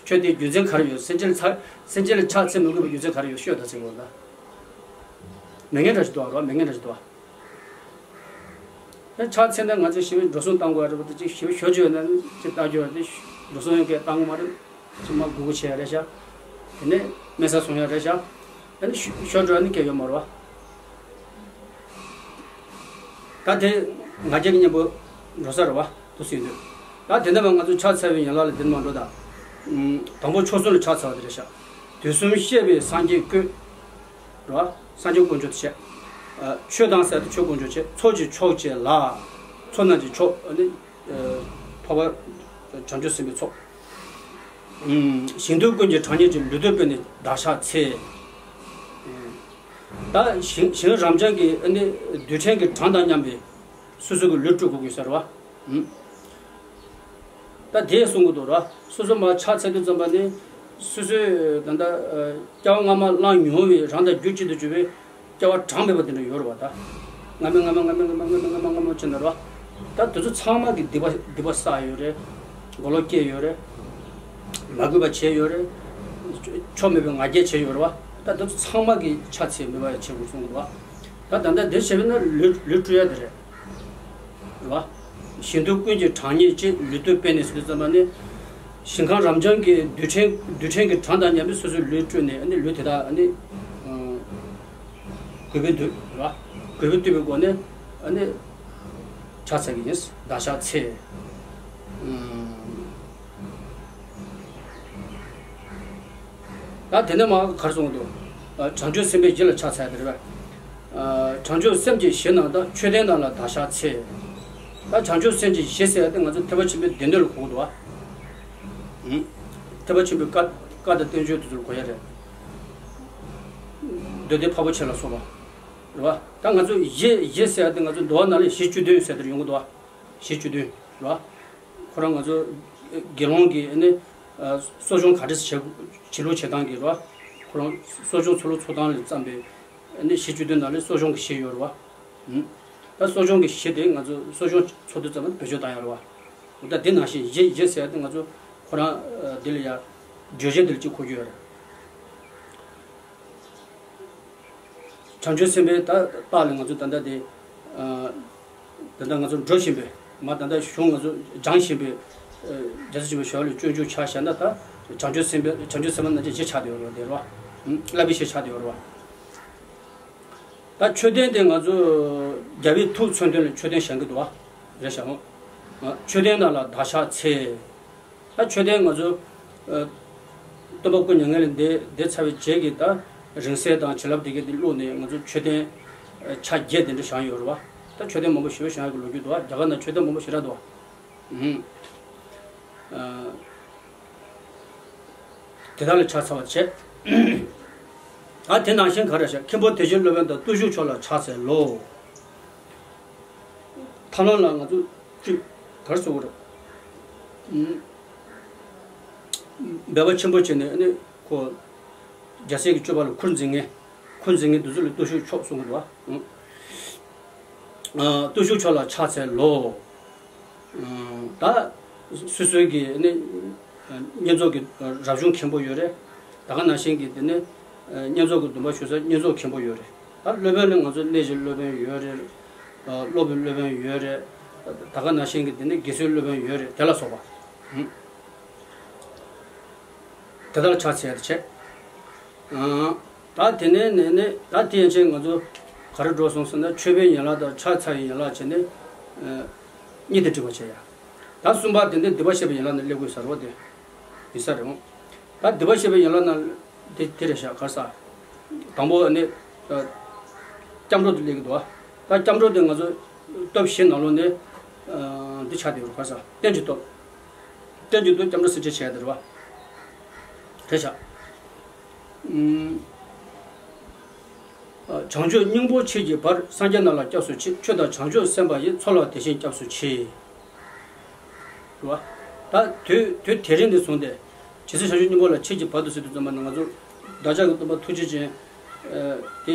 ཁྱོད་དེ་རྒྱུ་མཚན་ག་རེ་ཡོད། སེམས་ཅན་ལ་ཚ་སེམས་ཅན་ལ་ཕྱག་འཚལ་མི་དགོས་པའི་རྒྱུ་མཚན་ག་རེ་ཡོད་ཤོད་ད་ཟེར་གོ་ད། མི་ངན་འདྲ་ཞིག་འདུག་རོ། མི་ངན་འདྲ་ཞིག་འདུག་ད་ཕྱག་འཚལ་ན་ང་ཚོས་ཞི་བའི་འགྲོ་སོང་བཏང་དགོས་རེད་པ། དེ་ཅིག་ཞི་བའི་ཞོ་བཅོས་ན་ཅིག་ལྟ་རྒྱུ་རེད། དེ་འགྲོ་སོང་ཡོད་མཁན་བཏང་དགོས་མ་རེད། ཅིག་མ་སྒུག་སྒུག་བྱས་རེད་ཤག་དེ་ནས་དམན་ས་སོང་ཡ་རེད་ཤག་ཨ་ནི་ཤོ་ཤོར་འགྲོ་ནི་སྐད་ཡོད་མ་རེད་བ། ད་དེ་ང་རྒྱལ་གྱི་གཉེན་པོ་འགྲོ་ས་རེད་བ། དུ་སྲིད་འདོད། ད་དེ་འདྲ་བ་ང་ཚོ་ཕྱག་འཚལ་བའི་ཡན་ལག་ལ་དེ་མ་འགྲོ་ད། ཨུམ། དང་པོ་མཆོག་གསུམ་ལ་ཕྱག་འཚལ་བ་དེ་རེད་ཤག་དུས་གསུམ་གཤེགས་པའི་སངས་རྒྱས་ཀུན། རེད་བ། སངས་རྒྱས་དཀོན་མཆོག་དེ་བྱས། ཨ། ཆོས་དང་ཟེར་དུས་ཆོས་དཀོན་མཆོག་བྱས། ཚོགས་ཀྱི་མཆོག་བྱས་ལ། ཚོགས་རྣམས་ཀྱི་མཆོག་ཨ་ནི། ཨ། འཕགས་པ་བྱང་ཆུབ་སེམས་དཔའི་ཚོགས། ཨུམ། ཞིང་དུས་ཀུན་གྱི་གྲངས་སྙེད་ཀྱི་ལུས་བཏུད་སྤོས་ནས་བདག་ཕྱག་འཚལ། ད་ཞིང་ཞིང་རབ་འབྱམས་ཀྱི་ཨ་ནི་རྡུལ་ཕྲན་གྱི་གྲངས་དང་མཉམ་པའི་སོ་སོ་གི་ལུས་སྤྲུལ་དགོས་ཀྱི་ཟེར་བ། ཨུམ། ད་དེ་གསུང་གི་འདུག་ར། སོ་སོ་མར་ཕྱག་འཚལ་དུས་ཙམ་པ་ནི། སོ་སོའི་ད་ལྟ་སྐྱེ་བ་སྔ་མ་བླངས་མྱོང་བའི་རང་དང་རྒྱུད་གཅིག་ཏུ་གྱུར་པའི་སྐྱེ་བ་གྲངས་མེད་པ་དེ་འདྲ་ཡོད་རེད་བ་ད། སྔ་མ་སྔ་མ་སྔ་མ་སྔ་མ་སྔ་མ་སྔ་མ་སྔ་མ་ཕྱིན་ན་ར། ད་དེ་ཚོ་ཚང་མ་གི་སྡིག་པ་སྡིག་པ་བསགས་ཡོད་རེད། མགོ་ལོག་སྐྱེས་ཡོད་རེད། མ་གུས་པ་བྱས་ཡོད་རེད། ཆོ་མེད་པའི་ང་རྒྱལ་བྱས་ཡོད་རེད་བ། ད་དེ་ཚོ་ཚང་མ་གི་ཕྱག་འཚལ་མོས་པ་ཡ་བྱེད་དགོས་གསུངས་འདུག་བ། ད་ད་ལྟ་འདི་བྱས་པས་ན་ལུས་ལུས་སྤྲུལ་ཡ་དེ་རེད། རེད་བ། ཞིང་དུས་ཀུན་གྱི་གྲངས་སྙེད་ཅེས་ལུས་བཏུད་སྤོས་ནས་ཟེར་དུས་ཙམ་པ་ནི། ཞིང་ཁམས་རབ་འབྱམས་ཀྱི་རྡུལ་ཕྲན་རྡུལ་ཕྲན་གྱི་གྲངས་དང་མཉམ་པའི་སོ་སོའི་ལུས་སྤྲུལ་ནས་ཨ་ནི་ལུས་དེ་དག་ཨ་ནི། གུས་པས་འདུད་རེད་བ། གུས་པས་འདུད་པའི་སྒོ་ནས་ཨ་ནི། ཕྱག་འཚལ་གྱི་ཡིན། བདག་ཕྱག་འཚལ། ད་དེ་ནས་མར་ག་རེ་གསུངས་འདུག་བྱང་ཆུབ་སེམས་དཔའི་རྒྱུད་ལ་ཕྱག་འཚལ་དེ་རེད་པས། བྱང་ཆུབ་སེམས་ཀྱི་གཞི་རྣམས་དང་མཆོད་རྟེན་རྣམས་ལ་བདག་ཕྱག་འཚལ། ད་བྱང་ཆུབ་སེམས་ཀྱི་གཞི་ཟེར་ཏེ་ང་ཚོ་ཐེག་པ་ཆེན་པོའི་སྡེ་སྣོད་ལ་གོ་གི་འདུག་བ། ཐེག་པ་ཆེན་པོའི་བཀའ་བཀའ་དང་བསྟན་བཅོས་དེ་ཚོ་ལ་གོ་ཡ་རེད། མདོ་སྡེ་འཕགས་པོ་ཆེ་ལ་སོགས་པ། རེད་བ། ད་ང་ཚོ་གཞི་གཞི་ཟེར་ཏེ་ང་ཚོ་འདུལ་བ་ནང་ལ་གཞི་བཅུ་བདུན་ཟེར་དེ་ཡོང་གི་འདུག་བ། གཞི་བཅུ་བདུན་རེད་བ། ཁོ་རང་ང་ཚོ་དགེ་སློང་གི་ཨ་ནི་གསོ་སྦྱོང་ག་འདྲ་བྱེད་བྱེད་ལུགས་བྱེད་སྟངས་ཀྱི་རེད་བ། ཁོ་རང་གསོ་སྦྱོང་འཚོ་ལུགས་འཚོ་སྟངས་ལ་བརྩམས་པའི་ཨ་ནི་གཞི་བཅུ་བདུན་ནང་ལ་གསོ་སྦྱོང་གི་གཞི་ཡོད་རེད་བ། ད་གསོ་སྦྱོང་གི་གཞི་དེ་ང་ཚོ་གསོ་སྦྱོང་འཚོ་དུས་ཙམ་པ་བེད་སྤྱོད་བཏང་ཡ་རེད་བ། འོ་ད་དེ་ནང་བཞིན་གཞི་གཞི་ཟེར་ཡ་དེ་ང་ཚོ་ཁོ་རང་འདི་ལ་ཡ་ བརྗོད་བྱ་དེ་ལ་གཅིག་གོ་རྒྱུ་ཡོད་རེད། བྱང་ཆུབ་སེམས་དཔའི་ད་རྟགས་ལ་ང་ཚོ་ད་ལྟ་དེ། ཨ། ད་ལྟ་ང་ཚོ་འགྲོ་བཞིན་པའི་མ་ད་ལྟ་གཞུང་ང་ཚོ་སྦྱང་བཞིན་པའི། ཨ། རྒྱལ་སྲས་ཆེན་པོའི་ཞལ་ལས་སྤྱོད་འཇུག་ཆ་བཞག་ན་ད་བྱང་ཆུབ་སེམས་དཔའི་བྱང་ཆུབ་སེམས་དཔའ་རྣམས་ཀྱི་རྗེས་ཆགས་བསྡད་ཡོད་རེད་བ། དེ་རེད་བ། ཨ། བསླབ་པའི་ཞལ་ཆགས་བསྡད་ཡོད་རེད་བ། ད་མཆོད་རྟེན་དེ་ང་ཚོ་རྒྱལ་བའི་ཐུགས་མཚོན་དོན་ལ་མཆོད་རྟེན་བཞེངས་ཀྱི་འདུག་བ། རེད་ཤག་འོ། མཆོད་རྟེན་ནང་ལ་བདག་ཕྱག་འཚལ། ད་མཆོད་རྟེན་ང་ཚོ། ཨ། སྟོན་པ་སྐུ་མྱ་ངན་ལས་འདས་འདས་ཚར་བའི་རྗེས་ཀྱི་ད་རིང་བསྲེལ་དང་བྱིན་རླབས་དེ་གའི་དེ་བླུགས་ནས་ང་ཚོ་མཆོད་རྟེན། ཨ། ཕྱག་བརྒྱད་དེ་འདྲ་བཞེངས་ཡོད་རེད་བ། ད་མཆོད་རྟེན་མང་པོ་ཞེ་པོ་བཞེངས་ཡོད་ཀྱི་ལོ་རྒྱུས་འདུག་བ། རྒྱ་གར་ནང་མཆོད་རྟེན་མང་པོ་ཞེ་དྲག་འདུག་བ། ཨུམ། ཨ། དེ་དག་ལ་ཕྱག་འཚལ་བར་བྱེད། ཨ། དེ་ནང་བཞིན་ག་རེ་བྱ། མཁན་པོ་དེ་བཞིན་སློབ་དཔོན་དང་བརྟུལ་ཞུགས་མཆོག་ལ་ཕྱག་འཚལ་ལོ། ཐབས་ལམ་ལ་ང་ཚོ་གཅིག་ག་རེ་ཟེར་དགོས་རེད། ཨུམ། འབད་པ་ཆེན་པོ་བྱས་ནས་ཨ་ནི་ཁོ་རྒྱལ་སྲས་ཀྱི་སྤྱོད་པ་ལ་འཁོར་འཛིན་མཁན། འཁོར་འཛིན་མཁན་དེ་ཚོ་ལ་བརྟུལ་ཞུགས་མཆོག་གསུང་གི་འདུག་བ། ཨུམ། ཨ། བརྟུལ་ཞུགས་མཆོག་ལ་ཕྱག་འཚལ་ལོ། ཨ། ད་སོ་སོའི་གི་ནི་བསྙེན་རྫོགས་ཀྱི་རབ་བྱུང་མཁན་པོ་ཡོད་རེད། ད་ག་ནང་བཞིན་གྱི་དེ་ནི་བསྙེན་རྫོགས་ཀྱི་སྡོམ་པ་ཞུ་ས་བསྙེན་རྫོགས་མཁན་པོ་ཡོད་རེད། ད་སློབ་དཔོན་ནི་ང་ཚོ་གནས་ཀྱི་སློབ་དཔོན་ཡོད་རེད། སློབ་པའི་སློབ་དཔོན་ཡོད་རེད། ད་ག་ནང་བཞིན་གྱི་དེ་ནི་དགེ་ཚུལ་སློབ་དཔོན་ཡོད་རེད། དེ་ལ་སོགས་པ། དེ་ལྟར་ཕྱག་འཚལ་ཡ་དེ་བྱས། ཨ། ད་དེ་ནས་ནས་ནས་ད་དེ་ཡན་ཆད་ང་ཚོ་ག་རེ་འགྲོ་སོང་ཟེར་ན། མཆོད་པའི་ཡན་ལག་དང་ཕྱག་འཚལ་བའི་ཡན་ལག་བྱས་ནས། ཨ། གཉིས་དེ་འགྲིག་པ་བྱས་ཡ། ད་གསུམ་པ་དེ་འདི་སྡིག་པ་བཤགས་པའི་ཡན་ལག་ནང་སླེབས་དགོས་ཟེར་བ་དེ་ཡིན་ས་རེད་འོང་། ད་སྡིག་པ་བཤགས་པའི་ཡན་ལག་ནང་དེ་དེ་རེད་ཤག་ག་རེ་ཟེར། དང་པོ་ནི། ཨ། སྐྱབས་འགྲོ་དེ་སླེབས་ཀྱི་འདུག་བ། ད་སྐྱབས་འགྲོ་དེ་ང་ཚོ་སྟོབས་བཞི་ནང་ལོགས་ནས། ཨ། འདི་ཆགས་བསྡད་ཡོད་རེད། ག་རེ་ཟེར། རྟེན་གྱི་སྟོབས། རྟེན་གྱི་སྟོབས་སྐྱབས་འགྲོ་སེམས་བསྐྱེད་བྱས་དེ་རེད་བ། རེད་ཤག་ཨུམ། བྱང་ཆུབ་སྙིང་པོ་མཆེད་ཀྱི་བར། སངས་རྒྱས་རྣམས་ལ་སྐྱབས་སུ་མཆི། ཆོས་དང་བྱང་ཆུབ་སེམས་དཔའ་ཡི། ཚོགས་ལ་དེ་བཞིན་སྐྱབས་སུ་མཆི། རེད་བ། ད་དུས་དུས་དེ་རིང་ནས་བཟུང་སྟེ། ཇི་སྲིད་བྱང་ཆུབ་སྙིང་པོ་ལ་མཆེད་ཀྱི་བར་དུ་ཟེར་དུས་ཙམ་པ་ནི་ང་ཚོ་བདག་ཅག་གི་སྟོན་པ་ཐུགས་རྗེ་ཅན། ཨ། དེ་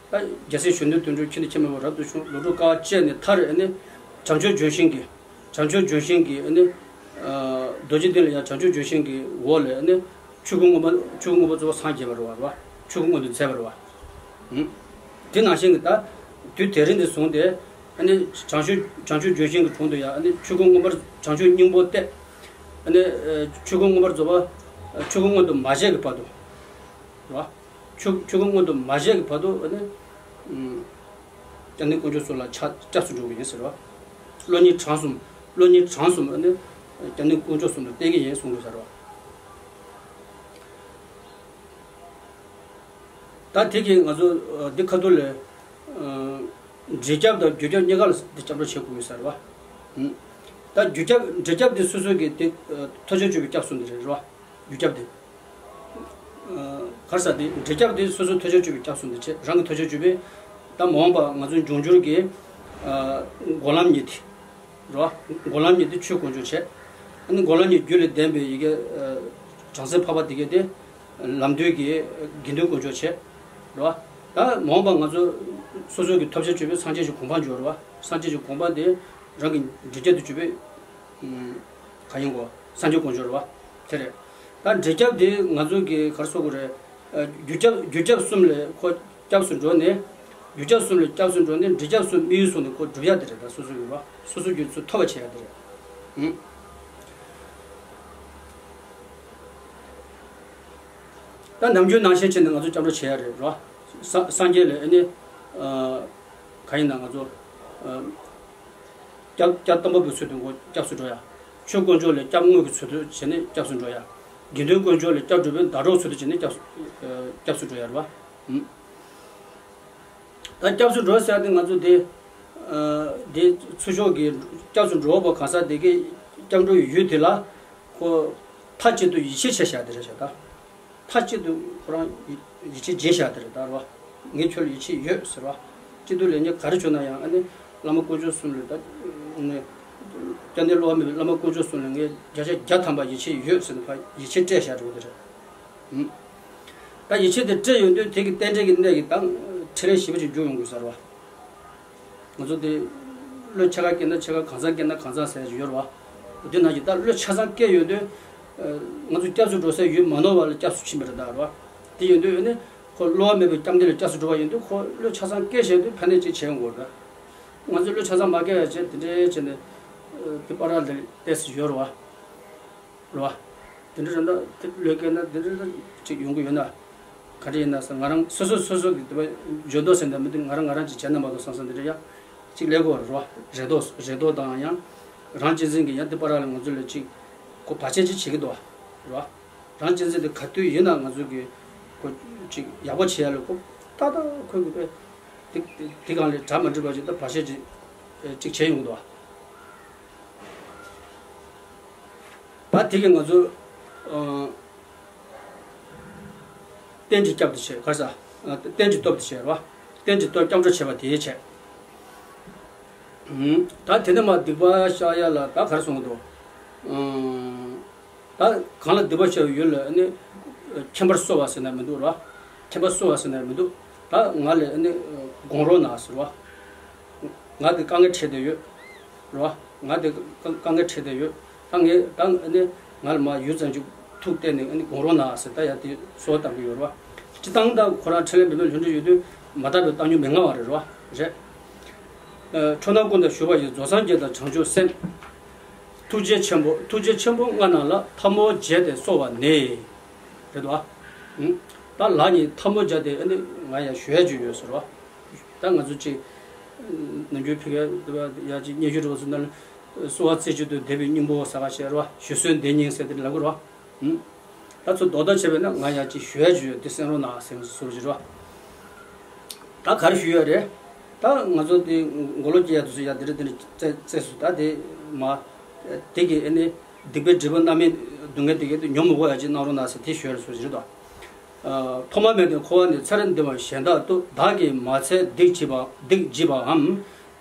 ད་རྒྱལ་སྲས་གཞོན་ནུའི་དོན་སྒྲུབ་མཁྱེན་ནས་མཁྱེན་མེད་པ་རབ་ཏུ་བྱུང་། ལོ་དྲུག་དཀའ་བ་སྤྱད་ནས་མཐར་ཨ་ནི་བྱང་ཆུབ་ལྗོན་ཤིང་གི། བྱང་ཆུབ་ལྗོན་ཤིང་གི་ཨ་ནི། ཨ། རྡོ་རྗེ་གདན་ལ་ཡང་བྱང་ཆུབ་ལྗོན་ཤིང་གི་འོག་ལ་ཨ་ནི་ཆོས་སྐུ་མངོན་པ། ཆོས་སྐུ་མངོན་པར་རྫོགས་པ་སངས་རྒྱས་པ་རེད་བ། རེད་བ། ཆོས་སྐུ་མངོན་དུ་མཛད་པ་རེད་བ། ཨུམ། དེ་ནང་བཞིན་གྱི་ད་དུས་དེ་རིང་ནས་བཟུང་སྟེ་ཨ་ནི་བྱང་ཆུབ་བྱང་ཆུབ་ལྗོན་ཤིང་གི་དྲུང་དུ་ཡང་ཨ་ནི་ཆོས་སྐུ་མངོན་པར། བྱང་ཆུབ་སྙིང་པོ་སྟེ། ཨ་ནི། ཨ། ཆོས་སྐུ་མངོན་པར་རྫོགས་པ། ཆོས་སྐུ་མངོན་དུ་མ་བྱས་ཀྱི་བར་དུ། རེད་བ། ཆོས་ཆོས་སྐུ་མངོན་དུ་མ་བྱས་ཀྱི་བར་དུ་ཨ་ནི། ཨུམ། སྐྱབས་གནས་དཀོན་མཆོག་གསུམ་ལ་ཕྱག་སྐྱབས་སུ་འགྲོ་གི་ཡིན་ཟེར་བ། བློ་གཉིས་བགྲངས་གསུམ། བློ་གཉིས་བགྲངས་གསུམ་ཨ་ནི་སྐྱབས་གནས་དཀོན་མཆོག་གསུམ་ལ་བརྟེན་གྱི་ཡིན་གསུང་དགོས་ཟེར་བ། ད་དེ་གིས་ང་ཚོ། ཨ། འདི་ཁ་ཐུག་ལ། ཨ། འབྲས་སྐྱབས་དང་རྒྱུ་སྐྱབས་གཉིས་ཀ་ལ་འདི་སྐྱབས་འགྲོ་བྱེད་དགོས་ཡོད་ཟེར་བ། ཨུམ། ད་རྒྱུ་སྐྱབས། འབྲས་སྐྱབས་འདི་སོ་སོ་གི་དེ། ཨ། ཐོབ་བྱ་གཅོད་པའི་སྐྱབས་སུ་འདི་རེད། རེད་བ། རྒྱུ་སྐྱབས་འདི། ཨ། ག་རེ་ཟེར། དེ་འབྲས་སྐྱབས་དེ་སོ་སོའི་ཐོབ་བྱ་གཅོད་པའི་སྐྱབས་སུ་འདི་བྱེད། རང་གི་ཐོབ་བྱ་གཅོད་པའི། ད་མ་འོངས་པ་ང་ཚོའི་འབྱུང་འགྱུར་གྱི། ཨ། འགོག་ལམ་གཉིས་དེ། རེད་བ། འགོག་ལམ་གཉིས་དེ་ཆོས་དཀོན་མཆོག་བྱེད། ཨ་ནི་འགོག་ལམ་གཉིས་རྒྱུ་ལས་བདེན་པའི་ཡི་གེ། ཨ། བྱང་སེམས་འཕགས་པ་དེ་གའི་དེ། ལམ་དུས་ཀྱི་དགེ་འདུན་དཀོན་མཆོག་བྱེད། རེད་བ། ད་མ་འོངས་པ་ང་ཚོ་སོ་སོ་གི་ཐོབ་བྱ་གཅོད་པའི་སངས་རྒྱས་ཀྱི་གོ་འཕང་འབྱོར། རེད་བ། སངས་རྒྱས་ཀྱི་གོ་འཕང་དེ་རང་གི་འབྲས་སྐྱབས་དུ་གྱུར་པའི། ཨུམ། ག་ཡིན་གོ། སངས་རྒྱས་དཀོན་མཆོག་རེད་བ། དེ་རེད། ད་འབྲས་སྐྱབས་དེ་ང་ཚོ་གི་ག་རེ་ཟེར་དགོས་རེད། ཨ། རྒྱུ་སྐྱབས། རྒྱུ་སྐྱབས་གསུམ་ལས་ཁོ་སྐྱབས་སུ་འགྲོ་ནས། རྒྱུ་སྐྱབས་གསུམ་ལས་སྐྱབས་སུ་འགྲོ་ནས་འབྲས་སྐྱབས་སུ་དམིགས་ཡུལ་བཟུང་ནས་ཁོ་སྒྲུབ་ཡ་དེ་རེད། ད་སོ་སོ་གི་རེད་བ། སོ་སོ་རྒྱུ་ཚུལ་ཐོབ་པ་བྱེད་ཡ་དེ་རེད། ཨུམ། ད་ནམ་རྒྱུན་ནང་བཞིན་བྱས་ནས་ང་ཚོ་སྐྱབས་འགྲོ་བྱེད་ཡ་རེད། རེད་བ། སངས་སངས་རྒྱས་ལ་ཨ་ནི། ཨ། ག་ཡིན་ན་ང་ཚོ། ཨ། སྐྱབས་སྐྱབས་སྟོན་པ་གི་ཚུལ་དུ་ངོ་སྐྱབས་སུ་འགྲོ་ཡ། ཆོས་དཀོན་མཆོག་ལ་སྐྱབས་དངོས་ཀྱི་ཚུལ་དུ་བྱས་ནས་སྐྱབས་སུ་འགྲོ་ཡ། དགེ་འདུན་དཀོན་མཆོག་ལ་སྐྱབས་སྒྲུབ་པའི་ཟླ་གྲོགས་ཚུལ་དུ་བྱས་ནས་སྐྱབས་སུ། ཨ། སྐྱབས་སུ་འགྲོ་ཡ་རེད་བ། ཨུམ། ད་སྐྱབས་སུ་འགྲོ་ཟེར་ཏེ་ང་ཚོ་དེ། ཨ། དེ་ཚུར་ཕྱོགས་ཀྱི་སྐྱབས་སུ་འགྲོ་བ་གང་ཟག་དེ་གའི་སྐྱབས་འགྲོ་ཡུལ་དེ་ལ་ཁོ་མཐའ་གཅིག་ཏུ་ཡིད་ཆེས་བྱས་བཞག་དེ་རེད་ཤག་ད། མཐའ་གཅིག་ཏུ་ཁོ་རང་ཡིད་ཡིད་ཆེས་བྱས་བཞག་དེ་རེད། ད་རེད་བ། ངས་ཁྱོད་ལ་ཡིད་ཆེས་ཡོད་ཟེར་བ། སྐྱིད་སྡུག་ལས་ངས་ག་རེ་བྱུང་ན་ཡང་ཨ་ནི་བླ་མ་དཀོན་མཆོག་གསུམ་ལ། ད་ནི་སྐྱབས་གནས་བསླུ་བ་མེད་པའི་བླ་མ་དཀོན་མཆོག་གསུམ་ལ་ངས་བརྒྱ་ཆ་བརྒྱ་ཐམ་པ་ཡིད་ཆེས་ཡོད་ཟེར་ནས་ཕར་ཡིད་ཆེས་སྤྲད་བཞག་འགྲོ་གི་དེ་རེད། ཨུམ། ད་ཡིད་ཆེས་དེ་སྤྲད་ཡོང་དུས་དེ་གི་རྟེན་འབྲེལ་གྱི་གནད་ཀྱིས་ད་འཕྲིན་ལས་ཞེ་པོ་ཅིག་འཇུག་ཡོང་དགོས་ཟེར་བ། ང་ཚོ་དེ་བློ་ཆེ་ཁ་སྐྱེས་ན་ཆེ་ཁ། གང་ཚང་སྐྱེས་ན་གང་ཚང་ཟེར་ཡོད་རེད་བ། དེ་ནང་བཞིན་ད་བློ་ཆ་ཚང་སྐྱེས་ཡོང་དུས། ང་ཚོ་སྐྱབས་སུ་འགྲོ་ས་ཡོད་མ་ནོར་བ་ལ་སྐྱབས་སུ་ཕྱིན་པ་རེད་ད་རོ། དེ་ཡིན་དུས་ཨ་ནི་ཁོ་བསླུ་བ་མེད་པའི་སྐྱབས་འདི་ལ་སྐྱབས་སུ་འགྲོ་བ་ཡིན་དུས་ཁོ་བློས་ཆ་ཚང་སྐད་བཤད་དུས་ཕན་ནས་ཅིག་བྱེད་ཡོང་དགོས་རེད། ང་ཚོས་བློས་ཆ་ཚང་མ་སྐད་ཡ་བྱས་དེ་འདྲའི་བྱས་ནས་དེ་པར་ལ་ཏེས་ཡོད་རོ། རེད་བ། དེ་འདྲ་རེད་ན་དེ་བློས་བཀལ་ན་དེ་འདྲ་ཅིག་ཡོང་གི་ཡོད་ན། ག་འདྲ་ཡིན་ན་ཟེར་ང་རང་སོ་སོ་སོ་སོ་གི་དེ་བ་འཇོན་མདོག་ཟེར་འདྲ་མི་འདུག་ང་རང་ང་རང་ཅིག་བྱས་ན་མ་གཏོགས་བསམ་བསམ་དེ་འདྲ་ཡ། ཅིག་ལས་དགོས་རེད་བ། རེ་དོགས་རེ་དོགས་དང་ཡང་། རང་གཅེས་འཛིན་གྱི་ཡང་དེ་པར་ལ་ང་ཚོ་ལ་ཅིག་གོ་བར་ཆད་ཅིག་བྱེད་ཀྱི་འདུག་བ། རེད་བ། རང་གཅེས་འཛིན་དེ་ག་དུས་ཡིན་ན་ང་ཚོ་གི་གོ་ཅིག་ཡག་པོ་བྱེད་ཡ་ལ་གོ་ཏག་ཏག་ཁོས་གི་པས། དེ་དེ་གང་ལས་གྲ་མ་འགྲིག་པ་ཅིག་ད་བར་ཆད་ཅིག་ཅིག་བྱེད་ཡོང་གི་འདུག་བ། ད་དེ་གི་ང་ཚོ་ཨ། རྟེན་གྱི་སྐྱབས་དེ་བྱས་ག་ས། ཨ། རྟེན་གྱི་སྟོབས་དེ་བྱས་རོ། རྟེན་གྱི་སྟོབས་སྐྱབས་འགྲོ་བྱས་པ་དེ་བྱས། ཨུམ། ད་དེ་ནས་མ་སྡིག་པ་བཤགས་ཡ་ལ་ད་ག་རེ་གསུང་གི་འདུག་ཨུམ། ད་གང་ལ་སྡིག་པ་བཤགས་ཡོད་ལ་ཨ་ནི། ཁྱིམ་པར་གསོ་བ་ཟེར་ན་མི་འདུག་རོ། ཁྱིམ་པ་གསོ་བ་ཟེར་ན་མི་འདུག་ད་ང་ལ་ཨ་ནི། དགོངས་རོགས་གནང་ཟེར་རོ། ང་དེ་དཀའ་ངལ་འཕྲད་བསྡད་ཡོད། རེད་བ། ང་དེ་དཀའ་དཀའ་ངལ་འཕྲད་བསྡད་ཡོད། ད་ངས་ད་ཨ་ནི་ང་ལ་མ་ཡུད་ཙམ་ཅིག་ཐུགས་གཏད་ནས་ཨ་ནི་དགོངས་རོགས་གནང་ཟེར་ད་ཡ་དེ་གསོལ་བ་བཏབ་ཀྱི་ཡོད་རེད་བ། སྤྱིར་བཏང་ད་ཁོ་རང་འཕྲིན་ལས་འབད་མེད་ལྷུན་གྲུབ་ཡོད་དུས་མ་དག་པའི་བཏང་སྙོམས་མི་མངའ་བ་རེད་རེད་བ། རེད། ཨ། འཁྲུལ་སྣང་ཀུན་དང་བཞུགས་པ་ཡི། རྫོགས་སངས་རྒྱས་དང་བྱང་ཆུབ་སེམས། ཐུགས་རྗེ་ཆེན་པོ་ཐུགས་རྗེ་ཆེན་པོ་མངའ་རྣམས་ལ། ཐལ་མོ་སྦྱར་ཏེ་གསོལ་བ་ནི། རེད་དོ། ཨང་། ད་ལག་གཉིས་ཐལ་མོ་སྦྱར་ཏེ་ཨ་ནི་ང་ཡང་ཞུ་ཡ་ཅིག་ཡོད་ཟེར་བ། ད་ང་ཚོ་ཅིག་ནམ་རྒྱུན་ཕ་གིར་དེ་བ་ཡ་ཅིག་སྙན་ཞུ་རེ་བ་ཚོ་ནང་གསོལ་བ་རྩེ་གཅིག་ཏུ་བཟླས་པའི་སྙིང་པོ་ཟེར་བ་ཞིག་རེད་བ། ཞུ་གསོལ་འདེབས་སྙིང་ཟེར་དེ་ལབ་གི་རེད་བ། ཨང་། ད་ཚོ་རྡོག་རྡོག་བྱས་པས་ན་ང་ཡང་ཅིག་ཞུ་ཡ་ཅིག་ཡོད་དེ་གསན་རོགས་གནང་ཟེར་ཟུར་ཅིག་རེད་བ། ད་ག་རེ་ཞུ་ཡོད་རེད། ད་ང་ཚོ་དེ་མགོ་ལོག་སྐྱེ་ཡ་དེ་ཚོ་ཡ་དེ་རེད་དེ་རེད་བཙལ་བཙལ་སུ་ད་དེ་མ། དེ་གི་ཨ་ནི་སྡིག་པའི་སྒྲིབ་པ་རྣམ་སྨིན་སྡུག་བསྔལ་དེ་གི་དེ་མྱོང་མི་དགོས་ཡ་ཅིག་གནང་རོགས་གནང་ཟེར་དེ་ཞུ་ཡ་ལ་སོ་ཞིག་རེད་དོ། ཨ། ཐོག་མ་མེད་དུ་འཁོར་བ་ནས་ཚེ་རབས་འདས་པ་གཞན་དག་ཏུ། བདག་གིས་མ་ཚད་སྡིག་བགྱིས་པ་སྡིག་བགྱིས་པའམ།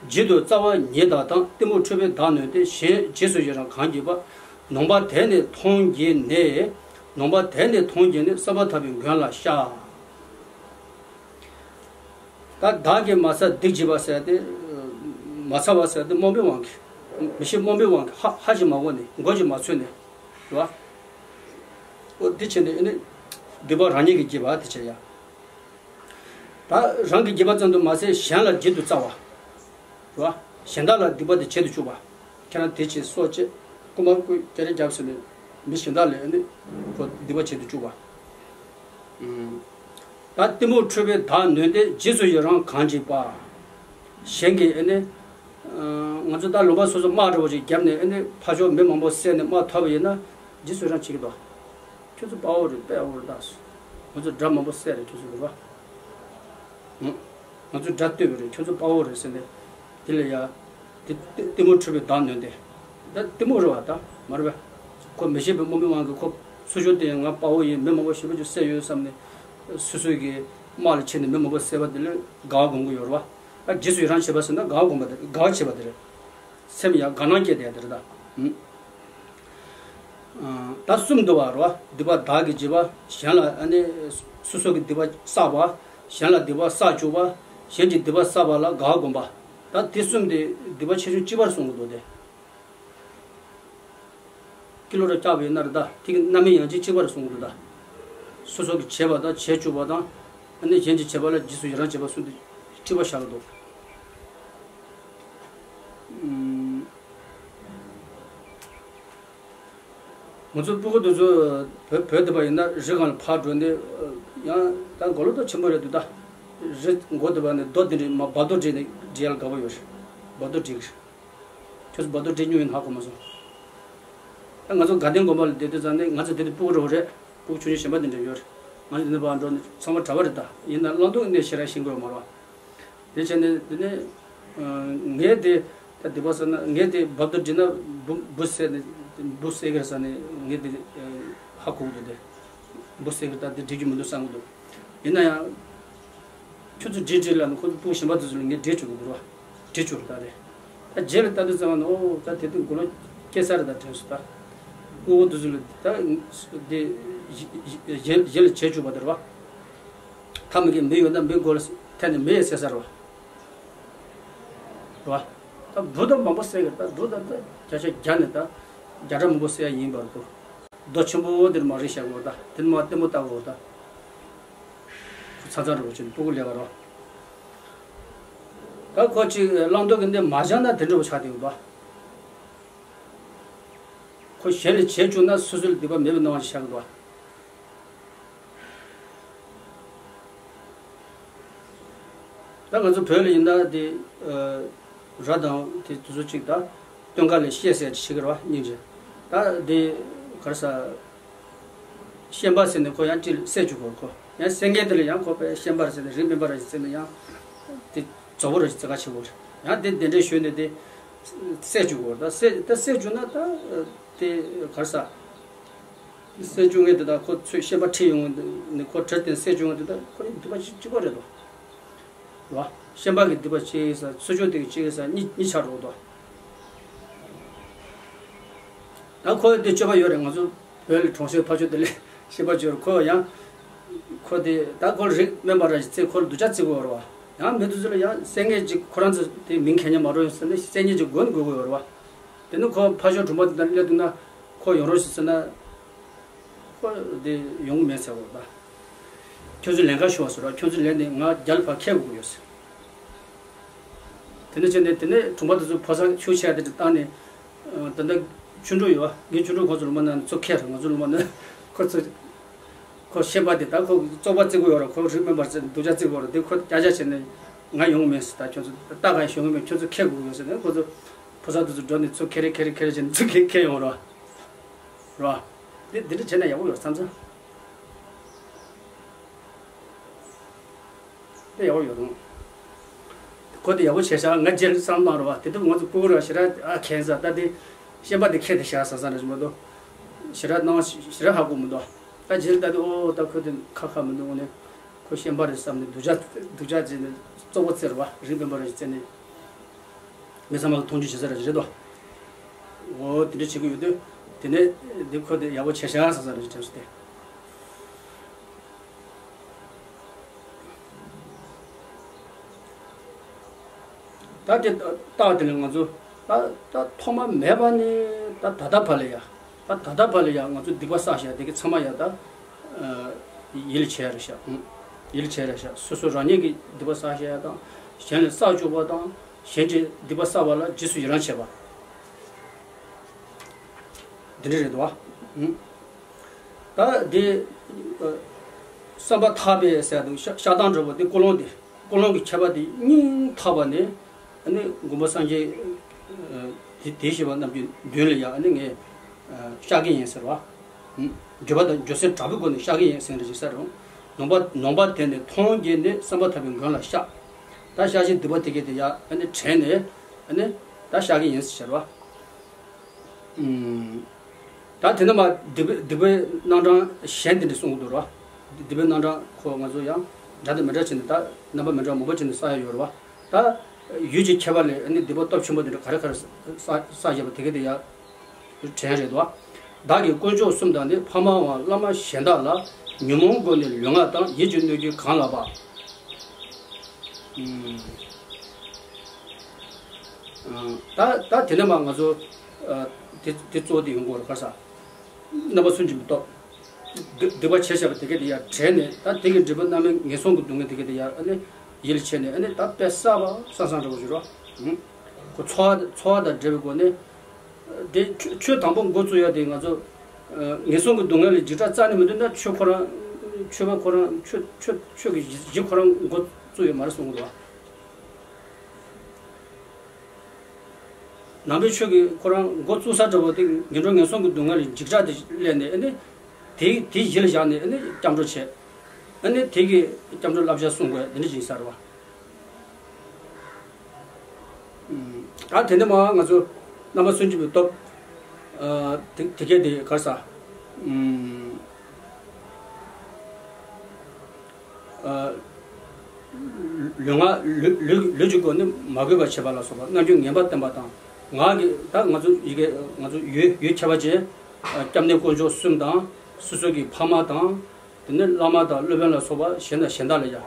རྒྱུན་དུ་རྩ་བ་ཉིད་དག་དང་། གཏི་མུག་འཁྲུལ་པས་བདག་ནོན་ཏེ། གཞན་རྗེས་སུ་ཡི་རང་གང་བགྱིས་པ། ནོངས་པ་དེ་ནི་མཐོང་བགྱིས་ནས། ནོངས་པ་དེ་ནི་མཐོང་བགྱིས་ནས། བསམ་པ་ཐག་པས་མགོན་ལ་བཤགས། ད་བདག་གིས་མ་ཚད་སྡིག་བགྱིས་པ་ཟེར་ཏེ། མ་ཚད་པ་ཟེར་ཏེ་རྨོངས་པའི་དབང་གིས། མི་ཤེས་རྨོངས་པའི་དབང་གིས་ཧ་ཧ་ཅིག་མ་གོ་ནས་མགོ་ཅིག་མ་ཚོས་ནས། རེད་བ། ཨོ་དེ་བྱས་ནས་ཨ་ནི་སྡིག་པ་རང་ཉིད་ཀྱིས་བགྱིས་པ་དེ་བྱས་ཡ། ད་རང་གིས་བགྱིས་པ་ཙམ་དུ་མ་ཟད་གཞན་ལ་བགྱིད་དུ་སྩལ་བ། རེད་བ། གཞན་དག་ལ་སྡིག་པ་དེ་བྱེད་དུ་བཅུག་པ། ཁྱེད་རང་དེ་བྱས་སོ་བྱས། རྐུན་མ་རྐུ་སྐྱ་རེ་རྒྱབ་ཟེར་ནས་མི་གཞན་དག་ལ་ཨ་ནི་ཁོ་སྡིག་པ་བྱེད་དུ་བཅུག་པ། ཨུམ། ད་གཏི་མུག་འཁྲུལ་པས་བདག་ནོན་ཏེ། རྗེས་སུ་ཡི་རང་གང་བགྱིས་པ། གཞན་གྱིས་ཨ་ནི། ང་ཚོ་ད་ལུང་པ་སོ་སོ་དམག་འདྲ་བོ་ཞིག་བརྒྱབ་ནས་ཨ་ནི་ཕར་ཕྱོགས་མི་མང་པོ་བསད་ནས་དམག་ཐོབ་པ་ཡིན་ན་རྗེས་སུ་ཡི་རང་བྱེད་ཀྱི་འདུག་ཁྱོད་ཚོ་དཔའ་བོ་རེད། དཔེ་ཨ་བོ་རེད་ད། ང་ཚོ་དགྲ་མང་པོ་བསད་རེད་ཁྱོད་ཚོ་རེད་བ། ང་ཚོ་དགྲ་གཏོད་པ་རེད། ཁྱོད་ཚོ་དཔའ་བོ་རེད་ཟེར་ནས་དེ་ལ་ཡ། དེ་གཏི་མུག་འཁྲུལ་པས་བདག་ནོན་ཏེ། ད་གཏི་མུག་རེད་བ་ད་མ་རེད་བས། ཁོ་མི་ཤེས་པའི་རྨོངས་པའི་དབང་གིས་ཁོ་སོ་སོ་དེ་ང་དཔའ་བོ་ཡིན། མི་མང་པོ་ཞེ་པོ་ཅིག་བསད་ཡོད་བསམ་ནས་སོ་སོ་གི་དམག་ལ་ཆས་ནས་མི་མང་པོ་བསད་པ་དེ་ལ་དགའ་བ་སྒོམ་གྱི་ཡོད་རེད་བ། ད་རྗེས་སུ་ཡི་རང་བྱེད་པ་ཟེར་ན་དགའ་བ་སྒོམ་པ་དེ་དགའ་བ་བྱེད་པ་དེ་རེད། སེམས་ཡང་དགའ་སྣང་སྐྱེས་བསྡད་དེ་རེད་ད། ད་གསུམ་འདུག་བ་རོ། སྡིག་པ་བདག་གིས་བགྱིས་པ། གཞན་ལ་ཨ་ནི་སོ་སོ་གི་སྡིག་པ་བསགས་པ། གཞན་ལ་སྡིག་པ་བསགས་བཅུག་པ། གཞན་གྱི་སྡིག་པ་བསགས་པ་ལ་དགའ་བ་སྒོམ་པ། ད་དེ་གསུམ་དེ་སྡིག་པ་ཆེ་ཆུང་གཅིག་པར་གསུང་གི་འདུག་སྟེ། ཀི་ལོ་ར་བཀྱག་པའི་ནར་ད་དེ་གི་རྣམ་སྨིན་ཡང་ཅིག་གཅིག་པར་གསུང་གི་འདུག་ད། སོ་སོ་གི་བྱས་པ་དང་བྱས་བཅུག་པ་དང་། ཨ་ནི་གཞན་གྱི་བྱས་པ་ལ་རྗེས་སུ་ཡི་རང་བྱེད་པ་གསུམ་དེ་གཅིག་པ་བཞག་གི་འདུག་ང་ཚོ་སྤུ་གུ་དེ་ཚོ་བོད་བོད་དེ་པ་ཡིན་ན་རི་སྒང་ལ་ཕར་འགྲོ་ནས་ཡང་ད་མགོ་ལོག་ཏོ་ཆེན་པོ་རེད་འདུག་ད། རི་མགོ་དེ་པ་ནས་རྡོ་དེ་འདྲ་མ་བར་དོ་བསྒྲིགས་ནས་བསྒྲིགས་ཡ་ལ་དགའ་པོ་ཡོད་རེད། བར་དོ་བསྒྲིགས་རེད། ཁྱོད་ཚོ་བར་དོ་བསྒྲིགས་མྱོང་ཡིན་ཧ་གོ་མ་སོང་། ད་ང་ཚོ་དགའ་ལྡན་དགོན་པ་ལ་བསྡད་དུས་ཙང་ནས་ང་ཚོ་དེ་དུས་སྤུ་གུ་རེ་བ་རེད། སྤུ་གུ་ཆུང་ཆུང་གཞན་པ་དེ་འདྲ་ཡོད་རེད། ང་ཚོ་དེ་ནས་ཕར་འགྲོ་ནས་ཚང་མ་གྲྭ་པ་རེད་ད། ཡིན་ན་བླང་དོར་གནས་ཞེ་དྲག་ཤེས་ཀྱི་ཡོད་མ་རེད་བ། དེ་བྱས་ནས་དེ་ནས་ངས་དེ་ད་སྡིག་པ་བསགས་ན་ངས་དེ་བར་དོ་བསྒྲིགས་ན་འབུ་འབུ་བསད་ནས་འབུ་བསད་ཀྱི་རེད་ཟེར་ནས་ངས་དེ་ཧ་གོ་གི་འདུག་དེ། འབུ་བསད་ཀྱི་རེད་ད། དེ་བསྒྲིག་རྒྱུ་མི་འདུག་བསམ་གྱི་འདུག་ཡིན་ན་ཡང་། ཁྱོད་ཚོ་བསྒྲིགས་བསྒྲིགས་ལབ་ནས་ཁོ་ཚོ་སྤུ་གུ་གཞན་པ་དེ་ཚོ་ལ་ངས་བསྒྲིགས་བཅུག་གི་འདུག་ར། བསྒྲིགས་བཅུག་རེད་ད་རེད། ད་རྗེས་ལ་ལྟ་དུས་ཙམ་པ་ན་ཨོ་ད་དེ་དུས་མགོ་ལོག་སྐྱེས་ས་རེད་ད་དྲན་སོང་ད། སྤུ་གུ་དེ་ཚོ་ལ་ད་དེ་གཞན་གཞན་ལ་བྱེད་བཅུག་པ་དེ་རེད་བ། ཐ་མ་གི་མི་ཡོད་ན་མི་མགོ་ལ་འཐེན་ནས་མི་ཡི་བསད་ས་རེད་བ། རེད་བ། ད་འབུ་ད་མང་པོ་བསད་ཀྱི་རེད་ད། འབུ་ད་ད་བརྒྱ་ཆ་བརྒྱ་ནས་ད་བརྒྱ་ཕྲག་མང་པོ་བསད་ཡ་ཡིན་པ་རེད་གོ། རྡོ་ཆེན་པོ་འདིར་མ་རེད་བཞག་གོ་ད། དེ་མ་ལྟད་མོ་ལྟ་གོ་ད། ཁོ་ཚ་ཚ་རུ་ཕྱིན་སྤུ་གུ་ལས་ཀ་རོ། ད་ཁོ་ཅིག་བླང་དོར་གྱི་འདི་མ་སྦྱངས་ན་དེ་འདྲ་བོ་ཆགས་བསྡད་ཡོད་པ། ཁོ་གཞན་ལ་བྱེད་བཅུག་ན་སོ་སོ་ལ་སྡིག་པ་མེད་པའི་སྣང་བ་ཞིག་ཤར་གི་འདུག་བ། ད་ང་ཚོ་བོད་ལ་ཡིན་ན་དེ་ར་དང་དེ་དུས་ཚོད་གཅིག་ད་སྟོན་ཁ་ལ་བཤད་ཟེར་ཅིག་བྱེད་ཀྱི་རེད་བ་སྙིང་རྗེ། ད་དེ་ག་རེ་ཟ། ཤན་པ་ཟེར་ནས་ཁོ་ཡང་ཅིག་བསད་བཅུག་གོ་ཁོ། ཡང་བསད་མཁན་དེ་ལ་ཡང་ཁོ་པའི་ཤན་པ་ཟེར་ནས་རིགས་དམན་པ་ར་ཞིག་བསད་ནས་ཡང་དེ་རྫོགས་པོ་ར་ཞིག་བརྩི་ག་བྱེད་དགོས་རེད། ཡང་དེ་དེ་འདྲའི་ཞུས་ནས་དེ་བསད་བཅུག་གོ་ད་བསད་ད་བསད་བཅུག་ན་ད་དེ་ག་རེ་ཟ། སྲིད་བྱུང་ངེས་དེ་དག་ཁོ་ཚོས་ཤན་པ་ཁྲིད་ཡོང་ནི་ཁོ་བྲེལ་ཏེ་སྲིད་བྱུང་ངེས་དེ་དག་ཁོ་ཡི་སྡིག་པ་གཅིག་གཅིག་པ་རེད་དོ། རེད་བ། ཤན་པ་གི་སྡིག་པ་གཅིག་ཡིན་ས་ཚུར་ཕྱོགས་དེ་གི་གཅིག་ཡིན་ས་གཉིས་གཉིས་ཆགས་འགྲོ་གི་འདུག་ད་ཁོ་དེ་སྤྱོད་པ་ཡོད་རེད། ང་ཚོ་བོད་ལ་གྲོང་གསེབ་ཕ་ཆོས་དེ་ལས་ཤན་པ་བྱོས་རེད་ཁོ་ཡང་། ཁོ་དེ་ད་ཁོ་རིགས་དམན་པ་ར་ཞིག་བརྩི་ཁོ་ལ་སྡུག་ཅག་བརྩི་དགོས་རེད་བ། ཡང་མི་དེ་ཚོ་ལ་ཡང་བསད་མཁན་ཅིག་ཁོ་རང་ཚོ་དེ་མིང་གད་སྙིགས་མ་རུང་ཡོང་ཟེར་ནས་བསད་མཁན་ཅིག་མགོ་ནས་དགོས་དགོས་ཡོད་རེད་བ། དེ་ནི་ཁོ་ཕ་ཆོས་གྲོང་པ་དེ་དང་སླེབས་འདུག་ན། ཁོ་ཡོང་རོགས་ཞེས་ཟེར་ན། ཁོ་དེ་ཡོང་གི་མེད་ཟེར་བ་ད། ཁྱོད་ཚོས་ལན་ཁ་ཤོར་བ་ཟེར་བ་ཁྱོད་ཚོས་ལན་ནི་ང་རྒྱ་ལ་ཕར་ཁྱེར་དགོས་ཀྱི་ཡོད་ཟེར། དེ་འདྲ་བྱས་ནས་དེ་ནས་གྲོང་པ་དེ་ཚོ་ཕོ་གསར་ཤུགས་ཆེ་བ་དེ་འདྲ་བཏང་ནས། ད་ལྟ་ཆུ་འབྲུག་ཡོད་བ་ངས་ཆུ་འབྲུག་ཁོང་ཚོ་ལ་མ་གནང་ནས་ཚུར་ཁྱེར་ང་ཚོ་ལ་མ་གནང་ཁོ་ཚོ། ཁོ་ཤན་པ་དེ་ད་ཁོ་བཙོག་པ་བརྩི་གི་ཡོད་ར་ཁོ་རིགས་དམན་པར་བརྩི་སྡུག་ཅག་བརྩི་གི་ཡོད་ར་དེ་ཁོ་སྐྱ་ཆ་བྱས་ནས་ང་ཡོང་གི་མེད་ཟེར་ད་ཁྱོད་ཚོ་ལྟ་ག་ཡང་ཞོན་གི་མེད་ཁྱོད་ཚོ་ཁྱེར་དགོས་ཀྱི་ཡོད་ཟེར་ནས་ཁོ་ཚོ་ཕོ་གསར་དེ་ཚོ་འགྲོ་ནས་ཚུར་ཁྱེར་རེ་ཁྱེར་རེ་ཁྱེར་རེ་བྱས་ནས་ཚུར་ཁྱེར་ཁྱེར་ཡོང་ར། རེད་བ། འདི་འདི་འདྲ་བྱས་ན་ཡག་པོ་ཡོད་བསམ་ཚེ། འདི་ཡག་པོ་ཡོད་དང་། ཁོ་དེ་ཡག་པོ་བྱས་ཤག་ང་རྗེས་ལ་བསམ་བློ་བཏང་རེད་བ་དེ་དུས་ང་ཚོ་སྤུ་གུ་ར་ཞེ་དྲག་ཨ་ཁེན་ས་ད་དེ་ཤན་པ་དེ་ཁྱེར་ཏེ་བཞག་ས་ས་ར་ཞིག་མ་གཏོགས། ཞེ་དྲག་སྣང་བ་ཞེ་དྲག་ཧ་གོ་མི་འདུག་ད་རྗེས་ལ་ད་དེ་ཨོ་ད་ཁོ་དེ་ཁ་ཁ་མི་འདུག་དངོས་གནས་ཁོ་ཤན་པ་རེད་བསམ་ནས་སྡུག་ཅག་སྡུག་ཅག་བྱས་ནས་བཙོག་པ་བརྩི་རེད་བ་རིགས་དམན་པ་རེད་བརྩི་ནས། མི་ཚང་མ་ལ་མཐོང་ཆུང་བྱེད་ས་ར་ཞིག་རེད་དོ། འོ་དེ་འདྲ་བྱེད་ཀྱི་ཡོད་དུས། དེ་ནས་འདི་ཁོ་དེ་ཡག་པོ་བྱས་ཤག་ཟེར་ས་ར་ཞིག་དྲན་སོང་སྟེ། ད་དེ་རྟགས་དེ་ནི་ང་ཚོ་ད་ད་ཐོག་མ་མེད་པ་ནས་ད་ད་ལྟ་བར་ལ་ཡ། ད་ད་ལྟ་བར་ལ་ཡང་ང་ཚོ་སྡིག་པ་བསགས་བཞག་དེ་གི་ཚང་མ་ཡང་ད་ཡིད་ལ་བྱས་རེད་ཤག་ཡིད་ལ་བྱས་རེད་ཤག་སོ་སོ་རང་ཉིད་ཀྱི་སྡིག་པ་བསགས་བཞག་ཡ་དང་གཞན་ལ་བསགས་བཅུག་པ་དང་གཞན་གྱི་སྡིག་པ་བསགས་པ་ལ་རྗེས་སུ་ཡི་རང་བྱེད་པ། འདི་འདྲ་རེད་འདུག་བ། ད་འདི་བསམ་པ་ཐག་པས་ཟེར་འདུག་ཤ་ཤ་སྟག་འདྲ་པོ་འདི་ཀུན་སློང་འདི། ཀུན་སློང་གི་ཁྱད་པར་དེ་སྙིང་ཐག་པ་ནས་ཨ་ནི་མགོན་པོ་སངས་རྒྱས་དེ་དེ་ཞེས་པ་རྣམས་ཀྱི་མདུན་ལ་ཡང་ཨ་ནི་ངས་བཤགས་ཀྱི་ཡིན་ཟེར་བ། འགྱོད་པ་དང་འགྱོད་སེམས་དྲག་པོའི་སྒོ་ནས་བཤགས་ཀྱི་ཡིན་ཟེར་འདྲ་ཞིག་ཟེར་རུང་། ནོངས་པ་ནོངས་པ་དེ་ནི་མཐོང་རྒྱས་ནས་བསམ་པ་ཐག་པས་མགོན་ལ་བཤགས། ད་བཤགས་ཤིང་སྡིག་པ་དེ་གས་དེ་ཡང་ཨ་ནི་དྲན་ནས་ཨ་ནི་ད་བཤགས་ཀྱི་ཡིན་ཟེར་བ། ད་དེ་ནས་མ་སྡིག་པའི་སྡིག་པའི་རྣམ་གྲངས་གཞན་དེ་འདྲ་གསུང་གི་འདུག་ར། སྡིག་པའི་རྣམ་གྲངས་ཁོ་ང་ཚོ་ཡང་འདྲ་དང་མི་འདྲ་བྱས་ནས་ད་རྣམ་པ་མི་འདྲ་མང་པོ་བྱས་ནས་བསགས་ཡ་ཡོད་རེད་བ། ད་ཡུལ་གྱི་ཁྱད་པར་ལས་ཨ་ནི་སྡིག་པ་སྟོབས་ཆེན་པོ་དེ་འདྲ་ག་རེ་ག་རེ་བསགས་བསགས་བཞག་པ་དེ་ག་དེ་ཡང་དྲན་རེད་དོ། བདག་གིས་དཀོན་མཆོག་གསུམ་དང་ནི་ཕ་མའམ་བླ་མ་གཞན་དག་ལ་ཉོན་མོངས་སྒོ་ནས་ལུས་ངག་དང་ཡིད་ཀྱི་གནོད་སྐྱོན་གང་ལགས་པ། ད་ད་དེ་ནས་མ་ང་ཚོ་དེ་དེ་གཙོ་བོ་དེ་ཡོང་གི་ཡོད་རེད་ག་ས། རྣམ་པ་སུན་འབྱིན་པའི་སྟོབས། སྡིག་སྡིག་པ་བྱས་བཞག་པ་དེ་ག་དེ་ཡར་དྲན་ནས་ད་དེ་གི་འབྲས་བུ་རྣམ་སྨིན་ངན་སོང་གི་སྡུག་བསྔལ་དེ་ག་དེ་ཡར་ཨ་ནི་ཡིད་ལ་བྱས་ནས་ཨ་ནི་ད་དཔེ་བསགས་པ་བསགས་བསགས་འདྲ་བོ་ཞིག་རོ། ཁོ་འཚོ་བ་འཚོ་བ་དང་འབྲེལ་བའི་སྒོ་ནས། དེ་ཆོས་ཆོས་དང་པོ་འགོ་བཙུགས་ཡ་དེ་ང་ཚོ་ངན་སོང་གི་སྡུག་བསྔལ་ལས་འཇིགས་སྐྲག་རྩ་ནས་མི་འདུག་ན་ཆོས་ཁོ་རང་ཆོས་པ་ཁོ་རང་ཆོས་ཆོས་ཆོས་ཀྱི་གཞི་གཞི་ཁོ་རང་འགོ་བཙུགས་ཡོད་མ་རེད་གསུང་གི་འདུག་བ། ནང་པའི་ཆོས་ཀྱི་ཁོ་རང་འགོ་བཙུགས་ས་འདྲ་བོ་དེ་ངན་འགྲོ་ངན་སོང་གི་སྡུག་བསྔལ་ལས་འཇིགས་སྐྲག་དེ་སླེབས་ནས་ཨ་ནི་དེ་དེ་གཞི་ལ་བཞག་ནས་ཨ་ནི་སྐྱབས་འགྲོ་བྱས། ཨ་ནི་དེ་གི་སྐྱབས་འགྲོ་བསླབ་བྱ་གསུང་དགོས་དེ་འདྲ་ཞིག་ཡིན་ས་རེད་བ། ད་དེ་ནས་མ་ང་ཚོ་རྣམ་པ་སུན་འབྱིན་པའི་སྟོབས། དེ་དེ་གས་དེ་ག་རེ་ཟ། ལུས་ངག་ལུས་ལུས་ལུས་ཀྱི་སྒོ་ནས་མ་གུས་པ་བྱེད་པ་ལ་སོགས་པ་རྣམ་འགྱུར་ངན་པ་བསྟན་པ་དང་། ངག་གི་ད་ང་ཚོ་ཡི་གེ་ང་ཚོ་ཡུལ་ཡུལ་ཁྱད་པར་ཅན། སྐྱབས་གནས་དཀོན་མཆོག་གསུམ་དང་། སོ་སོ་གི་ཕ་མ་དང་། དེ་ནས་བླ་མ་དང་སློབ་དཔོན་ལ་སོགས་པ་གཞན་དང་གཞན་དག་ལ་ཡང་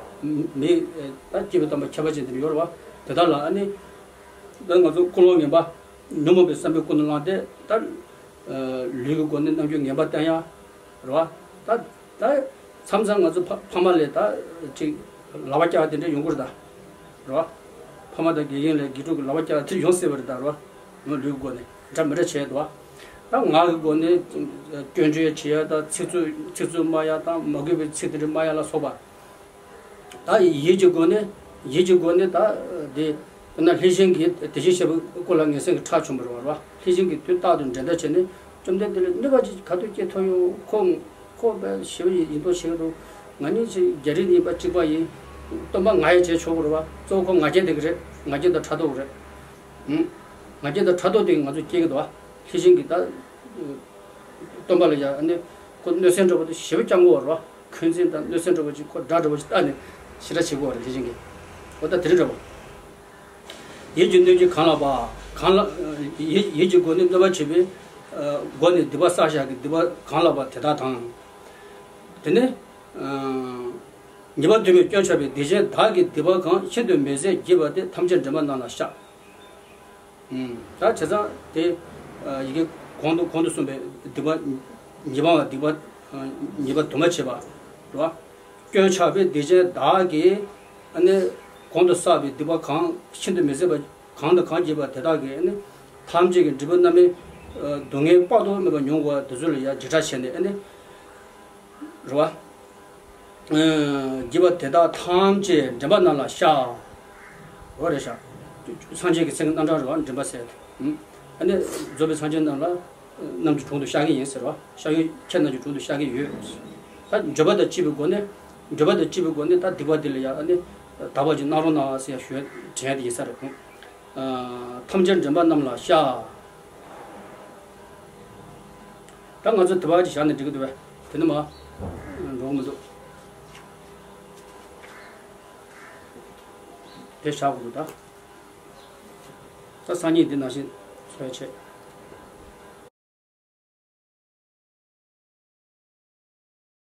མི་ད་སྐྱེས་བུ་དམ་པ་ཁྱད་པར་ཅན་དེ་འདྲ་ཡོད་རེད་བ། དེ་དག་ལ་ཨ་ནི་ད་ང་ཚོ་ཀུན་སློང་ངན་པ་ཉོན་མོངས་པའི་བསམ་པས་ཀུན་ནས་བསླངས་ཏེ་ད་ ལུས་ཀྱི་སྒོ་ནས་རྣམ་འགྱུར་ངན་པ་བསྟན་ཡ། རེད་བ། ད་ད་མཚམས་མཚམས་ང་ཚོ་ཕ་ཕ་མ་ལས་ད་ཅིག་ལག་པ་བཀྱག་དེ་འདྲ་ཡོང་གི་རེད་ད། རེད་བ། ཕ་མ་དང་དགེ་རྒན་ལས་དགེ་ཕྲུག་གི་ལག་པ་བཀྱག་དེ་ཡོང་སྲིད་པ་རེད་ད། རེད་བ། ང་ལུས་ཀྱི་སྒོ་ནས་འདྲ་མི་འདྲ་བྱས་འདུག་བ། ད་ངག་གི་སྒོ་ནས་སྐྱོན་བརྗོད་བྱེད་ཡ་དང་ཚིག་རྩུབ་ཚིག་རྩུབ་སྨྲ་ཡ་དང་མ་གུས་པའི་ཚིག་དེ་འདྲ་སྨྲ་ཡ་ལ་སོགས་པ། ད་ཡིད་ཀྱི་སྒོ་ནས་ཡིད་ཀྱི་སྒོ་ནས་ད་དེ་དཔེར་ན་ལྷས་བྱིན་གྱིས་དེ་བཞིན་གཤེགས་པའི་སྐུ་ལ་ངན་སེམས་ཀྱི་ཁྲག་མཆོད་པ་རེད་བ། ལྷས་བྱིན་གྱིས་དུས་རྟག་ཏུ་འགྲན་ཟླ་བྱས་ནས་བཅོམ་ལྡན་འདས་ལ་གནོད་པ་ཅིག་ག་དུས་སྐྱེལ་ཐུབ་ཡོང་། ཁོ་ཁོ་དཔེ་ཞེ་པོ་ཡིན་མདོག་བྱེད་ཀྱི་འདུག་ང་གཉིས་ཅིག་རྒྱ་རིགས་ཡིན་པ་གཅིག་པ་ཡིན། སྟོན་པ་ང་ཡི་བྱས་ཆོག་གི་རེད་བ། གཙོ་བོ་ཁོ་ང་རྒྱལ་དེ་གི་རེད། ང་རྒྱལ་དང་ཕྲག་དོག་གི་རེད། ང་རྒྱལ་དང་ཕྲག་དོག་དེ་ང་ཚོ་སྐྱེ་གི་འདུག་བ། ལྷས་བྱིན་གྱིས་ད་སྟོན་པ་ལ་ཡ་ཨ་ནི་ཁོ་གནོད་སེམས་འདྲ་པོ་དེ་ཞེ་པོ་བཅངས་གི་ཡོད་རེད་བ། འཁོན་འཛིན་དང་གནོད་སེམས་འདྲ་པོ་ཅིག་ཁོ་དགྲ་འདྲ་པོ་ཅིག་བལྟས་ནས་ཞེ་དྲག་བྱེད་གི་ཡོད་རེད་ལྷས་བྱིན་གྱིས། འོ་ད་དེ་རིང་འདྲ་པོ། ཡིད་ཀྱི་གནོད་བྱེད་གང་ལགས་པ། གང་ལ་ཡིད་ཡིད་ཀྱི་སྒོ་ནས་གནོད་པ་བྱེད་པའི་སྒོ་ནས་སྡིག་པ་བསགས་བཞག་གི་སྡིག་པ་གང་ལགས་པ་དེ་དག་དང་། དེ་ནས། ཉེས་པ་དུ་མས་སྐྱོན་ཆགས་པའི་སྡིག་ཅན་བདག་གི་སྡིག་པ་གང་། ཤིན་ཏུ་མི་བཟད་བགྱིས་པ་དེ། ཐམས་ཅད་མགྲིན་པ་རྣམས་ལ་བཤགས། ད་བྱས་ཙང་དེ་ཡི་གེ་གོང་དུ་གོང་དུ་གསུངས་པའི་སྡིག་པ་ཉེས་པ་སྡིག་པ་ཉེས་པ་དུ་མ་བྱས་པ་རེད་བ། སྐྱོན་ཆགས་པའི་སྡིག་ཅན་བདག་གིས་ཨ་ནི་གོང་དུ་བསགས་པའི་སྡིག་པ་གང་ཤིན་ཏུ་མི་བཟད་པ་གང་དང་གང་བགྱིས་པ་དེ་དག་གིས་ཨ་ནི་ཐམས་ཅད་ཀྱི་མགྲིན་པ་རྣམས་སྡུག་བསྔལ་དཔག་ཏུ་མེད་པ་མྱོང་དགོས་པ་དེ་ཚོ་ལ་ཡང་འཇིགས་སྐྲག་བྱས་ནས་ཨ་ནི། རེད་བ། བགྱིས་པ་དེ་དག་ཐམས་ཅད་མགྲིན་པ་རྣམས་ལ་བཤགས། འོ་རེད་ཤག་སངས་རྒྱས་ཀྱི་མཚན་གྱི་རྣམ་གྲངས་རེད་བ། མགྲིན་པ་ཟེར་དེ། ཨ་ནི་རྫོགས་པའི་སངས་རྒྱས་རྣམས་ལ་རྣམས་ཀྱི་དྲུང་དུ་བཤགས་ཀྱི་ཡིན་ཟེར་བ། བཤགས་ཡོད་ཁྱེད་རྣམས་ཀྱི་དྲུང་དུ་བཤགས་ཀྱི་ཡོད། ད་འགྱོད་པ་དང་བཅས་པའི་སྒོ་ནས། འགྱོད་པ་དང་བཅས་པའི་སྒོ་ནས་ད་སྡིག་པ་དེ་ལ་ཡང་ཨ་ནི་དག་པ་ཅིག་གནང་རོགས་གནང་ཟེར་ཡ་ཞུ་ཡ་དྲན་ཡ་དེ་ཡིན་ས་རེད། ཐམས་ཅད་མགྲིན་པ་རྣམས་ལ་བཤགས། ད་ང་ཚོ་དེ་བ་ཅིག་བཞག་ནས་འགྲིག་གི་འདུག་བས། དེ་ནི་མ་འགྲོ་གི་མི་འདུག་དེ་བཞག་དགོས་འདུག་ད། ད་སང་ཉིན་འདི་ནང་བཞིན་འཚོ་བའི་ཆེད།